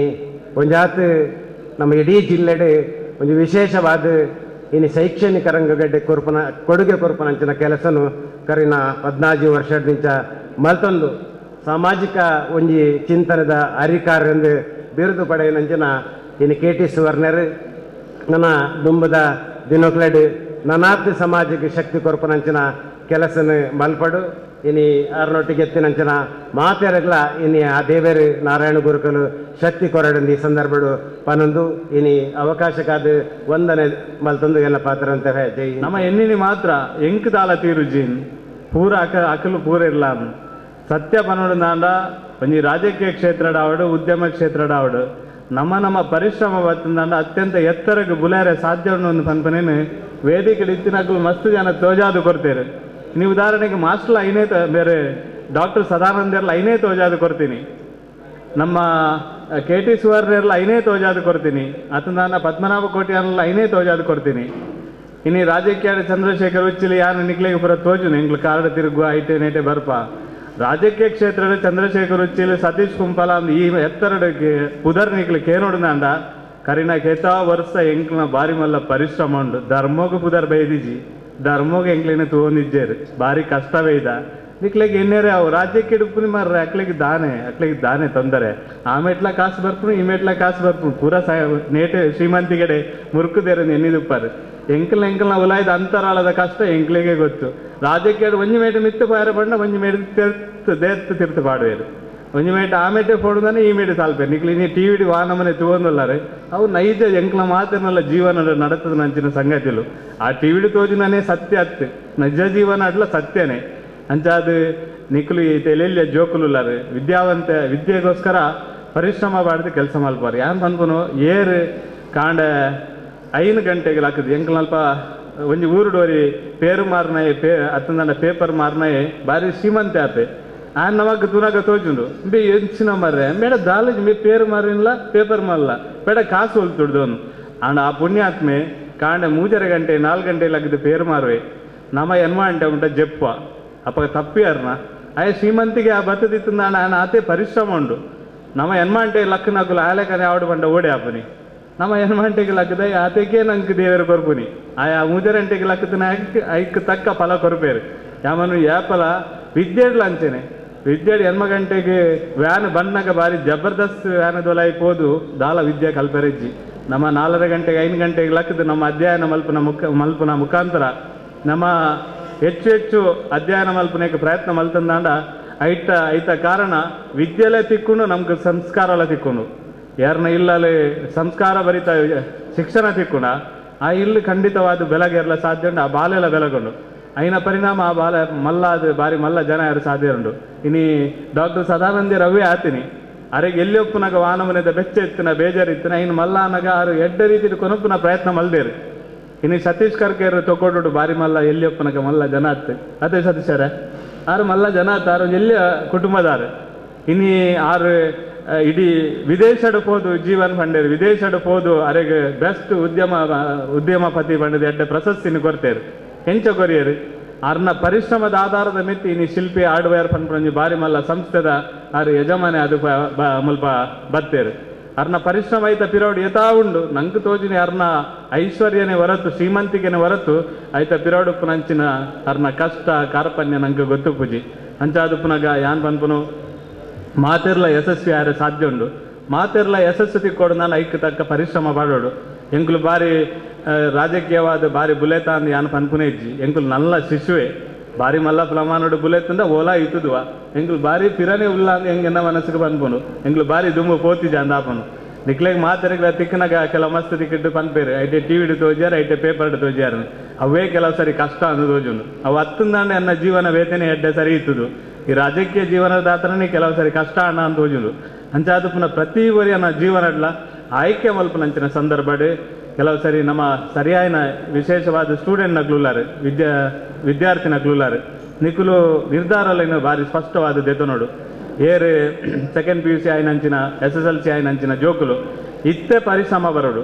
ಒಂಜಾತ ನಮ್ಮ ಇಡೀ ಜಿಲ್ಲೆಡೆ ಒಂದು ವಿಶೇಷವಾದ ಇನಿ ಶೈಕ್ಷಣಿಕ ರಂಗಗಡ್ಡೆ ಕೊರ್ಪನ ಕೊಡುಗೆ ಕೊರ್ಪನಂಚಿನ ಕೆಲಸನು ಕರಿನ 14 ವರ್ಷದಿಂದ ಮಲ್ತೊಂದು ಸಾಮಾಜಿಕ ಒಂಜಿ ಚಿಂತನದ ಅರಿಕಾರೆಂದು ಬಿರುದು ಪಡೆಯನಂಚಿನ ಇನಿ ಕೆ ಟಿ ಸುವರ್ಣರು ನನ್ನ ದುಂಬದ ದಿನಕ್ಲೆಡ್ ನನಾತ್ ಸಮಾಜಕ್ಕೆ ಶಕ್ತಿ ಕೊರ್ಪನಂಚಿನ ಕೆಲಸನ ಮಲ್ಪಡು. ಇನಿ ಆರ್ನೊಟ್ಟಿಗೆ ಎತ್ತಿನಂಚಿನ ಮಾತೆರಗ್ಲ ಇನಿ ಆ ದೇವರು ನಾರಾಯಣ ಗುರುಕಲು ಶಕ್ತಿ ಕೊರಡಂದು ಈ ಸಂದರ್ಭಡು ಪನೊಂದು ಇನಿ ಅವಕಾಶಕ್ಕಾದ ವಂದನೆ ಮಲ್ತೊಂದು ಎಲ್ಲ ಪಾತ್ರ ಅಂತ ಜೈ. ನಮ್ಮ ಎನ್ನಿನಿ ಮಾತ್ರ ಎಂಕ್ ದಾಲ ತೀರುಜೀನ್ ಪೂರ ಅಕಲು ಪೂರ ಇರ್ಲ ಸತ್ಯ ಪನೋಡು ನಾಂಡ ಒಂಜಿ ರಾಜಕೀಯ ಕ್ಷೇತ್ರಡ್ ಆವಡು ಉದ್ಯಮ ಕ್ಷೇತ್ರಡ್ ಆವಡು ನಮ್ಮ ನಮ್ಮ ಪರಿಶ್ರಮ ಬತ್ತಂದಾಂಡ ಅತ್ಯಂತ ಎತ್ತರಕ್ಕೆ ಬುಲೇರೆ ಸಾಧ್ಯ ಒಂದು ಪನ್ಪನೇನು ವೇದಿಕೆ ಇತ್ತಿನಕಲು ಮಸ್ತ್ ಜನ ತೋಜಾದು ಕೊಡ್ತೇವೆ. ನೀವು ಉದಾಹರಣೆಗೆ ಮಾಸ್ಟರ್ ಐನೇ ಬೇರೆ ಡಾಕ್ಟರ್ ಸದಾನಂದರ್ಲ ಐನೇ ತೋಜಾದು ಕೊಡ್ತೀನಿ, ನಮ್ಮ ಕೆ ಟಿ ಸುವರ್ಣರ್ಲ ಐನೇ ತೋಜಾದು ಕೊಡ್ತೀನಿ, ಅತಂದಾನ ಪದ್ಮನಾಭ ಕೋಟ್ಯಾನ್ಲ ಐನೇ ತೋಜಾದು ಕೊಡ್ತೀನಿ. ಇನ್ನು ರಾಜಕೀಯ ಚಂದ್ರಶೇಖರ್ ಉಚ್ಚಿಲಿ ಯಾರು ನಿಕ್ಲಿಗೆ ಪೂರ ತೋಜುನು ಎಂಗ್ಲು ಕಾರ್ಡ್ ತಿರುಗುವ ಐಟೆ ನೇಟೆ ಬರ್ಪ. ರಾಜಕೀಯ ಕ್ಷೇತ್ರದ ಚಂದ್ರಶೇಖರ್ ಉಚ್ಚಿಲಿ ಸತೀಶ್ ಕುಂಪಾಲ ಅಂದ್ ಈ ಎತ್ತರಕ್ಕೆ ಪುದರ್ ನಿಕ್ಲು ಕೇನೋಡುನಾಂಡ ಕರಿನ ಕೇತಾ ವರ್ಷ ಎಂಕ್ಲನ ಬಾರಿ ಮಲ್ಲ ಪರಿಶ್ರಮ ಉಂಡು. ಧರ್ಮೋಗು ಪುದರ್ ಬೈದಿಜಿ, ಧರ್ಮೋಗ ಎಂಕ್ಲೇನೆ ತೋಂದಿಜ್ಜೇರು ಬಾರಿ ಕಷ್ಟವೇ ಇದ ನಿಕ್ಲೆಗ್ ಎನ್ನೇರೆ ಅವು ರಾಜ್ಯಕ್ಕೆ ಇಡುಪುನಿ ಮಾರ್ರೆ ಅಕ್ಲೆಗ್ ದಾನೆ ತೊಂದರೆ. ಆ ಮೇಟ್ಲ ಕಾಸು ಬರ್ಪುನು ಈ ಮೇಟ್ಲ ಕಾಸು ಬರ್ಪುನು ಪೂರ ನೇಟೆ ಶ್ರೀಮಂತಿಗಡೆ ಮುರುಕುದೇರ ಎನ್ನಿದುಪ್ಪಾರು. ಎಂಕಲ್ ಎಂಕಲ್ನ ಉಲಾಯ್ದ ಅಂತರಾಳದ ಕಷ್ಟ ಎಂಕ್ಲಿಗೆ ಗೊತ್ತು. ರಾಜಕೀಯ ಒಂಜಿ ಮೇಟೆ ಮಿತ್ತು ಪಾರ ಪಂಡ ಒಂಜಿ ಮೇಟೆ ತೆರ್ತು ದೇತ್ತು ತಿರ್ತು ಪಾಡುವೇರು, ಒಂಜಿ ಮೇಟೆ ಆ ಮೇಟೆ ಫೋಡುದಾನೆ ಈ ಮೇಟೆ ಸಾಲ್ಪೇರು. ನಿಕ್ಲಿ ನೀ ಟಿ ವಿ ವಾನಮನೆ ತೂವೊಂದುಲ್ಲಾರೆ ಅವು ನೈಜ ಎಂಕ್ಲ ಮಾತಿನಲ್ಲ ಜೀವನ ನಡತದ ನಂಚಿನ ಸಂಗತಿಲು. ಆ ಟಿ ವಿಡು ತೋಜಿನೇ ಸತ್ಯ ಅತ್ತು ನಿಜ ಜೀವನ ಅಡ್ಲ ಸತ್ಯನೇ. ಅಂಚಾದ ನಿಕ್ಲು ಈ ತೆಲೆಲ್ಲ ಜೋಕುಲುಲ್ಲಾರು ವಿದ್ಯಾವಂತ ವಿದ್ಯೆಗೋಸ್ಕರ ಪರಿಶ್ರಮ ಮಾಡಿದ ಕೆಲಸ ಮಲ್ಪಾರು. ಯಾನ್ ಪನ್ಪುನು ಏರು ಕಾಂಡ 5 ಗಂಟೆಗೆ ಹಾಕುದು ಎಂಕಲ್ನಲ್ಪ ಒಂಜಿ ಊರುಡೋರಿ ಪೇರು ಮಾರ್ನಯೆ ಪೇ ಅತ್ತಂದ ಪೇಪರ್ ಮಾರ್ನಯೆ ಬಾರಿ ಶ್ರೀಮಂತೆ ಆಪೆ ಆನ್ ನಮಗ್ ತುನಗ ತೋಜುಂಡು ಬೇ ಎಂಚಿನ ಮರ್ರೆ ಬೇಡ ದಾಲಜ್ ಮೇ ಪೇರು ಮಾರಿಲ್ಲ ಪೇಪರ್ ಮಾರಲ್ಲ ಬೇಡ ಕಾಸು ಹೊಲ್ತುಡ್ದೋನು. ಆಂಡ ಆ ಪುಣ್ಯಾತ್ಮೆ ಕಾಂಡ 3.5 ಗಂಟೆ 4 ಗಂಟೆ ಲಗ್ದು ಪೇರು ಮಾರುವೆ ನಮ್ಮ ಎನ್ವಾಂಟೆ ಉಂಟ ಜಪ್ಪ ಅಪ್ಪ ತಪ್ಪಿಯಾರನ ಆಯ ಶ್ರೀಮಂತಿಗೆ ಆ ಬತ್ತದಿತ್ತು ನಾನು ಆತೆ ಪರಿಶ್ರಮ ಉಂಡು. ನಮ್ಮ ಎನ್ಮಾಂಟೆ ಲಕ್ಕನಗುಲ ಆಲೆಕನೆ ಆವಡು ಬಂಡ ಓಡೆ ಆಪನಿ ನಮ್ಮ ಎನ್ಮಾಂಟೆಗೆ ಲಕ್ಕದ ಆತೆಗೆ ನಂಗೆ ದೇವರು ಕೊರ್ಪುನಿ ಆಯಾ 3 ಗಂಟೆಗೆ ಲಕ್ಕದ ಐಕ್ ತಕ್ಕ ಫಲ ಕೊರ್ಪೇರು. ಯಾಮನು ಯಾಪಲ ವಿದ್ಯೆಡ್ಲ ಅಂಚೆನೆ ವಿದ್ಯೆಡ್ ಎನ್ಮ ಗಂಟೆಗೆ ವ್ಯಾನ್ ಬನ್ನಗ ಬಾರಿ ಜಬರ್ದಸ್ತ್ ವ್ಯಾನ್ ದೊಲಾಯಿ ಪೋದು ದಾಲ ವಿದ್ಯೆ ಕಲ್ಪೆರೆಜ್ಜಿ ನಮ್ಮ 4.5 ಗಂಟೆಗೆ 5 ಗಂಟೆಗೆ ಲಕ್ಕದು ನಮ್ಮ ಅಧ್ಯಯನ ಮಲ್ಪುನ ಮುಖಾಂತರ ನಮ್ಮ ಹೆಚ್ಚು ಹೆಚ್ಚು ಅಧ್ಯಯನ ಮಲ್ಪನಕ್ಕೆ ಪ್ರಯತ್ನ ಮಲ್ತಂದಾಂಡ ಐತ ಐತ ಕಾರಣ ವಿದ್ಯೆಲೆ ತಿಕ್ಕೊಂಡು ನಮ್ಗೆ ಸಂಸ್ಕಾರ ಎಲ್ಲ ತಿಕ್ಕೊಂಡು ಯಾರನ್ನ ಇಲ್ಲಲ್ಲಿ ಸಂಸ್ಕಾರ ಭರಿತ ಶಿಕ್ಷಣ ತಿಕ್ಕೊಂಡ ಆ ಇಲ್ಲಿ ಖಂಡಿತವಾದ ಬೆಳಗೆರಲ ಸಾಧ್ಯ ಉಂಟು ಆ ಬಾಲೆಲ್ಲ ಬೆಳಗೊಂಡು ಐನ ಪರಿಣಾಮ ಆ ಬಾಲ ಮಲ್ಲ ಅದು ಬಾರಿ ಮಲ್ಲ ಜನ ಯಾರು ಸಾಧ್ಯ ಉಂಟು. ಇನಿ ಡಾಕ್ಟರ್ ಸದಾನಂದ ರವಿ ಆತೀನಿ ಅರೆಗೆ ಎಲ್ಲಿ ಒಪ್ಪುನಾಗ ವಾನಮನೆದ ಬೆಚ್ಚ ಇತ್ತಿನ ಬೇಜಾರಿತ್ತಿನ ಇನ್ನು ಮಲ್ಲ ಅನ್ನಾಗ ಆರು ಎಡ್ಡ ರೀತಿ ಕೊನಪ್ಪುನ ಪ್ರಯತ್ನ ಮಲ್ದೇರು. ಇನ್ನು ಸತೀಶ್ ಕರ್ಕೇರು ತೊಗೊಡು ಬಾರಿ ಮಲ್ಲ ಎಲ್ಲಿ ಒಪ್ಪುನಾಗ ಮಲ್ಲ ಜನ ಆತ್ ಅದೇ ಸತೀಶರೇ ಆರು ಮಲ್ಲ ಜನ ಆತ ಆರು ಎಲ್ಲಿ ಕುಟುಂಬದಾರು ಇನಿ ಆರು ಇಡೀ ವಿದೇಶಡ್ ಪೋದು ಜೀವನ್ ಪಂಡೇರು ವಿದೇಶಡ್ ಪೋದು ಅರೆಗೆ ಬೆಸ್ಟ್ ಉದ್ಯಮಪತಿ ಪಂಡದ ಎಡ್ಡೆ ಪ್ರಶಸ್ತಿನ ಕೊರ್ತೇರು ಎಂಚ ಕೊರಿಯರು ಅರ್ನ ಪರಿಶ್ರಮದ ಆಧಾರದ ಮಿತಿ ಇನಿ ಶಿಲ್ಪಿ ಹಾರ್ಡ್ವೇರ್ ಪನ್ಪುನಂಜಿ ಬಾರಿ ಮಲ್ಲ ಸಂಸ್ಥೆದ ಆರು ಯಜಮಾನೆ ಅದು ಮುಲ್ಪ ಬತ್ತೇರು ಅರ್ನ ಪರಿಶ್ರಮ ಐತ ಪಿರೋಡು ಯಥಾ ಉಂಡು ನಂಗೆ ತೋಜಿನಿ ಅರ್ನ ಐಶ್ವರ್ಯನೇ ಹೊರತು ಶ್ರೀಮಂತಿಕೆನೆ ಹೊರತು ಐತ ಪಿರೋಡು ಪುನಂಚಿನ ಅರ್ನ ಕಷ್ಟ ಕಾರ್ಪಣ್ಯ ನಂಗೆ ಗೊತ್ತು ಪೂಜಿ ಅಂಚಾದು ಪುನಗ ಯಾನ್ ಪನ್ಪುನು ಮಾತೆರ್ಲ ಯಶಸ್ವಿ ಆರೆ ಸಾಧ್ಯ ಉಂಡು ಮಾತೆರ್ಲ ಯಶಸ್ಸು ತಿಕ್ಕೋಡು ನಾನು ಐಕ್ ತಕ್ಕ ಪರಿಶ್ರಮ ಪಾಡೋಡು ಎಂಕುಲು ಬಾರಿ ರಾಜಕೀಯವಾದ ಬಾರಿ ಬುಲೆತ ಅಂದ್ ಯಾನ್ ಪನ್ಪುನೇ ಇಜ್ಜಿ ಎಂಕುಲು ನಲ್ಲ ಶಿಶುವೆ ಬಾರಿ ಮಲ್ಲ ಪ್ರಮಾಣಡು ಬುಲೆತಂದ ಓಲಾ ಇತ್ತುದುವ ಎಂಕುಲು ಬಾರಿ ಪಿರನೆ ಉಲ್ಲ ಅಂದ್ ಹೆಂಗೆನ್ನ ಮನಸ್ಸಿಗೆ ಪನ್ಪುನು ಎಂಕುಲು ಬಾರಿ ದುಂಬು ಪೋತಿಜ ಅಂದಾಪನು ನಿಕ್ಲೆಗ್ ಮಾತೆರೆಗ್ಲ ತಿಕ್ಕನಾಗ ಕೆಲವು ಮಸ್ತ್ ತಿಕ್ಕಿಟ್ಟು ಪನ್ಪೇರು ಐಟೆ ಟಿ ವಿಡು ತೋಜಾರ ಐಟೆ ಪೇಪರ್ ತೋಜಾರ ಅವೇ ಕೆಲವು ಸರಿ ಕಷ್ಟ ಅಂದು ತೋಜುನು ಅವು ಹತ್ತಂದಾಂಡೆ ಅನ್ನ ಜೀವನ ವೇತನೆ ಎಡ್ಡೆ ಸರಿ ಇತ್ತುದು ಈ ರಾಜಕೀಯ ಜೀವನದಾತನೇ ಕೆಲವು ಸರಿ ಕಷ್ಟ ಅಣ್ಣ ಅಂತ ತೋಜುನು ಅಂಚಾದ ಪುನಃ ಪ್ರತಿ ಒರಿ ಅನ್ನ ಜೀವನಡ್ಲ ಆಯ್ಕೆ ಮಲ್ಪನಂಚಿನ ಸಂದರ್ಭಡ್ ಕೆಲವು ಸರಿ ನಮ್ಮ ಸರಿಯಾಯಿನ ವಿಶೇಷವಾದ ಸ್ಟೂಡೆಂಟ್ ನಗ್ಲುಲ್ಲಾರು ವಿದ್ಯಾರ್ಥಿ ನಗ್ಲುಲ್ಲಾರು ನಿಕುಲು ನಿರ್ಧಾರಲೇನು ಭಾರಿ ಸ್ಪಷ್ಟವಾದ ದೆತನೋಡು ಏರು second P U C ಆಯ್ನಂಚಿನ SSLC ಆಯ್ನಂಚಿನ ಜೋಕುಲು ಇತ್ತೆ ಪರಿಶ್ರಮ ಬರೋಡು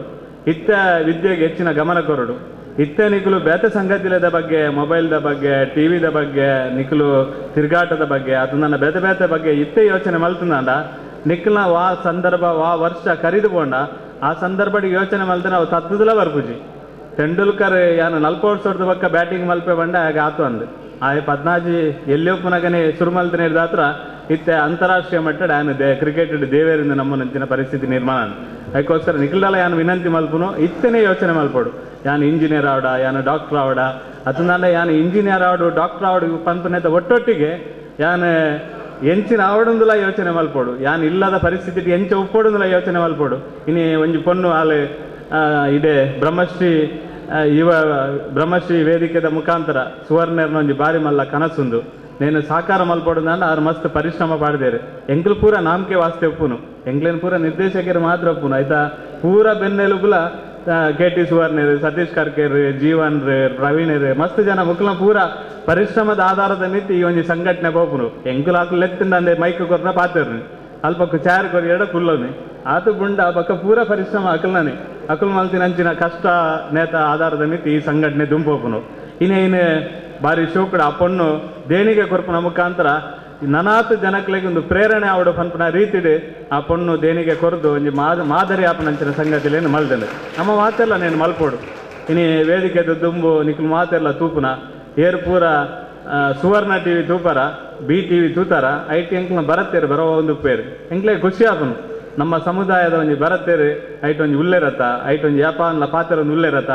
ಇತ್ತೆ ವಿದ್ಯೆಗೆ ಹೆಚ್ಚಿನ ಗಮನ ಕೊರಡು ಇತ್ತೆ ನಿಕುಲು ಬೇತೆ ಸಂಗತಿಲದ ಬಗ್ಗೆ ಮೊಬೈಲ್ದ ಬಗ್ಗೆ ಟಿ ವಿದ ಬಗ್ಗೆ ನಿಕುಲು ತಿರುಗಾಟದ ಬಗ್ಗೆ ಅದು ನನ್ನ ಬೇತೆ ಬೇತೆ ಬಗ್ಗೆ ಇತ್ತೆ ಯೋಚನೆ ಮಲ್ತಂದಾಂಡ ನಿಕ್ಲ ವಾ ಸಂದರ್ಭ ವಾ ವರ್ಷ ಕರಿದು ಪೋಂಡ ಆ ಸಂದರ್ಭ ಯೋಚನೆ ಮಲ್ತ ನಾವು ತತ್ತದಲ ಬರ್ಪುಜಿ ತೆಂಡೂಲ್ಕರ್ ಯಾನು 40 ವರ್ಷದ ಪಕ್ಕ ಬ್ಯಾಟಿಂಗ್ ಮಲ್ಪೆ ಬಂಡ ಹಾಗೆ ಆತು ಅಂದು ಆ ಪದ್ನಾಜಿ ಎಲ್ಲಿಯೋ ಪುನಗನೆ ಶುರು ಮಲ್ತನೇ ದಾತ್ರ ಇತ್ತೆ ಅಂತಾರಾಷ್ಟ್ರೀಯ ಮಟ್ಟದ ಯಾನು ಕ್ರಿಕೆಟ್ ದೇವೇರಿಂದ ನಮ್ಮ ನಂಚಿನ ಪರಿಸ್ಥಿತಿ ನಿರ್ಮಾಣ. ಅದಕ್ಕೋಸ್ಕರ ನಿಖಿಲ್ದಲ್ಲ ಯಾನು ವಿನಂತಿ ಮಲ್ಪುನು ಇತ್ತನೇ ಯೋಚನೆ ಮಲ್ಪೋಡು ಯಾನು ಇಂಜಿನಿಯರ್ ಆವಡ ಯಾನು ಡಾಕ್ಟರ್ ಆವಡ ಅದನ್ನ ಯಾನು ಇಂಜಿನಿಯರ್ ಆವಡು ಡಾಕ್ಟರ್ ಆವಡು ಪಂಪನೇತ ಒಟ್ಟೊಟ್ಟಿಗೆ ಯಾನು ಎಂಚಿನ ಆವಡೊಂದುಲ ಯೋಚನೆ ಮಲ್ಪೋಡು ಯಾನು ಇಲ್ಲದ ಪರಿಸ್ಥಿತಿ ಎಂಚ ಉಪ್ಪೋಡುಂದುಲ ಯೋಚನೆ ಮಲ್ಪೋಡು ಇನಿ ಒಂಜಿ ಪೊಣ್ಣು ಆಲೆ ಇದೆ ಬ್ರಹ್ಮಶ್ರೀ ಯುವ ಬ್ರಹ್ಮಶ್ರೀ ವೇದಿಕೆದ ಮುಖಾಂತರ ಸುವರ್ಣರ್ನ ಒಂಜಿ ಬಾರಿ ಮಲ್ಲ ಕನಸುಂದು ನೇನು ಸಾಕಾರ ಮಲ್ಪೋಡು ಆರು ಮಸ್ತ್ ಪರಿಶ್ರಮ ಪಾಡ್ದೇರು ಎಂಕ್ಲು ಪೂರ ನಾಮಕೆ ವಾಸ್ತೆ ಒಪ್ಪುನು ಎಂಕ್ಲೇನು ಪೂರ ನಿರ್ದೇಶಕರು ಮಾತ್ರ ಒಪ್ಪುನು ಆಯ್ತಾ ಪೂರ ಬೆನ್ನೆಲುಬುಲ ಕೆ ಟಿ ಸುವರ್ಣರು ಸತೀಶ್ ಕರ್ಕೇರ್ ಜೀವನ್ ಪ್ರವೀಣರು ಮಸ್ತ್ ಜನ ಮುಕ್ಲ ಪೂರ ಪರಿಶ್ರಮದ ಆಧಾರದ ಮಿತಿ ಈ ಒಂಜಿ ಸಂಘಟನೆ ಪೋಪುನು ಎಂಕುಲು ಹಾಕು ಲೆತ್ತಿಂದ ಅಂದೆ ಮೈಕ್ ಕೊರ್ನ ಪಾತಿರ್ನಿ ಅಲ್ಪಕ್ಕ ಚಾರ್ ಕೊರಿ ಎಡ ಕುಲ್ಲೋನಿ ಆತು ಗುಂಡ ಪಕ್ಕ ಪೂರ ಪರಿಶ್ರಮ ಅಕಲ್ನಾನೆ ಅಕುಲ್ ಮಲ್ತಿನ ಅಂಚಿನ ಕಷ್ಟ ನೇತ ಆಧಾರದ ಮಿತಿ ಈ ಸಂಘಟನೆ ದುಂಪೋಪುನು ಇನ್ನೇನು ಬಾರಿ ಶೋಕಡ ಆ ಪೊಣ್ಣು ದೇಣಿಗೆ ಕೊರ್ಪುನ ಮುಖಾಂತರ ನನಾತು ಜನಕ್ಲೆಗೆ ಒಂದು ಪ್ರೇರಣೆ ಆವಡು ಪನ್ಪುನ ರೀತಿಡ್ ಆ ಪೊಣ್ಣು ದೇಣಿಗೆ ಕೊರದು ಒಂಜಿ ಮಾದರಿ ಆಪನಂಚಿನ ಸಂಗತಿಲೇನು ಮಲ್ದೆನು ನಮ್ಮ ಮಾತೆಲ್ಲ ನೇನು ಮಲ್ಪೋಡು ಇನಿ ವೇದಿಕೆದ ದುಂಬು ನಿಕ್ಲು ಮಾತೆಲ್ಲ ತೂಪುನ ಏರು ಪೂರ ಸುವರ್ಣ ಟಿ ವಿ ತೂಪರ B T V ತೂತಾರ I T ಎಂಕ್ಲ ಬರತ್ತೇರು ಬರೋ ಒಂದು ಪೇರು ಎಂಕ್ಲೆ ಖುಷಿ ಆಪನು ನಮ್ಮ ಸಮುದಾಯದ ಒಂಜಿ ಬರತ್ತೇರು ಐಟ್ ಒಂಜಿ ಉಲ್ಲೇರತ್ತ ಐಟ್ ಒಂಜಿ ಯಾಪಾನ್ಲ ಪಾತ್ರ ಒಂದು ಉಲ್ಲೇರತ್ತ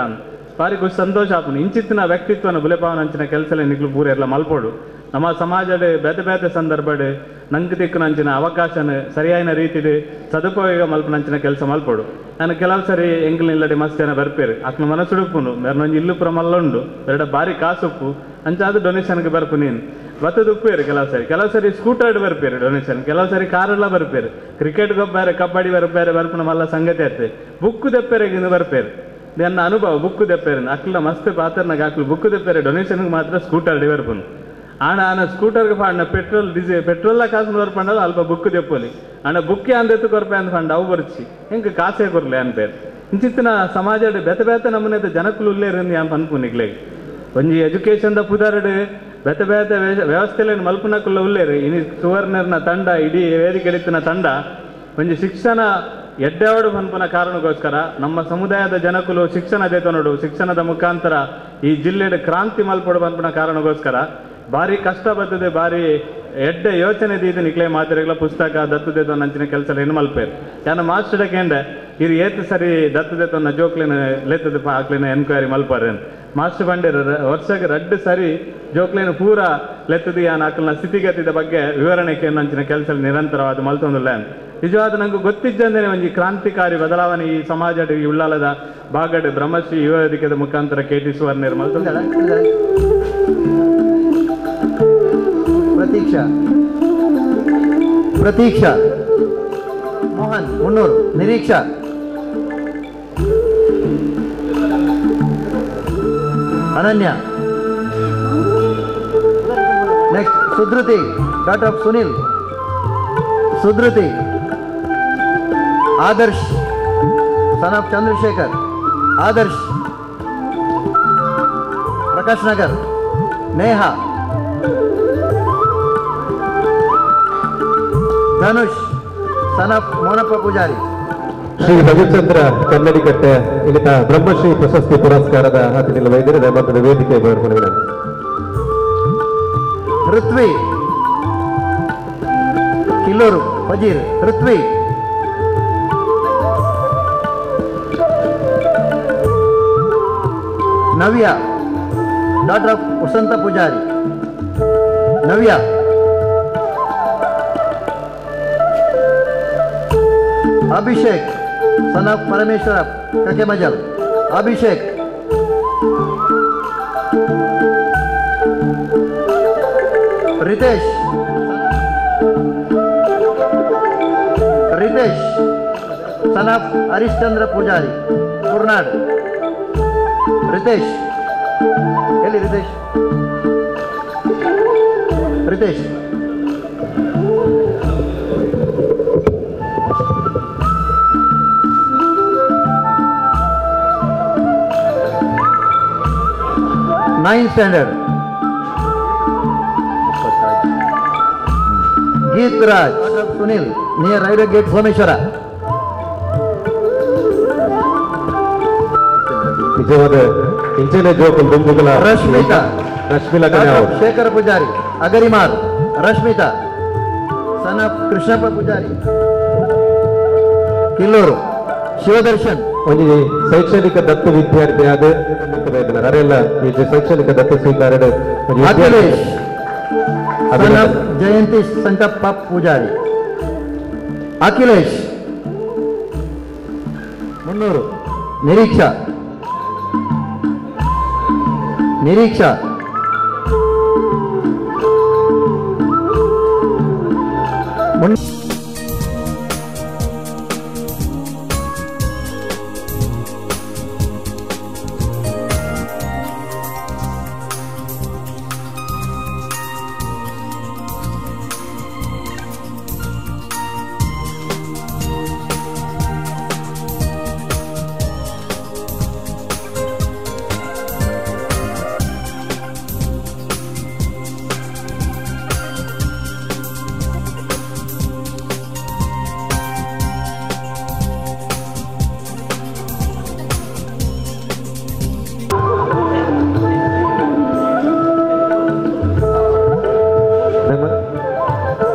ಬಾರಿ ಖುಷಿ ಸಂತೋಷ ಆಪನು ಇಂಚಿತ್ತಿನ ವ್ಯಕ್ತಿತ್ವನ ಬುಲೆಪಾವನಂಚಿನ ಕೆಲಸಲೇ ನಿಕ್ಲು ಪೂರ ಎಲ್ಲ ಮಲ್ಪೋಡು ನಮ್ಮ ಸಮಾಜಡ್ ಬೇತೆ ಬೇತೆ ಸಂದರ್ಭಡ್ ನಂಗೆ ತಿಕ್ಕುನಂಚಿನ ಅವಕಾಶನ ಸರಿಯಾದ ರೀತಿಡ್ ಸದುಪಯೋಗ ಮಲ್ಪನಂಚಿನ ಕೆಲಸ ಮಲ್ಪೋಡು ನಾನು ಕೆಲವು ಸರಿ ಎಂಕ್ಲು ಇಲ್ಲಡೆ ಮಸ್ತ್ ಜನ ಬರ್ಪೇರು ಆತ್ಮ ಮನಸ್ಸುಡುಪ್ಪುನು ಬೇರೆ ಇಲ್ಲು ಪುರ ಮಲ್ಲ ಉಂಡು ಬೇರೆ ಬಾರಿ ಕಾಸುಪ್ಪು ಅಂಚಾದ ಡೊನೇಷನ್ಗೆ ಬರ್ಪು ನೀನು ಬತ್ತದ ಉಪ್ಪೇರು ಕೆಲವು ಸರಿ ಸ್ಕೂಟರ್ ಬರ್ಪೇರು ಡೊನೇಷನ್ ಕೆಲವು ಸರಿ ಕಾರೆಲ್ಲ ಬರ್ಪೇರು ಕ್ರಿಕೆಟ್ ಗೊಬ್ಬಾರೆ ಕಬಡ್ಡಿ ಬರ್ಪೇರೆ ಬರ್ಪುನ ಮಲ್ಲ ಸಂಗತಿ ಆಯ್ತು ಬುಕ್ಕು ದೆಪ್ಪೇರೆ ಬರ್ಪೇರು ನನ್ನ ಅನುಭವ ಬುಕ್ಕು ದೆಪ್ಪೇರು ಅಕ್ಲ ಮಸ್ತ್ ಪಾತ್ರನಾಗ ಅಕ್ಲು ಬುಕ್ಕು ದೆಪ್ಪೇರೆ ಡೊನೇಷನ್ಗೆ ಮಾತ್ರ ಸ್ಕೂಟರ್ ಬರ್ಪುನು ಆಣ ಆನ ಸ್ಕೂಟರ್ಗೆ ಫಂಡ ಪೆಟ್ರೋಲ್ ಡೀಸೆಲ್ ಪೆಟ್ರೋಲ್ಲ ಕಾಸು ಬರ್ಪಂಡಲ್ಲ ಅಲ್ಪ ಬುಕ್ ದೆಪ್ಪಲಿ ಅಣ್ಣ ಬುಕ್ಕೆ ಅಂದೆತ್ತು ಕೊರ್ಪೆ ಅಂದ ಫಂಡ ಅವು ಬರ್ಚಿ ಹೆಂಗೆ ಕಾಸೇ ಕೊರ್ಲೆ ಅನ್ಪೇರು ಇಂಚಿತ್ತಿನ ಸಮಾಜಡ್ ಬೇತೆ ಬೇತೆ ನಮೂನೆದ ಜನಕುಲು ಉಲ್ಲೇರು ಯಾನ್ ಪನ್ಪು ನಿಕ್ಲೆಗ್ ಒಂಜಿ ಎಜುಕೇಶನ್ದ ಪುದರ್ಡ್ ಬೇತೆ ಬೇತೆ ವ್ಯವಸ್ಥೆಲೇನು ಮಲ್ಪುನಕುಲ್ಲ ಉಲ್ಲೇರು ಇನಿ ಸುವರ್ಣರ್ನ ತಂಡ ಇಡೀ ವೇದಿಕೆಲಿತ್ತಿನ ತಂಡ ಒಂಜಿ ಶಿಕ್ಷಣ ಎಡ್ಡೆವಡು ಪನ್ಪುನ ಕಾರಣಕ್ಕೋಸ್ಕರ ನಮ್ಮ ಸಮುದಾಯದ ಜನಕುಲು ಶಿಕ್ಷಣ ದೇತನೋಡು ಶಿಕ್ಷಣದ ಮುಖಾಂತರ ಈ ಜಿಲ್ಲೆಡ್ ಕ್ರಾಂತಿ ಮಲ್ಪೊಡು ಪನ್ಪುನ ಕಾರಣಕ್ಕೋಸ್ಕರ ಭಾರಿ ಕಷ್ಟ ಬರ್ತದೆ, ಭಾರಿ ಎಡ್ಡೆ ಯೋಚನೆ ದೀದು ನಿಕ್ಲೆ ಮಾತ್ರೆಗಳ ಪುಸ್ತಕ ದತ್ತುದೆ ನಂಚಿನ ಕೆಲಸ ಏನು ಮಲ್ಪೇರು. ಯಾನ ಮಾಸ್ಟರ್ ಕೇಂದ್ರ ಇರು ಏತು ಸರಿ ದತ್ತುದೆ ತನ್ನ ಜೋಕ್ಲಿನ ಲೆತ್ತದ ಆಕ್ಲಿನ ಎನ್ಕ್ವೈರಿ ಮಲ್ಪಾರೆ. ಮಾಸ್ಟರ್ ಬಂಡೇರು ವರ್ಷಕ್ಕೆ ರಡ್ಡು ಸರಿ ಜೋಕ್ಲಿನ ಪೂರ ಲೆತ್ತದ ಯಾನ ಆಕಲ್ನ ಸ್ಥಿತಿಗತಿದ ಬಗ್ಗೆ ವಿವರಣೆ ನಂಚಿನ ಕೆಲಸ ನಿರಂತರವಾದ ಮಲ್ತೊಂದುಲ್ಲ. ನಿಜವಾದ ನಂಗೆ ಗೊತ್ತಿದ್ದಂದೇ ಒಂಜಿ ಕ್ರಾಂತಿಕಾರಿ ಬದಲಾವಣೆ ಈ ಸಮಾಜ ಈ ಉಳ್ಳಾಲದ ಬಾಗಡ್ ಬ್ರಹ್ಮಶ್ರೀ ಯುವ ವೇದಿಕೆದ ಮುಖಾಂತರ ಕೆ ಟಿ ಸುವರ್ಣರು ಮಲ್ತೊಂದು. Pratiksha Pratiksha Mohan Munnur Niriksha Ananya next Sudhriti daughter of Sunil Sudhriti Adarsh son of Chandrashekhar Adarsh Prakash Nagar Neha Dhanush son of Monappa Pujari. Shri Ravichandra Kannadikatte ಇಲ್ಲಿತ ಬ್ರಹ್ಮಶ್ರೀ ಪ್ರಶಸ್ತಿ ಪುರಸ್ಕಾರದ ಅತಿಥಿಗಳು ವೈದ್ಯರು ದಯಮಾಡಿ ವೇದಿಕೆ ಬರಬೇಕು. Prithvi Killur Pajir Prithvi Navya daughter of Vasantha Pujari Navya Abhishek son of Parameshwara Kakemajal Abhishek Ritesh Ritesh son of Harishchandra Pujari Kurnad Ritesh ಎಲ್ಲಿ Ritesh Ritesh ninth standard Geet Raj Sunil near railway gate Someshwara. ನಿಜವಾದ ಇಂಚನೆ ಜೋಕುಲ್ ದುಂಬುಗಳ ರಶ್ಮಿತಾ ರಶ್ಮಿಲಾ ಶೇಖರ Poojary ಅಗರಿಮಾರ್ Rashmita son of Krishnappa Poojary Killur Shivdarshan. ಒಂಜಿ ಶೈಕ್ಷಣಿಕ ದತ್ತು ವಿದ್ಯಾರ್ಥಿ ಆದ ಅರೆಲ್ಲ ಶೈಕ್ಷಣಿಕ ದತ್ತು ಸ್ವೀಕಾರ ಅಖಿಲೇಶ್ ಸನ್ ಆಫ್ ಜಯಂತಿ ಸಂಕಪ್ಪ ಪೂಜಾರಿ ಅಖಿಲೇಶ್ ಮುನ್ನೂರು ನಿರೀಕ್ಷಾ ನಿರೀಕ್ಷಾ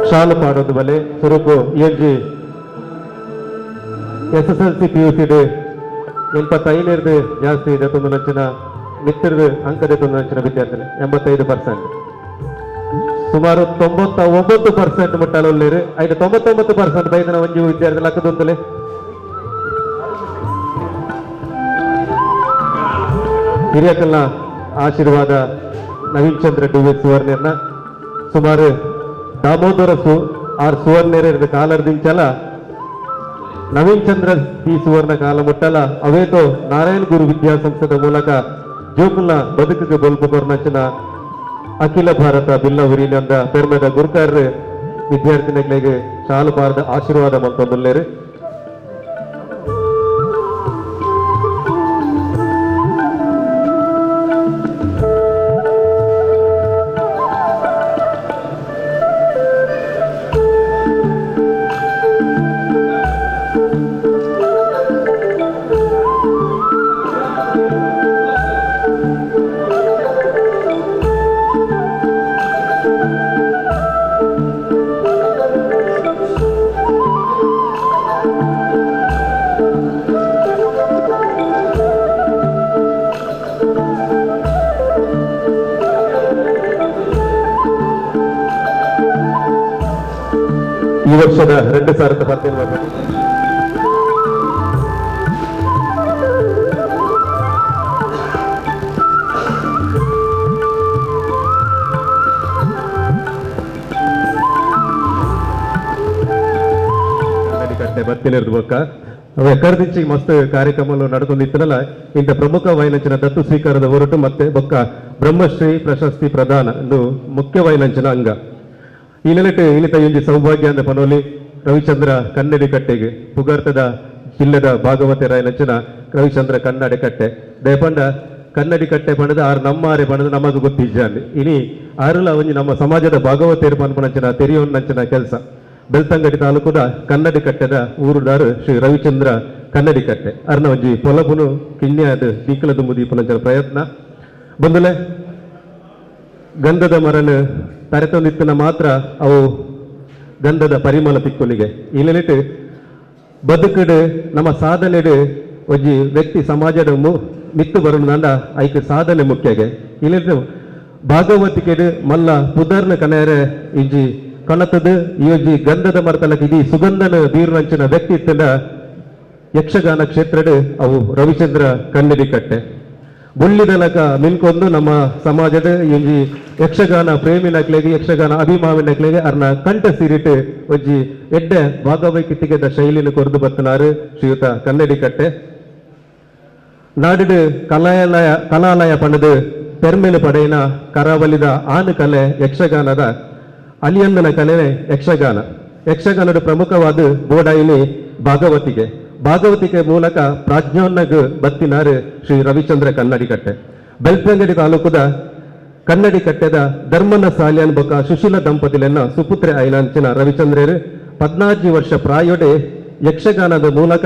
ಶಾಲು ಪಾಡೋದು ಬಲೆ ಸುರುಕು L G S S L C P U C 85 ಜಾಸ್ತಿ ದತ್ತೊಂದು ನಂಚಿನ ಮಿತ್ರದು ಅಂಕದ ನಂಚಿನ ವಿದ್ಯಾರ್ಥಿ 85% ಸುಮಾರು 99% ಮುಟ್ಟಾಲುಳ್ಳೇರು ಐದು 99% ಬೈದನ ಒಂಜಿ ವಿದ್ಯಾರ್ಥಿ ಲಕ್ಕದೊಂದಲೆ ಹಿರಿಯಕಲ್ನ ಆಶೀರ್ವಾದ ನವೀನ್ ಚಂದ್ರ ಡಿ ವಿ ಸುವರ್ಣರ್ನ ಸುಮಾರು ದಾಮೋದರ ಆರ್ ಸುವರ್ಣರ ಕಾಲರ್ದಿಂಚಲ ನವೀನ್ ಚಂದ್ರ ಪಿ ಸುವರ್ಣ ಕಾಲ ಮುಟ್ಟಲ ಅವೇತೋ ನಾರಾಯಣ ಗುರು ವಿದ್ಯಾಸಂಸ್ಥೆದ ಮೂಲಕ ಜೋಕುಲ್ನ ಬದುಕಿಗೆ ಬೊಲ್ಪು ಕೊರ್ನಂಚಿನ ಅಖಿಲ ಭಾರತ ಬಿಲ್ಲವರಿನಂದ ಪೆರ್ಮೆದ ಗುರುಕಾರರು ವಿದ್ಯಾರ್ಥಿನಿಗಳಿಗೆ ಶಾಲು ಪಾರದ ಆಶೀರ್ವಾದ ಮಂತೊಂದುಲ್ಲೇರು. ಈ ವರ್ಷದ 2017 ಬತ್ತಿನಿರ್ದು ಬೊಕ್ಕ ಕರ್ದಿಂಚಿ ಮಸ್ತ್ ಕಾರ್ಯಕ್ರಮಗಳು ನಡ್ಕೊಂಡಿತ್ತಲ್ಲ. ಇಂಥ ಪ್ರಮುಖ ವೈನಂಚಿನ ದತ್ತು ಸ್ವೀಕಾರದ ಹೊರಟು ಮತ್ತೆ ಬೊಕ್ಕ ಬ್ರಹ್ಮಶ್ರೀ ಪ್ರಶಸ್ತಿ ಪ್ರದಾನ ಎಂದು ಮುಖ್ಯ ವೈನಂಚಿನ ಅಂಗ. ಈ ನೆಲೆಟ್ ಇನಿತ ಇಂಜಿ ಸೌಭಾಗ್ಯ ಅಂದ ಪನೋಲಿ ರವಿಚಂದ್ರ ಕನ್ನಡಿ ಕಟ್ಟೆಗೆ ಪುಗಾರ್ತದ ಜಿಲ್ಲೆದ ಭಾಗವತರಾಯನಂಚಿನ ರವಿಚಂದ್ರ ಕನ್ನಡಿ ಕಟ್ಟೆ ದಯಪಂಡ ಕನ್ನಡಿ ಕಟ್ಟೆ ಪಣದ ಆರು ನಮ್ಮ ಆರೆ ಪಣದ ನಮಗ ಗೊತ್ತಿಜ್ಜಾಂಡ್ ಇನಿ ಆರುಲ ಒಂಜಿ ನಮ್ಮ ಸಮಾಜದ ಭಾಗವತೇರು ಪನ್ಪನಂಚಿನ ತೆರಿಯೋನ್ನಂಚಿನ ಕೆಲಸ. ಬೆಳ್ತಂಗಡಿ ತಾಲೂಕುದ ಕನ್ನಡಿ ಕಟ್ಟೆದ ಊರುದಾರು ಶ್ರೀ ರವಿಚಂದ್ರ ಕನ್ನಡಿ ಕಟ್ಟೆ ಅರ್ನ ಒಂಜಿ ಪೊಲಬುನು ಕಿನ್ಯಾದ ದೀಕಲದ ಮುದೀಪನಂಚಿನ ಪ್ರಯತ್ನ. ಬಂದುಲೆ ಗಂಧದ ಮರನ ತರೆತೊಂದಿತ್ತಿನ ಮಾತ್ರ ಅವು ಗಂಧದ ಪರಿಮಳ ತಿಕ್ಕುಲಿಗೆ. ಇಲ್ಲಿಟ್ಟು ಬದುಕಡು ನಮ್ಮ ಸಾಧನೆಡು ಒಂಜಿ ವ್ಯಕ್ತಿ ಸಮಾಜದ ಮಿತ್ತು ಬರುಣಂಡ ಐಕ್ ಸಾಧನೆ ಮುಖ್ಯಗೆ. ಇಲ್ಲಿಟ್ಟು ಭಾಗವತಿಕೆಡು ಮಲ್ಲ ಪುದರ್ನ ಕನೆಯರೆ ಇಂಜಿ ಕಣತದ ಈ ಒಂಜಿ ಗಂಧದ ಮರತಲಕ್ಕೆ ಇಡೀ ಸುಗಂಧನ ಬೀರುನಂಚಿನ ವ್ಯಕ್ತಿ ಇತ್ತಿನ ಯಕ್ಷಗಾನ ಕ್ಷೇತ್ರಡು ಅವು ರವಿಚಂದ್ರ ಕನ್ನಡಿ ಕಟ್ಟೆ. ಬುಳ್ಳಿದಲಕ ಮಿನ್ಕೊಂದು ನಮ್ಮ ಸಮಾಜದ ಒಂಜಿ ಯಕ್ಷಗಾನ ಪ್ರೇಮಿನಕ್ಲೆಗೆ ಯಕ್ಷಗಾನ ಅಭಿಮಾನಿನಕ್ಲೆಗೆ ಅರ್ನ ಕಂಠ ಸಿರಿಟ್ ಒಂಜಿ ಎಡ್ಡೆ ಭಾಗವಹಿಕೆದ ಶೈಲಿನ ಕೊರದು ಬತ್ತನಾರು ಶ್ರೀಯುತ ಕನ್ನಡಿ ಕಟ್ಟೆ. ನಾಡಿಡು ಕಲಾಲಯ ಕಲಾಲಯ ಪಣದು ಪೆರ್ಮೆಲು ಪಡೆಯಿನ ಕರಾವಳಿದ ಆನು ಕಲೆ ಯಕ್ಷಗಾನದ ಅಲಿಯಂದನ ಕಲೆ ಯಕ್ಷಗಾನ. ಯಕ್ಷಗಾನದ ಪ್ರಮುಖವಾದ ಬೋಡಾಯಿನಿ ಭಾಗವತಿಗೆ. ಭಾಗವತಿಕೆ ಮೂಲಕ ಪ್ರಾಜ್ಞೋನ್ನಗ್ ಬತ್ತಿನಾರು ಶ್ರೀ ರವಿಚಂದ್ರ ಕನ್ನಡಿಕಟ್ಟೆ. ಬೆಳ್ತಂಗಡಿ ತಾಲೂಕುದ ಕನ್ನಡಿಕಟ್ಟೆದ ಧರ್ಮನ ಸಾಲಿಯನ್ ಬೊಕ್ಕ ಸುಶೀಲ ದಂಪತಿಲೆನ್ನ ಸುಪುತ್ರೆ ಐನಂಚಿನ ರವಿಚಂದ್ರರು 14 ವರ್ಷ ಪ್ರಾಯೋಡೆ ಯಕ್ಷಗಾನದ ಮೂಲಕ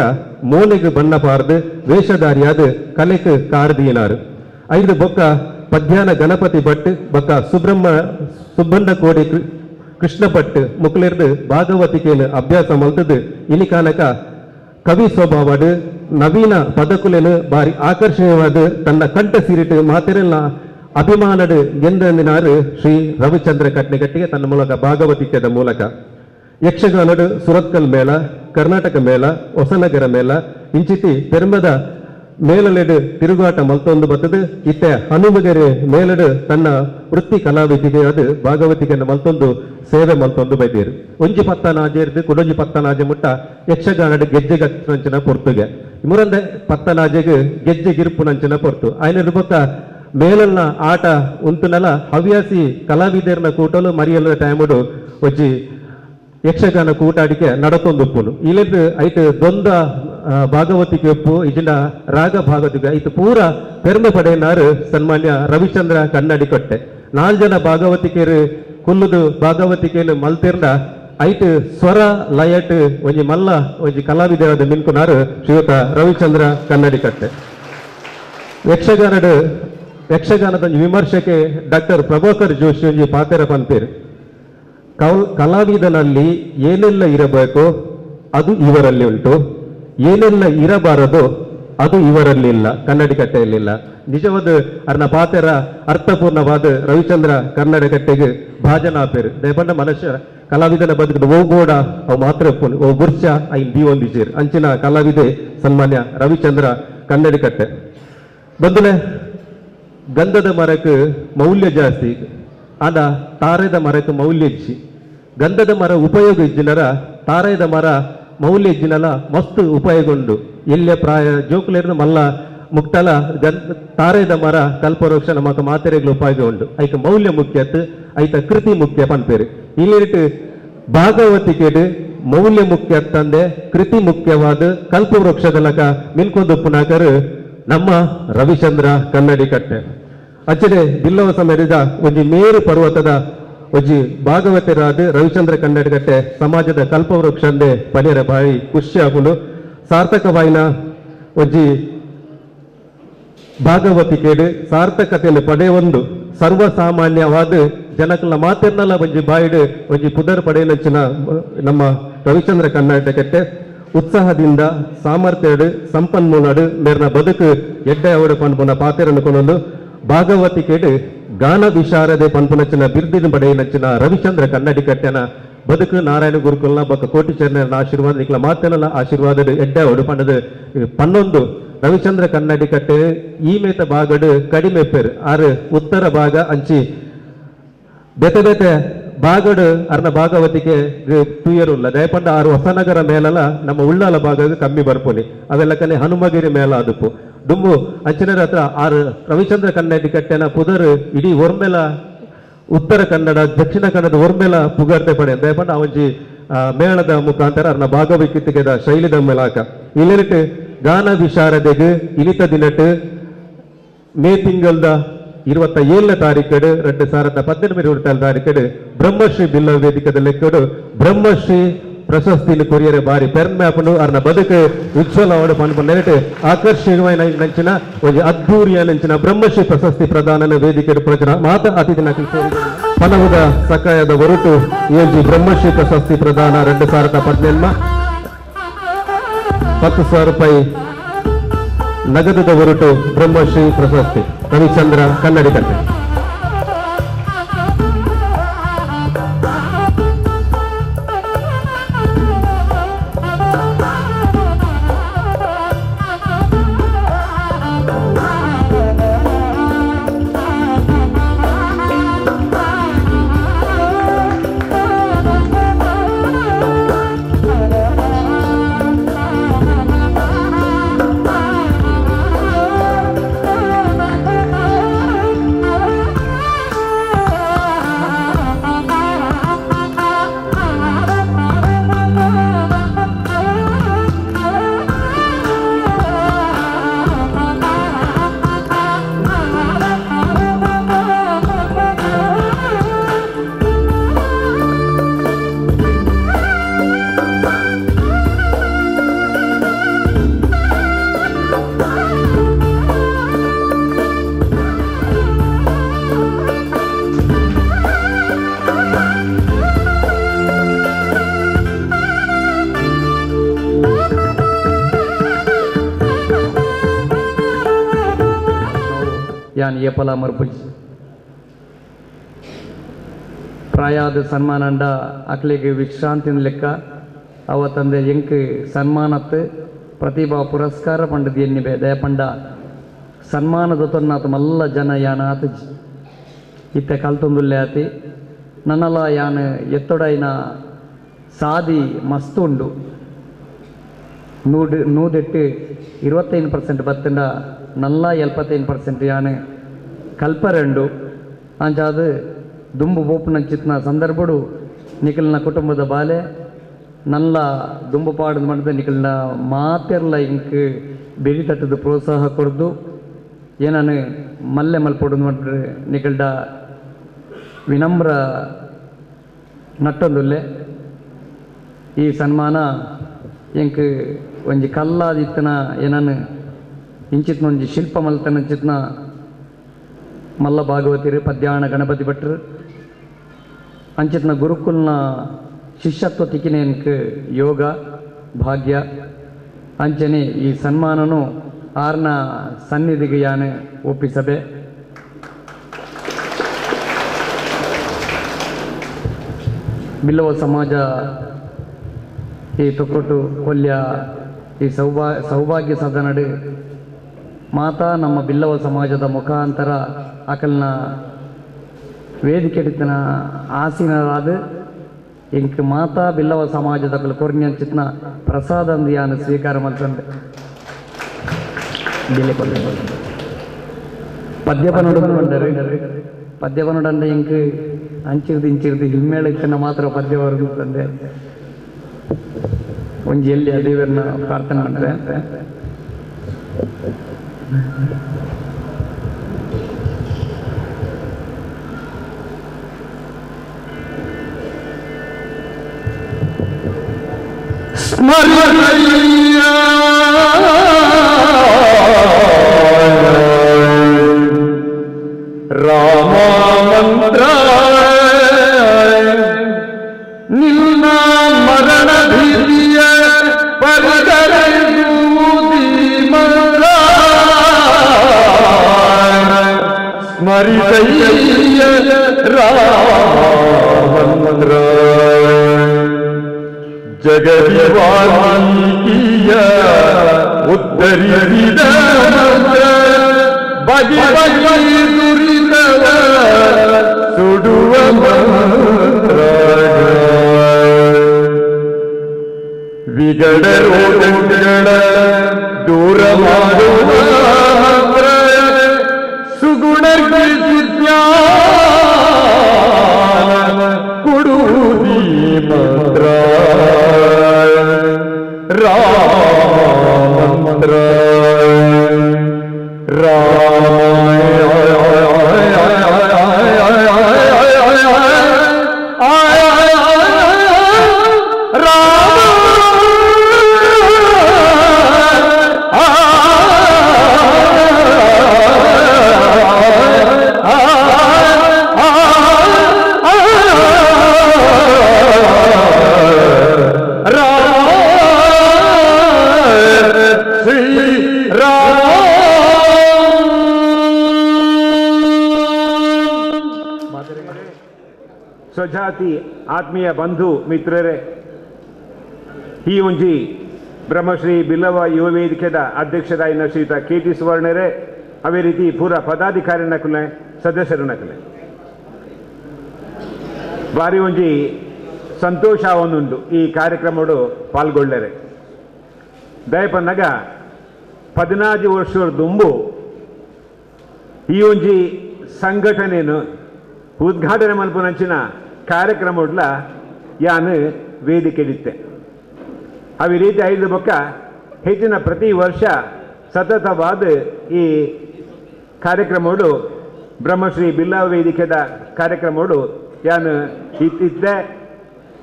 ಮೋನೆಗೆ ಬಣ್ಣ ಪಾರ್ದು ವೇಷಧಾರಿಯಾದ ಕಲೆಕ್ ಕಾರ್ದಿಯಿನಾರು. 5 ಬೊಕ್ಕ ಪದ್ಯಾನ ಗಣಪತಿ ಭಟ್ ಬೊಕ್ಕ ಸುಬ್ಬಣ್ಣ ಕೋಡಿ ಕೃಷ್ಣ ಭಟ್ ಮುಕ್ಲಿರ್ದು ಭಾಗವತಿಕೆಯನ್ನು ಅಭ್ಯಾಸ ಮಲ್ತದ್ದು ಇನಿಕಾನಕ ಕವಿ ಸ್ವಭಾವಡು ನವೀನ ಪದಕುಲೆನು ಬಾರಿ ಆಕರ್ಷಣೀಯವಾದ ತನ್ನ ಕಂಠ ಸಿರಿಟು ಮಾತೆರೆಲ್ಲ ಅಭಿಮಾನಡು ಗೆಂದಿನಾರು ಶ್ರೀ ರವಿಚಂದ್ರ ಕಟ್ನೆಗಟ್ಟಿಗೆ ತನ್ನ ಮೂಲಕ ಭಾಗವತಿಕೆದ ಮೂಲಕ. ಯಕ್ಷಗಾನಡು ಸುರತ್ಕಲ್ ಮೇಳ, ಕರ್ನಾಟಕ ಮೇಳ, ಹೊಸನಗರ ಮೇಳ ಇಂಚಿತಿ ಪೆರ್ಮದ ಮೇಲಲೆಡು ತಿರುಗಾಟ ಮಲ್ತೊಂದು ಬತ್ತದು. ಇತ್ತೆ ಹನುಮಗೆರೆ ಮೇಲಡು ತನ್ನ ವೃತ್ತಿ ಕಲಾವಿದಿಗೆ ಅದು ಭಾಗವತಿಕೆಯನ್ನು ಮಲ್ತೊಂದು ಸೇವೆ ಮಲ್ತೊಂದು ಬೈದೀರು. ಒಂಜಿ ಪತ್ತನಾಜೆರ್ದು ಕುಡೊಂಜಿ ಪತ್ತನಾಜೆ ಮುಟ್ಟ ಯಕ್ಷಗಾನಡು ಗೆಜ್ಜೆಗಂಚಿನ ಪೊರ್ತುಗೆ ಮುರಂದೆ ಪತ್ತನಾಜೆಗೆ ಗೆಜ್ಜೆ ಗಿರ್ಪುನಂಚಿನ ಪೊರ್ತು. ಆಯ್ನ ಬೊಕ್ಕ ಮೇಲನ್ನ ಆಟ ಉಂತುನಲ ಹವ್ಯಾಸಿ ಕಲಾವಿದರ್ನ ಕೂಟಲು ಮರಿಯಲ್ಲ ಟೈಮುಡು ಒಂಜಿ ಯಕ್ಷಗಾನ ಕೂಟಾಡಿಕೆ ನಡತೊಂದುಪ್ಪುನು. ಇಲ್ಲದ ಐಟ್ ದೊಂದ ಭಾಗವತಿಕೆ ಉಪ್ಪು ಇಜಿನ ರಾಗ ಭಾಗವತಿಕೆ ಐತು ಪೂರ ಪೆರ್ಮೆ ಪಡೆಯನಾರು ಸನ್ಮಾನ್ಯ ರವಿಚಂದ್ರ ಕನ್ನಡಿ ಕೊಟ್ಟೆ. 4 ಜನ ಭಾಗವತಿಕೆರು ಕುಲ್ಲುದು ಭಾಗವತಿಕೆಯನ್ನು ಮಲ್ತಿರ್ನ ಐಟ್ ಸ್ವರ ಲಯಟ್ ಒಂಜಿ ಮಲ್ಲ ಒಂಜಿ ಕಲಾವಿದರಾದ ಮಿನ್ಕುನಾರು ಶ್ರೀಯುತ ರವಿಚಂದ್ರ ಕನ್ನಡಿ ಕಟ್ಟೆ. ಯಕ್ಷಗಾನದ ವಿಮರ್ಶಕೆ ಡಾಕ್ಟರ್ ಪ್ರಭಾಕರ್ ಜೋಶಿ ಒಂಜಿ ಪಾತೆರ ಪಂತೇರು. ಕಲಾವಿದನಲ್ಲಿ ಏನೆಲ್ಲ ಇರಬೇಕು ಅದು ಇವರಲ್ಲಿ ಉಂಟು, ಏನೆಲ್ಲ ಇರಬಾರದು ಅದು ಇವರಲ್ಲಿ ಇಲ್ಲ, ಕನ್ನಡಿಕಟ್ಟೆಯಲ್ಲಿಲ್ಲ. ನಿಜವಾದ ಅರ್ನ ಪಾತೆರ ಅರ್ಥಪೂರ್ಣವಾದ ರವಿಚಂದ್ರ ಕನ್ನಡಕಟ್ಟೆಗೆ ಭಾಜನ ಆಪೇರು. ದಯಪಂಡ ಮನುಷ್ಯ ಕಲಾವಿದನ ಬದುಕದ ಓ ಗೋಡ ಅವು ಮಾತ್ರ ಓ ಬುರ್ಚ ಐನ್ the ಒಂದಿಜೇರು ಅಂಚಿನ ಕಲಾವಿದೆ ಸನ್ಮಾನ್ಯ ರವಿಚಂದ್ರ ಕನ್ನಡಿಕಟ್ಟೆ. ಬಂದಲೆ ಗಂಧದ ಮರಕ್ಕೆ ಮೌಲ್ಯ ಜಾಸ್ತಿ, ಆದ ತಾರೆದ ಮರಕ್ಕೆ ಮೌಲ್ಯ ಇಜ್ಜಿ. ಗಂಧದ ಮರ ಉಪಯೋಗ ಇಜ್ಜಿನರ ತಾರೆದ ಮರ ಮೌಲ್ಯ ಇಜ್ಜಿನಲ ಮಸ್ತ್ ಉಪಯೋಗ ಉಂಡು. ಎಲ್ಲೆ ಪ್ರಾಯ ಜೋಕುಲೇರ್ನ ಮಲ್ಲ ಮುಕ್ತಲ ತಾರೆದ ಮರ ಕಲ್ಪವೃಕ್ಷ ನಮಕ ಮಾತೆರೆಗ್ಲ ಉಪಯೋಗ ಉಂಡು. ಐಕ ಮೌಲ್ಯ ಮುಖ್ಯತ್ ಐತ ಕೃತಿ ಮುಖ್ಯ ಪನ್ಪೇರು. ಇಲ್ಲಿ ಭಾಗವತಿಕೆಡು ಮೌಲ್ಯ ಮುಖ್ಯ ತಂದೆ ಕೃತಿ ಮುಖ್ಯವಾದ ಕಲ್ಪವೃಕ್ಷದಲಕ ಮಿನ್ಕೊಂದುಪ್ಪುನಾಕರು ನಮ್ಮ ರವಿಚಂದ್ರ ಕನ್ನಡಿ ಕಟ್ಟೆ. ಅಚ್ಚಡೆ ಬಿಲ್ಲವ ಸಮೇರಿದ ಒಂಜಿ ಮೇರು ಪರ್ವತದ ಒಂಜಿ ಭಾಗವತರಾದ ರವಿಚಂದ್ರ ಕನ್ನಡಿಕಟ್ಟೆ ಸಮಾಜದ ಕಲ್ಪವೃಕ್ಷಂದೆ ಪನಿಯರ ಬಾಯಿ ಖುಷಿ ಆಗುಲು. ಸಾರ್ಥಕವಾಯಿನ ಒಂಜಿ ಭಾಗವತಿಕೇಡು ಸಾರ್ಥಕತೆಯನ್ನು ಪಡೆಯೊಂದು ಸರ್ವಸಾಮಾನ್ಯವಾದ ಜನಕಲ ಮಾತೆರ್ನಲ್ಲ ಒಂಜಿ ಬಾಯಿಡು ಒಂಜಿ ಪುದರ್ ಪಡೆಯನಂಚಿನ ನಮ್ಮ ರವಿಚಂದ್ರ ಕನ್ನಡಕಟ್ಟೆ ಉತ್ಸಾಹದಿಂದ ಸಾಮರ್ಥ್ಯಡು ಸಂಪನ್ಮೂಲಡು ಮೇರ್ನ ಬದುಕು ಎಡ್ಡೆ ಅವಡು ಪನ್ಪುನ ಪಾತೆರನ್ನು ಕೊನೊಂದು ಭಾಗವತಿಕೇಡು ಗಾನ ವಿಶಾರದೆ ಪನ್ಪುನಚ್ಚಿನ ಬಿರ್ದಿನ ಪಡೆಯನಂಚಿನ ರವಿಚಂದ್ರ ಕನ್ನಡಿಕಟ್ಟೆನ ಬದುಕು ನಾರಾಯಣ ಗುರುಕುಲ್ನ ಬೊಕ್ಕ ಕೋಟಿ ಚರಣರ ಆಶೀರ್ವಾದ ನಿಕ್ಲ ಮಾತೆಲ್ಲ ಆಶೀರ್ವಾದ ಎಡ್ಡೆ ಒಡು ಪಂಡದು 11 ರವಿಚಂದ್ರ ಕನ್ನಡಿ ಕಟ್ಟೆ ಈ ಮೇತ ಭಾಗಡು ಕಡಿಮೆ ಪೇರು ಆರು ಉತ್ತರ ಭಾಗ ಅಂಚಿ ಬೇತೆ ಬೇತೆ ಭಾಗಡು ಅರ್ನ ಭಾಗವತಿಗೆ ತೂಯರುಲ್ಲ ದಯಪಂಡ ಆರು ಹೊಸನಗರ ಮೇಲಲ್ಲ ನಮ್ಮ ಉಳ್ಳಾಲ ಭಾಗ ಕಮ್ಮಿ ಬರ್ಪೋಲಿ ಅವೆಲ್ಲಕನೆ ಹನುಮಗಿರಿ ಮೇಲ ಅದುಪು ದುಂಬು ಅಂಚಿನರ ಹತ್ರ ಆರು ರವಿಚಂದ್ರ ಕನ್ನಡಿ ಕಟ್ಟೆನ ಪುದರು ಇಡೀ ಒರ್ಮೆಲ ಉತ್ತರ ಕನ್ನಡ ದಕ್ಷಿಣ ಕನ್ನಡ ಒರ್ಮೆಲ ಪುಗರ್ತೆ ಪಡೆ ದಯಪಂಡ ಅವಂಜಿ ಮೇಳದ ಮುಖಾಂತರ ಅರ್ನ ಭಾಗವತಿಗೆದ ಶೈಲಿದ ಮೇಲಾಕ ಇಲ್ಲಿಟ್ಟು ಗಾನ ವಿಶಾರದೆಗ್ ಇನಿತ ದಿನಟ್ಟು ಮೇ ತಿಂಗಳದ 27ನೇ ತಾರೀಕು 2018 ತಾರೀಕು ಬ್ರಹ್ಮಶ್ರೀ ಬಿಲ್ಲ ವೇದಿಕದ ಲೆಕ್ಕಡು ಬ್ರಹ್ಮಶ್ರೀ ಪ್ರಶಸ್ತಿని ಕೊರಿಯರೆ ಬಾರಿ ಪೆರ್ಮ್ಯಾಪನು ಅರ್ನ ಬದುಕು ಉಜ್ವಲ ಪನ್ಪು ಆಕರ್ಷಣೀಯమైన ನಂಚಿನ ಒಂಜಿ ಅದ್ಧೂರಿಯ ನಂಚಿನ ಬ್ರಹ್ಮಶ್ರೀ ಪ್ರಶಸ್ತಿ ಪ್ರದಾನನ ವೇದಿಕೆ ಪ್ರಚನ ಮಾತ ಅತಿಥಿನ ಪನವುದ ಸಕಾಯದ ಹೊರಟು ಎಜಿ ಬ್ರಹ್ಮಶ್ರೀ ಪ್ರಶಸ್ತಿ ಪ್ರದಾನ 2018 10,000 ರೂಪಾಯಿ ನಗದದ ಹೊರಟು ಬ್ರಹ್ಮಶ್ರೀ ಪ್ರಶಸ್ತಿ ರವಿಚಂದ್ರ ಕನ್ನಡಿಕಟ್ಟೆ. ಯಾನ್ ಏಪಲ ಮರ್ಪುಜಿ ಪ್ರಾಯಾದ ಸನ್ಮಾನಂಡ ಅಕ್ಲೆಗೆ ವಿಶ್ರಾಂತಿನ ಲೆಕ್ಕ ಅವ ತಂದೆ ಎಂಕ್ ಸನ್ಮಾನತ್ ಪ್ರತಿಭಾ ಪುರಸ್ಕಾರ ಪಂಡದ ಎನ್ನಿಬೆ ದಯಪಂಡ ಸನ್ಮಾನದ ತೊನ್ನಾತ ಮಲ್ಲ ಜನ ಯಾನ ಆತಜಿ ಇತ್ತೆ ಕಲ್ತೊಂದುಲ್ಲೆ ಆತಿ ನನ್ನಲ ಯಾನ್ ಎತ್ತೊಡೈನ ಸಾದಿ ಮಸ್ತು ಉಂಡು ನೂದೆಟ್ಟು 25% ಬತ್ತಂಡ ನಲ್ಲ 75% ಯಾನ್ ಕಲ್ಪರೆಂಡು ಅಂಚಾದ ದುಂಬು ಬೋಪುನ ಚಿತ್ನ ಸಂದರ್ಭಡು ನಿಖಲ್ನ ಕುಟುಂಬದ ಬಾಲೆ ನಲ್ಲ ದುಂಬು ಪಾಡದ ಮಾಡಿದ ನಿಖಲ್ನ ಮಾತೆರ್ಲ ಇಂಕ್ ಬೆಡಿ ತಟ್ಟದ ಪ್ರೋತ್ಸಾಹ ಕೊಡ್ದು ಏನಾನು ಮಲ್ಲೆ ಮಲ್ಪೊಡು ಮಾಡಿದ್ರೆ ನಿಖಲ್ಡ ವಿನಮ್ರ ನಟ್ಟೊಂದುಲ್ಲೆ ಈ ಸನ್ಮಾನ ಎಂಕ್ ಒಂಜಿ ಕಲ್ಲಾದಿತ್ತನ ಏನಾನು ಇಂಚಿತ್ನ ಒಂಜಿ ಶಿಲ್ಪ ಮಲ್ತನ ಚಿತ್ನ ಮಲ್ಲ ಭಾಗವತಿರು ಪದ್ಯಾಣ ಗಣಪತಿ ಭಟ್ರು ಅಂಚಿತ್ನ ಗುರುಕುಲ್ನ ಶಿಷ್ಯತ್ವ ತಿಕ್ಕಿನ ಯೋಗ ಭಾಗ್ಯ ಅಂಚನೆ ಈ ಸನ್ಮಾನನು ಆರ್ನ ಸನ್ನಿಧಿಗೆ ಯಾನು ಒಪ್ಪಿಸಬೆ. ಬಿಲ್ಲವ ಸಮಾಜ ಈ ತೊಕ್ಕೊಟ್ಟು ಕೊಲ್ಯ ಈ ಸೌಭಾಗ್ಯ ಸದನಡು ಮಾತಾ ನಮ್ಮ ಬಿಲ್ಲವ ಸಮಾಜದ ಮುಖಾಂತರ ಅಕಲ್ನ ವೇದಿಕೆಡಿತನ ಆಸೀನರಾದ ಇಂಕ್ ಮಾತಾ ಬಿಲ್ಲವ ಸಮಾಜದ ಕೊರ್ನ್ಯಂಚಿತ್ನ ಪ್ರಸಾದ ಯಾನು ಸ್ವೀಕಾರ ಮಲ್ತಂದೆ. ಪದ್ಯಪನೊಡು ಬಂದರು ಪದ್ಯಪನೊಡಂದೆ ಇಂಕ್ ಅಂಚಿರ್ದು ಇಂಚಿರ್ದು ಹಿಮ್ಮೇಳ ಇತ್ತನ ಮಾತ್ರ ಪದ್ಯ ತಂದೆ ಒಂಜಿ ಎಲ್ಲಿ ದೇವರನ್ನ ಪ್ರಾರ್ಥನೆ ಮಾಡ್ತಾರೆ. ಸ್ಮರಯ್ಯ ರಾಮ ಮಂತ್ರ ನಿನ್ನ ಮರಣ ಭೀತಿಯ ಪರಿಗರೆಯುವುದಿ ಮಂತ್ರ ಸ್ಮರಿಸಯ್ಯ ರಾಮ ಮಂತ್ರ. ಜಗದಿ ವಾಲ್ಮೀಕಿಯ ಉದ್ಧರಿಸಿದ ಮಂತ್ರ ಬಗೆ ಬಗೆ ದುರಿತವ ಸುಡುವ ಮಂತ್ರ ವಿಗಡ ರೋಗಗಳ ದೂರ ಮಾಡುವ ಮಂತ್ರ ಸುಗುಣಕ್ಕೆ ಜ್ಞಾನ ಕೊಡುವುದಿ ಮಂತ್ರ ರಾಮ ಮಂತ್ರ ಸ್ವಜಾತಿ ಆತ್ಮೀಯ ಬಂಧು ಮಿತ್ರರೇ, ಈ ಒಂಜಿ ಬ್ರಹ್ಮಶ್ರೀ ಬಿಲ್ಲವ ಯುವ ವೇದಿಕೆದ ಅಧ್ಯಕ್ಷರಾಯಿನ ಶ್ರೀಯುತ ಕೆ ಟಿ ಸುವರ್ಣರೇ, ಅದೇ ರೀತಿ ಪೂರ ಪದಾಧಿಕಾರಿ ನಕಲೆ ಸದಸ್ಯರು ನಕಲೆ ಬಾರಿ ಒಂಜಿ ಸಂತೋಷ ಒಂದುಂಡು ಈ ಕಾರ್ಯಕ್ರಮಡು ಪಾಲ್ಗೊಳ್ಳರೆ. ದಯಪನ್ನಗ 14 ವರ್ಷದ ದುಂಬು ಈ ಒಂಜಿ ಸಂಘಟನೆಯನ್ನು ಉದ್ಘಾಟನೆ ಮಲ್ಪುನಂಚಿನ ಕಾರ್ಯಕ್ರಮಡ್ಲ ಯಾನು ವೇದಿಕೆಡಿತ್ತೆ. ಅವಿ ರೀತಿ 5 ಬೊಕ್ಕ ಹೆಚ್ಚಿನ ಪ್ರತಿ ವರ್ಷ ಸತತವಾದ ಈ ಕಾರ್ಯಕ್ರಮಡು ಬ್ರಹ್ಮಶ್ರೀ ಬಿಲ್ಲವ ವೇದಿಕೆದ ಕಾರ್ಯಕ್ರಮಡು ಯಾನು ಇತ್ತಿತ್ತೆ.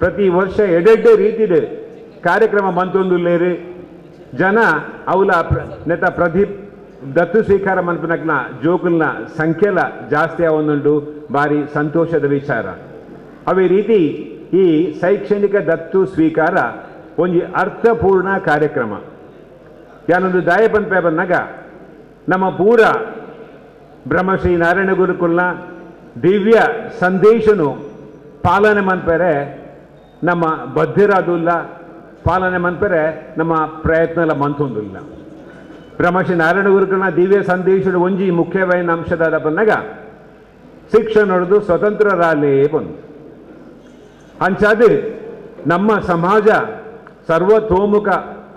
ಪ್ರತಿ ವರ್ಷ ಎಡೆಡ್ಡೆ ರೀತಿಡು ಕಾರ್ಯಕ್ರಮ ಮಂತೊಂದುಲ್ಲೇರು ಜನ ಅವಲ ನೆತ ಪ್ರದೀಪ್ ದತ್ತು ಸ್ವೀಕಾರ ಮನ್ಪುನಕ್ನ ಜೋಕುಲ್ನ ಸಂಖ್ಯೆಲ ಜಾಸ್ತಿ ಆವೊಂದುಂಡು, ಭಾರಿ ಸಂತೋಷದ ವಿಚಾರ. ಅವೇ ರೀತಿ ಈ ಶೈಕ್ಷಣಿಕ ದತ್ತು ಸ್ವೀಕಾರ ಒಂಜಿ ಅರ್ಥಪೂರ್ಣ ಕಾರ್ಯಕ್ರಮ. ಯಾನೊಂದು ದಾಯಪನ್ಪೆ ಬಂದಾಗ ನಮ್ಮ ಪೂರ ಬ್ರಹ್ಮಶ್ರೀ ನಾರಾಯಣ ಗುರುಕುಲ್ನ ದಿವ್ಯ ಸಂದೇಶನು ಪಾಲನೆ ಮನ್ಪೆರೆ ನಮ್ಮ ಬದ್ಧರಾದುಲ್ಲ, ಪಾಲನೆ ಮನ್ಪೆರೆ ನಮ್ಮ ಪ್ರಯತ್ನ ಎಲ್ಲ ಮಂತೊಂದಿಲ್ಲ. ಬ್ರಹ್ಮಶ್ರೀ ನಾರಾಯಣ ಗುರುಕುಲ್ನ ದಿವ್ಯ ಸಂದೇಶದ ಒಂಜಿ ಮುಖ್ಯವಾದ ಅಂಶದಾದ ಬಂದಾಗ ಶಿಕ್ಷಣ ನೋಡುದು ಸ್ವತಂತ್ರರಾಲೇ ಬಂದು ಅಂಚಾದ ನಮ್ಮ ಸಮಾಜ ಸರ್ವತೋಮುಖ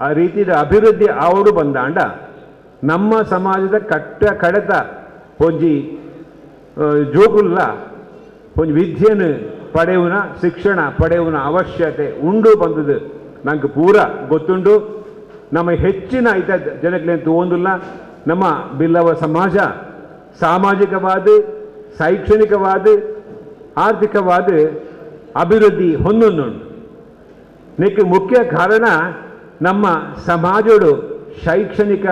ಆ ರೀತಿಯ ಅಭಿವೃದ್ಧಿ ಆವಡು ಬಂದಾಂಡ ನಮ್ಮ ಸಮಾಜದ ಕಟ್ಟ ಕಡೆತ ಒಂಜಿ ಜೋಕುಲ್ಲ ಒಂಜಿ ವಿದ್ಯೆಯನ್ನು ಪಡೆಯುವನ ಶಿಕ್ಷಣ ಪಡೆಯುವನ ಅವಶ್ಯಕತೆ ಉಂಡು ಬಂದದ್ದು ನಂಗೆ ಪೂರ ಗೊತ್ತುಂಡು. ನಮ್ಮ ಹೆಚ್ಚಿನ ಐತ ಜನಗಳೇನು ತಗೊಂಡಿಲ್ಲ. ನಮ್ಮ ಬಿಲ್ಲವ ಸಮಾಜ ಸಾಮಾಜಿಕವಾದ ಶೈಕ್ಷಣಿಕವಾದ ಆರ್ಥಿಕವಾದ ಅಭಿವೃದ್ಧಿ ಹೊಂದೊಂದುಂಟು. ನಿಕ್ಕೆ ಮುಖ್ಯ ಕಾರಣ ನಮ್ಮ ಸಮಾಜಡು ಶೈಕ್ಷಣಿಕ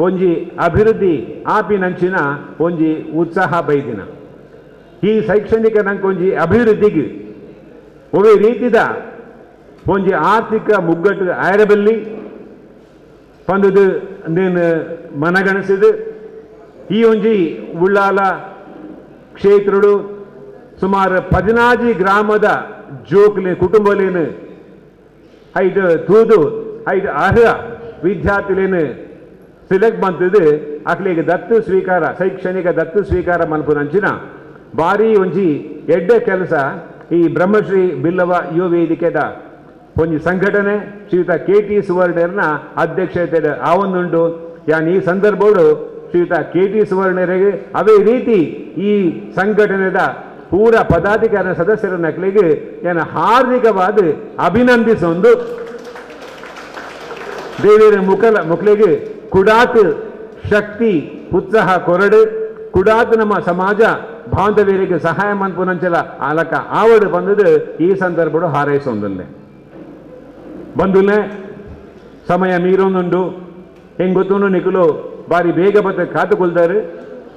ಒಂಜಿ ಅಭಿವೃದ್ಧಿ ಆಪಿನಂಚಿನ ಒಂಜಿ ಉತ್ಸಾಹ ಬೈದಿನ. ಈ ಶೈಕ್ಷಣಿಕ ನಂಕೊಂಜಿ ಅಭಿವೃದ್ಧಿಗೆ ಒಳ್ಳೆ ರೀತಿದ ಒಂಜಿ ಆರ್ಥಿಕ ಮುಗ್ಗಟ್ಟು ಆಯರಬಲ್ಲಿ ಪಂದದು ನೇನು ಮನಗಣಿಸಿದು. ಈ ಒಂಜಿ ಉಳ್ಳಾಲ ಕ್ಷೇತ್ರಡು ಸುಮಾರು 14 ಗ್ರಾಮದ ಜೋಕ್ಲೆ ಕುಟುಂಬಲೇನು ಐದು ತೂದು ಐದು ಅರ್ಹ ವಿದ್ಯಾರ್ಥಿಲೇನು ಸೆಲೆಕ್ಟ್ ಬಂತದ್ದು ಅಕ್ಲಿಗೆ ದತ್ತು ಸ್ವೀಕಾರ ಶೈಕ್ಷಣಿಕ ದತ್ತು ಸ್ವೀಕಾರ ಮನ್ಪುನಂಚಿನ ಭಾರಿ ಒಂಜಿ ಎಡ್ಡೆ ಕೆಲಸ ಈ ಬ್ರಹ್ಮಶ್ರೀ ಬಿಲ್ಲವ ಯುವ ವೇದಿಕೆದ ಒಂಜಿ ಸಂಘಟನೆ ಶ್ರೀಯುತ ಕೆ ಟಿ ಸುವರ್ಣರ್ನ ಅಧ್ಯಕ್ಷತೆ ಆವೊಂದುಂಡು. ಯಾನ್ ಈ ಸಂದರ್ಭಡು ಶ್ರೀಯುತ ಕೆ ಟಿ ಸುವರ್ಣರಿಗೆ ಅದೇ ರೀತಿ ಈ ಸಂಘಟನೆದ ಪೂರ ಪದಾಧಿಕಾರಿ ಸದಸ್ಯರ ನಕಲಿಗೆ ಏನು ಹಾರ್ದಿಕವಾದ ಅಭಿನಂದಿಸೊಂದು ದೇವಿಯರ ಮುಖಲಿಗೆ ಕುಡಾತ್ ಶಕ್ತಿ ಉತ್ಸಾಹ ಕೊರಡು ಕುಡಾತ್ ನಮ್ಮ ಸಮಾಜ ಬಾಂಧವ್ಯರಿಗೆ ಸಹಾಯ ಮನ್ಪುನಂಚಲ ಆಲಕ ಆವಡು ಬಂದದ್ದು ಈ ಸಂದರ್ಭಡು ಹಾರೈಸೊಂದಲ್ಲೇ ಬಂದುಲೆ ಸಮಯ ಮೀರೊಂದುಂಡು ಹೆಂಗೆ ಗೊತ್ತೂ ನಿಖಲು ಬಾರಿ ಬೇಗ ಬತ್ತ ಕಾತುಕೊಳ್ತಾರೆ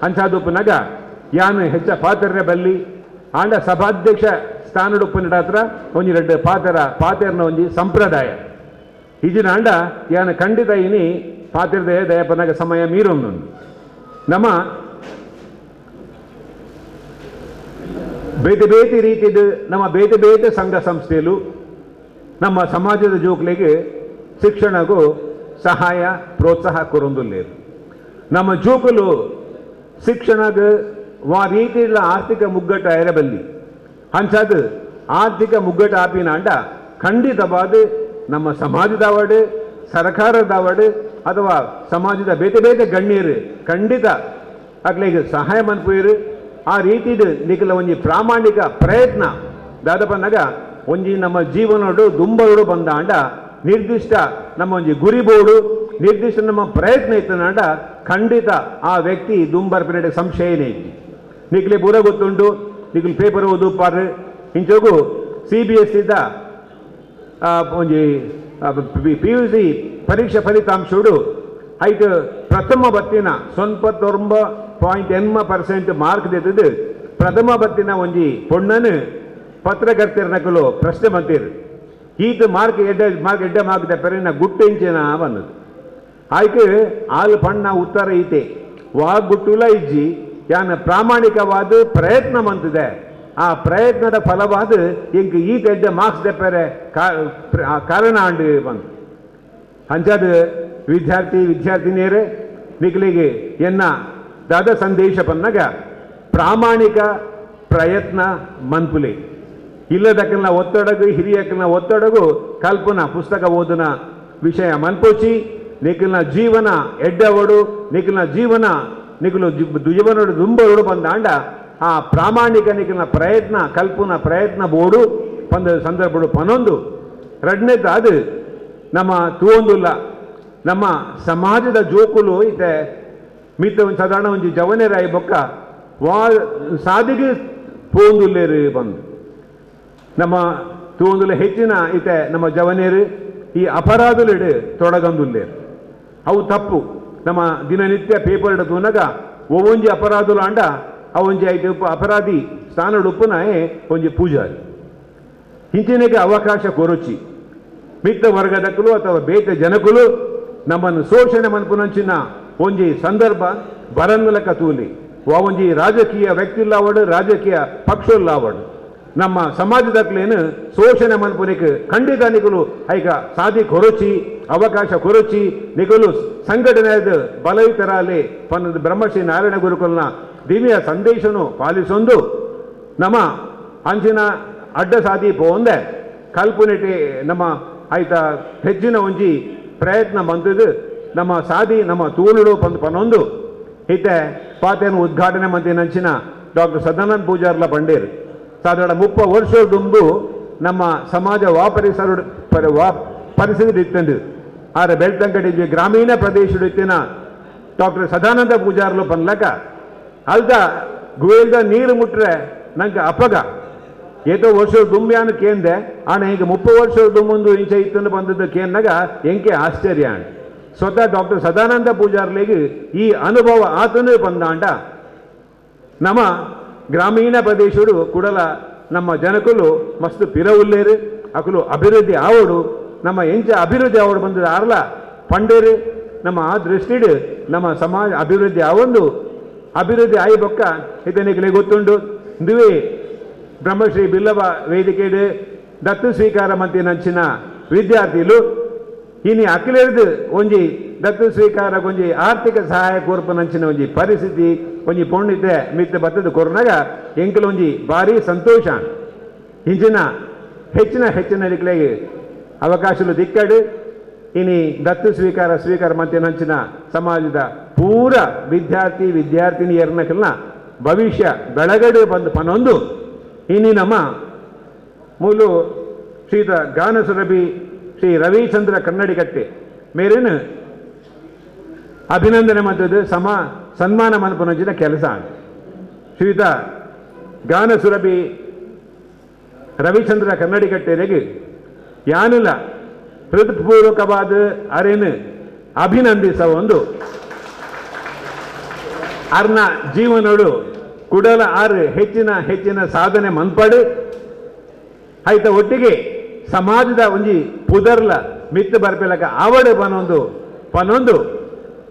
ಅಂಚಾದೊಪ್ಪನಾಗ ಯಾನು ಹೆಚ್ಚ ಪಾತ್ರರ ಬಲ್ಲಿ ಆಂಡ ಸಭಾಧ್ಯಕ್ಷ ಸ್ಥಾನಡೊಪ್ಪನ ಹತ್ರ ಒಂಜಿ ಎರಡು ಪಾತ್ರನ ಒಂಜಿ ಸಂಪ್ರದಾಯ ಇಜಿನ ಆಂಡ ಯಾನು ಖಂಡಿತ ಇನಿ ಪಾತ್ರದ ದಯಪನಾಗ ಸಮಯ ಮೀರೊಂದು ನಮ್ಮ ಬೇತೆ ಬೇತೆ ರೀತಿದು ನಮ್ಮ ಬೇತೆ ಬೇತೆ ಸಂಘ ಸಂಸ್ಥೆಯಲ್ಲೂ ನಮ್ಮ ಸಮಾಜದ ಜೋಕ್ಲಿಗೆ ಶಿಕ್ಷಣಗೂ ಸಹಾಯ ಪ್ರೋತ್ಸಾಹ ಕೊರೊಂದುಲ್ಲೇರು. ನಮ್ಮ ಜೋಕುಲು ಶಿಕ್ಷಣಗ ವಾ ರೀತಿಯ ಆರ್ಥಿಕ ಮುಗ್ಗಟ್ಟ ಇರಬಲ್ಲಿ ಅಂಚಾದ ಆರ್ಥಿಕ ಮುಗ್ಗಟ್ಟ ಆಪಿನಾಂಡ ಖಂಡಿತವಾದ ನಮ್ಮ ಸಮಾಜದವಡು ಸರ್ಕಾರದವಡು ಅಥವಾ ಸಮಾಜದ ಬೇತೆ ಬೇತೆ ಗಣ್ಯರು ಖಂಡಿತ ಅಕ್ಲೆಗ್ ಸಹಾಯ ಮನ್ಪುಯಿರು. ಆ ರೀತಿದು ನಿಖಲ ಒಂಜಿ ಪ್ರಾಮಾಣಿಕ ಪ್ರಯತ್ನ ದಾದಪನ್ನಗ ಒಂಜಿ ನಮ್ಮ ಜೀವನೋಡು ದುಂಬರೋಡು ಬಂದಾಂಡ ನಿರ್ದಿಷ್ಟ ನಮ್ಮ ಒಂಜಿ ಗುರಿ ಬೋಡು ನಿರ್ದಿಷ್ಟ ನಮ್ಮ ಪ್ರಯತ್ನ ಇತ್ತನಾಂಡ ಖಂಡಿತ ಆ ವ್ಯಕ್ತಿ ದುಂಬರ್ಪಿನ ಸಂಶಯನೇ ಇದ್ದಿ. ನಿಖಲೆ ಪೂರ ಗೊತ್ತುಂಟು, ನಿಖಲ್ ಪೇಪರ್ ಓದು ಪಾರ್ ಇಂಚೋಗು CBSE the ಒಂಜಿ PUC ಪರೀಕ್ಷಾ ಫಲಿತಾಂಶಡು ಐಟ್ ಪ್ರಥಮ ಬತ್ತಿನ 9.8% ಮಾರ್ಕ್ ದೆತ್ತದು ಪ್ರಥಮ ಬತ್ತಿನ ಒಂಜಿ ಪೊಣ್ಣನು ಪತ್ರಕರ್ತರನಕಲು ಪ್ರಶ್ನೆ ಬಂತೀರು, ಈತ ಮಾರ್ಕ್ ಎಡ್ಡೆ ಮಾರ್ಕ್ ಎಡ್ಡೆ ಮಾರ್ಕ್ ದೆಪ್ಪರಿನ ಗುಟ್ಟು ಇಂಚಿನ ಬಂದದು. ಆಯ್ಕೆ ಆಲ್ ಪಣ್ಣ ಉತ್ತರ ಈತೆ ವಾ ಗುಟ್ಟುಲ ಇಜ್ಜಿ ಯಾನ ಪ್ರಾಮಾಣಿಕವಾದ ಪ್ರಯತ್ನ ಮಂತಿದೆ, ಆ ಪ್ರಯತ್ನದ ಫಲವಾದ ಎಂಕ್ ಈತ ಎಡ್ಡೆ ಮಾರ್ಕ್ಸ್ ದೆಪ್ಪರೆ ಕಾರಣ ಅಂಡು ಬಂದು. ಅಂಚಾದ ವಿದ್ಯಾರ್ಥಿ ವಿದ್ಯಾರ್ಥಿನಿಯರೇ ನಿಖಲಿಗೆ ಎನ್ನ ದಾದ ಸಂದೇಶ ಪನ್ನಾಗ ಪ್ರಾಮಾಣಿಕ ಪ್ರಯತ್ನ ಮನ್ಪುಲೆ ಇಲ್ಲದಕ್ಕನ್ನ ಒತ್ತಡಗು ಹಿರಿಯಕ್ಕನ್ನ ಒತ್ತಡಗು ಕಲ್ಪನಾ ಪುಸ್ತಕ ಓದನ ವಿಷಯ ಮನ್ಪೋಚಿ ನಿಖಲ್ನ ಜೀವನ ಎಡ್ಡವಡು ನಿಖಲ್ನ ಜೀವನ ನಿಖಲು ಜೀವನೋಡು ದುಂಬರೋಡು ಬಂದಾಂಡ ಆ ಪ್ರಾಮಾಣಿಕ ನಿಖಲ್ನ ಪ್ರಯತ್ನ ಕಲ್ಪನಾ ಪ್ರಯತ್ನ ಬೋಡು ಪಂದ ಸಂದರ್ಭಡು ಪನೊಂದು. ಎರಡನೇದು ಅದು ನಮ್ಮ ತೂವೊಂದುಲ್ಲ ನಮ್ಮ ಸಮಾಜದ ಜೋಕುಲು ಇತ್ತೆ ಮಿತ್ತ ಒಂದು ಸಾಧಾರಣ ಒಂಜಿ ಜವನೇರಾಯಿ ಬೊಕ್ಕ ವಾ ಸಾದಿಗೆ ಪೋಂದುಲ್ಲೇರು ಬಂದು ನಮ್ಮ ತೂವೊಂದುಲ್ಲ ಹೆಚ್ಚಿನ ಇತ್ತೆ ನಮ್ಮ ಜವನೇರು ಈ ಅಪರಾಧುಲಿಡು ತೊಡಗಂದುಲ್ಲೇರು. ಅವು ತಪ್ಪು. ನಮ್ಮ ದಿನನಿತ್ಯ ಪೇಪರ್ ತೂನಗ ಒವೊಂಜಿ ಅಪರಾಧುಲು ಅಂಡ ಅವೊಂಜಿ ಐತೆ ಅಪರಾಧಿ ಸ್ಥಾನಡುಪ್ಪುನಾಯೆ ಒಂಜಿ ಪೂಜಾರಿ ಇಂಚಿನಗೆ ಅವಕಾಶ ಕೊರೊಚಿ ಮಿತ್ತ ವರ್ಗದಕ್ಕಲು ಅಥವಾ ಬೇತೆ ಜನಕುಲು ನಮ್ಮನ್ನು ಶೋಷಣೆ ಮನ್ಪುನಂಚಿನ ಒಂಜಿ ಸಂದರ್ಭ ಬರನ್ನುಲಕ ತೂಲಿ ಒಂಜಿ ರಾಜಕೀಯ ವ್ಯಕ್ತಿಲ್ಲಾವಡು ರಾಜಕೀಯ ಪಕ್ಷಲ್ಲಾವಡು ನಮ್ಮ ಸಮಾಜದಕ್ಲೇನು ಶೋಷಣೆ ಮನ್ಪುನಿಕ್ ಖಂಡಿತ ನಿಕಲು ಐಕ ಸಾದಿ ಕೊರೊಚಿ ಅವಕಾಶ ಕೊರೊಚಿ ನಿಕಲು ಸಂಘಟನೆಯದು ಬಲಯುತರಾಲಿ ಪನ್ನದ ಬ್ರಹ್ಮಶ್ರೀ ನಾರಾಯಣ ಗುರುಕುಲ್ನ ದಿವ್ಯ ಸಂದೇಶನು ಪಾಲಿಸೊಂದು ನಮ್ಮ ಅಂಚಿನ ಅಡ್ಡ ಸಾದಿ ಪೋಂದೆ ಕಲ್ಪುನಿಟಿ ನಮ್ಮ ಆಯ್ತ ಹೆಚ್ಚಿನ ಒಂಜಿ ಪ್ರಯತ್ನ ಬಂತದ್ದು ನಮ್ಮ ಸಾದಿ ನಮ್ಮ ತೂಲುಡು ಪಂದ್ ಪನ್ನೊಂದು ಇತ್ತೆ ಪಾತೆಯನ್ನು ಉದ್ಘಾಟನೆ ಮಂತಿನಂಚಿನ ಡಾಕ್ಟರ್ ಸದಾನಂದ ಪೂಜಾರ್ಲ ಪಂಡೇರ್ ಸಾಧಾರಣ 30 ವರ್ಷದುಂಬು ನಮ್ಮ ಸಮಾಜ ವಾ ಪರಿಸರ ವಾ ಪರಿಸ್ಥಿತಿ ಇತ್ತಂದು ಆರೆ ಬೆಳ್ತಂಗಡಿ ಗ್ರಾಮೀಣ ಪ್ರದೇಶದ ಇತ್ತಿನ ಡಾಕ್ಟರ್ ಸದಾನಂದ ಪೂಜಾರ್ಲು ಪನ್ಲಕ ಅಲ್ದ ಗುವೇಲ್ದ ನೀರು ಮುಟ್ರೆ ನಂಗೆ ಅಪಗ ಏತೋ ವರ್ಷದ ದುಂಬ್ಯಾನು ಕೇಂದೆ ಆಣ ಈಗ 30 ವರ್ಷದ ದುಂಬೊಂದು ಇಂಚ ಇತ್ತಂದು ಬಂದದ್ದು ಕೇಂದಾಗ ಎಂಕೆ ಆಶ್ಚರ್ಯ. ಸ್ವತಃ ಡಾಕ್ಟರ್ ಸದಾನಂದ ಪೂಜಾರ್ಲಿಗೆ ಈ ಅನುಭವ ಆತನೇ ಬಂದಾಂಡ ನಮ್ಮ ಗ್ರಾಮೀಣ ಪ್ರದೇಶರು ಕೂಡಲ ನಮ್ಮ ಜನಕುಲು ಮಸ್ತ್ ಪಿರವುಲ್ಲೇರು ಅಕಲು ಅಭಿವೃದ್ಧಿ ಆವಡು ನಮ್ಮ ಎಂಚ ಅಭಿವೃದ್ಧಿ ಆವಡು ಬಂದದ ಆರ್ಲ ಪಂಡೇರು ನಮ್ಮ ಆ ದೃಷ್ಟಿಡು ನಮ್ಮ ಸಮಾಜ ಅಭಿವೃದ್ಧಿ ಆವೊಂದು ಅಭಿವೃದ್ಧಿ ಆಯಿ ಬೊಕ್ಕ ಇದನಿಗೆ ಗೊತ್ತುಂಡು ಇಂದುವೇ ಬ್ರಹ್ಮಶ್ರೀ ಬಿಲ್ಲವ ವೇದಿಕೆಡು ದತ್ತು ಸ್ವೀಕಾರ ಮಂತಿನಂಚಿನ ವಿದ್ಯಾರ್ಥಿಲು ಇನಿ ಅಖಿಲೆರ್ದು ಒಂಜಿ ದತ್ತು ಸ್ವೀಕಾರ ಒಂಜಿ ಆರ್ಥಿಕ ಸಹಾಯ ಕೋರ್ಪನಂಚಿನ ಒಂಜಿ ಪರಿಸ್ಥಿತಿ ಒಂಜಿ ಪೊಣ್ಣಿತೆ ಮಿತ್ತ ಬತ್ತದ ಕೊರನಾಗ ಎಂಕಲ್ ಒಂಜಿ ಭಾರಿ ಸಂತೋಷ. ಇಂಚಿನ ಹೆಚ್ಚಿನ ಹೆಚ್ಚಿನ ನಿಕ್ಲೆಗೆ ಅವಕಾಶలు ದಿಕ್ಕಡು ಇನಿ ದತ್ತು ಸ್ವೀಕಾರ ಸ್ವೀಕಾರ ಮಂತಿನಂಚಿನ ಸಮಾಜದ ಪೂರ ವಿದ್ಯಾರ್ಥಿ ವಿದ್ಯಾರ್ಥಿನಿಯರ್ನಕಲ್ನ ಭವಿಷ್ಯ ಬೆಳಗಡೆ ಬಂದು ಪನೊಂದು ಇನಿ ನಮ್ಮ ಮೂಲು ಶ್ರೀತ ಗಾನಸುರಭಿ ಶ್ರೀ ರವಿಚಂದ್ರ ಕನ್ನಡಿಕಟ್ಟೆ ಮೇರೇನು ಅಭಿನಂದನೆ ಮಂತದ್ದು ಸಮ ಸನ್ಮಾನ ಮನ್ಪುನಂಚಿನ ಕೆಲಸ. ಶ್ರೀತ ಗಾನಸುರಭಿ ರವಿಚಂದ್ರ ಕನ್ನಡಿಕಟ್ಟೆರೆಗೆ ಯಾನಿಲ್ಲ ಹೃತ್ಪೂರ್ವಕವಾದ ಅರೇನು ಅಭಿನಂದಿಸ ಒಂದು ಅರ್ನ ಜೀವನೋಡು ಕುಡಲ ಆರು ಹೆಚ್ಚಿನ ಹೆಚ್ಚಿನ ಸಾಧನೆ ಮನ್ಪಡು ಆಯ್ತ ಒಟ್ಟಿಗೆ ಸಮಾಜದ ಒಂಜಿ ಪುದರ್ಲ ಮಿತ್ತು ಬರ್ಪೆಲಕ ಆವಡೆ ಪನೊಂದು ಪನೊಂದು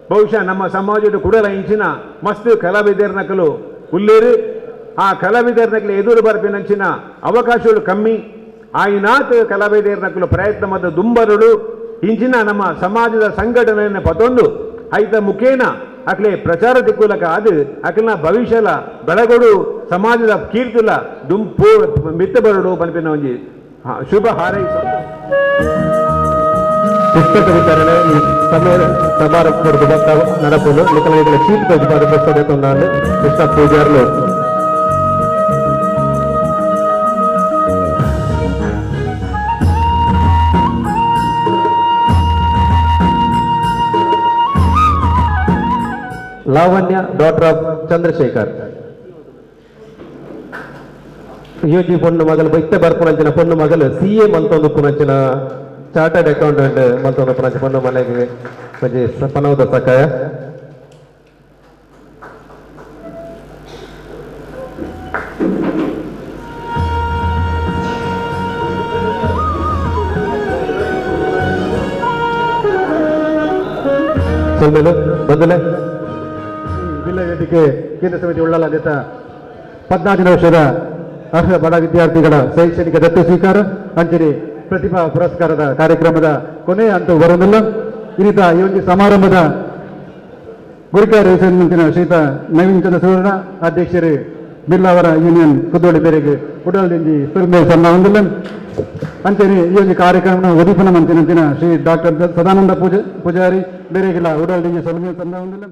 ಬಹುಶಃ ನಮ್ಮ ಸಮಾಜದ ಕುಡಲ ಇಂಚಿನ ಮಸ್ತ್ ಕಲಾವಿದರ್ನಕಲು ಉಲ್ಲೇರು ಆ ಕಲಾವಿದರ್ನಕಲು ಎದುರು ಬರ್ಪಿನಂಚಿನ ಅವಕಾಶಗಳು ಕಮ್ಮಿ. ಆಯಿನಾತ್ ಕಲಾವಿದರ್ನಕುಲು ಪ್ರಯತ್ನ ಮತ್ತು ದುಂಬರುಡು ಇಂಚಿನ ನಮ್ಮ ಸಮಾಜದ ಸಂಘಟನೆಯನ್ನು ಪತೊಂದು ಐತ ಮುಖೇನ ಅಕ್ಲೆ ಪ್ರಚಾರ ದಿಕ್ಕುಲಕ ಅದು ಅಕ್ಲಿನ ಭವಿಷ್ಯಲ ಬೆಳಗೊಡು ಸಮಾಜದ ಕೀರ್ತಿಲ ದುಂಪು ಮಿತ್ತ ಬರಡು ಪನ್ಪಿನ ಒಂಜಿ ಶುಭ ಹಾರೈಸ. ಪುಸ್ತಕ ವಿತರಣೆ ಸಮಯ ಸಮಾರಂಭ ನಡಪುನು ನಿಕಲ ಚೀಟ್ ತೋಜಿಪಾದ ಪುಸ್ತಕ ತೊಂದಾಂಡ್ Krishna ಪೂಜಾರ್ಲು. Lavanya daughter of Chandrashekar UG ಪೊಣ್ಣು ಮಗಲು ಇತ್ತೆ ಬರ್ಪುನಂಚಿನ ಪೊಣ್ಣು ಮಗಲು ಸಿ ಎ ಮಲ್ತೊಂದು ಪುನಂಚಿನ ಚಾರ್ಟರ್ಡ್ ಅಕೌಂಟೆಂಟ್ ಮಲ್ತೊಂದು ಪುನಂಚ ಪೊಣ್ಣು ಮನೆಗೆ ಒಂಜಿ ಪನವುದ ಸಕಾಯ. ಸೊಲ್ಮೇಲು ಬಂದಲೆ ಜಿಲ್ಲಾ ವೇದಿಕೆ ಕೇಂದ್ರ ಸಮಿತಿ ಉಳ್ಳಾಲದ 14 ವರ್ಷದ ಅರ್ಹ ಬಡ ವಿದ್ಯಾರ್ಥಿಗಳ ಶೈಕ್ಷಣಿಕ ದತ್ತು ಸ್ವೀಕಾರ ಅಂಜಲಿ ಪ್ರತಿಭಾ ಪುರಸ್ಕಾರದ ಕಾರ್ಯಕ್ರಮದ ಕೊನೆಯ ಹಂತ ಬರುವುದಿಲ್ಲ. ಇನ್ನಿತ ಈ ಒಂದು ಸಮಾರಂಭದ ಗುರಿಕಾರ ಶ್ರೀತ ನವೀನ್ ಚಂದ್ರ ಸುವರ್ಣ ಅಧ್ಯಕ್ಷರು ಬಿಲ್ಲಾವರ ಯೂನಿಯನ್ ಕುದ್ದೋಳಿ ಬೇರೆಗೆ ಉಡಲ್ದಿಂಜಿ ಸುರ್ಮೆ ಸಣ್ಣ ಹೊಂದಿಲ್ಲ. ಅಂಚನೆ ಈ ಒಂದು ಕಾರ್ಯಕ್ರಮದ ಉದ್ದೀಪನ ಮಂತಿನ ಶ್ರೀ ಡಾಕ್ಟರ್ ಸದಾನಂದ ಪೂಜಾರಿ ಬೇರೆಗಿಲ್ಲ ಉಡಲ್ದಿಂಜಿ ಸೊಲ್ಮೆ ಸಣ್ಣ ಹೊಂದಿಲ್ಲ.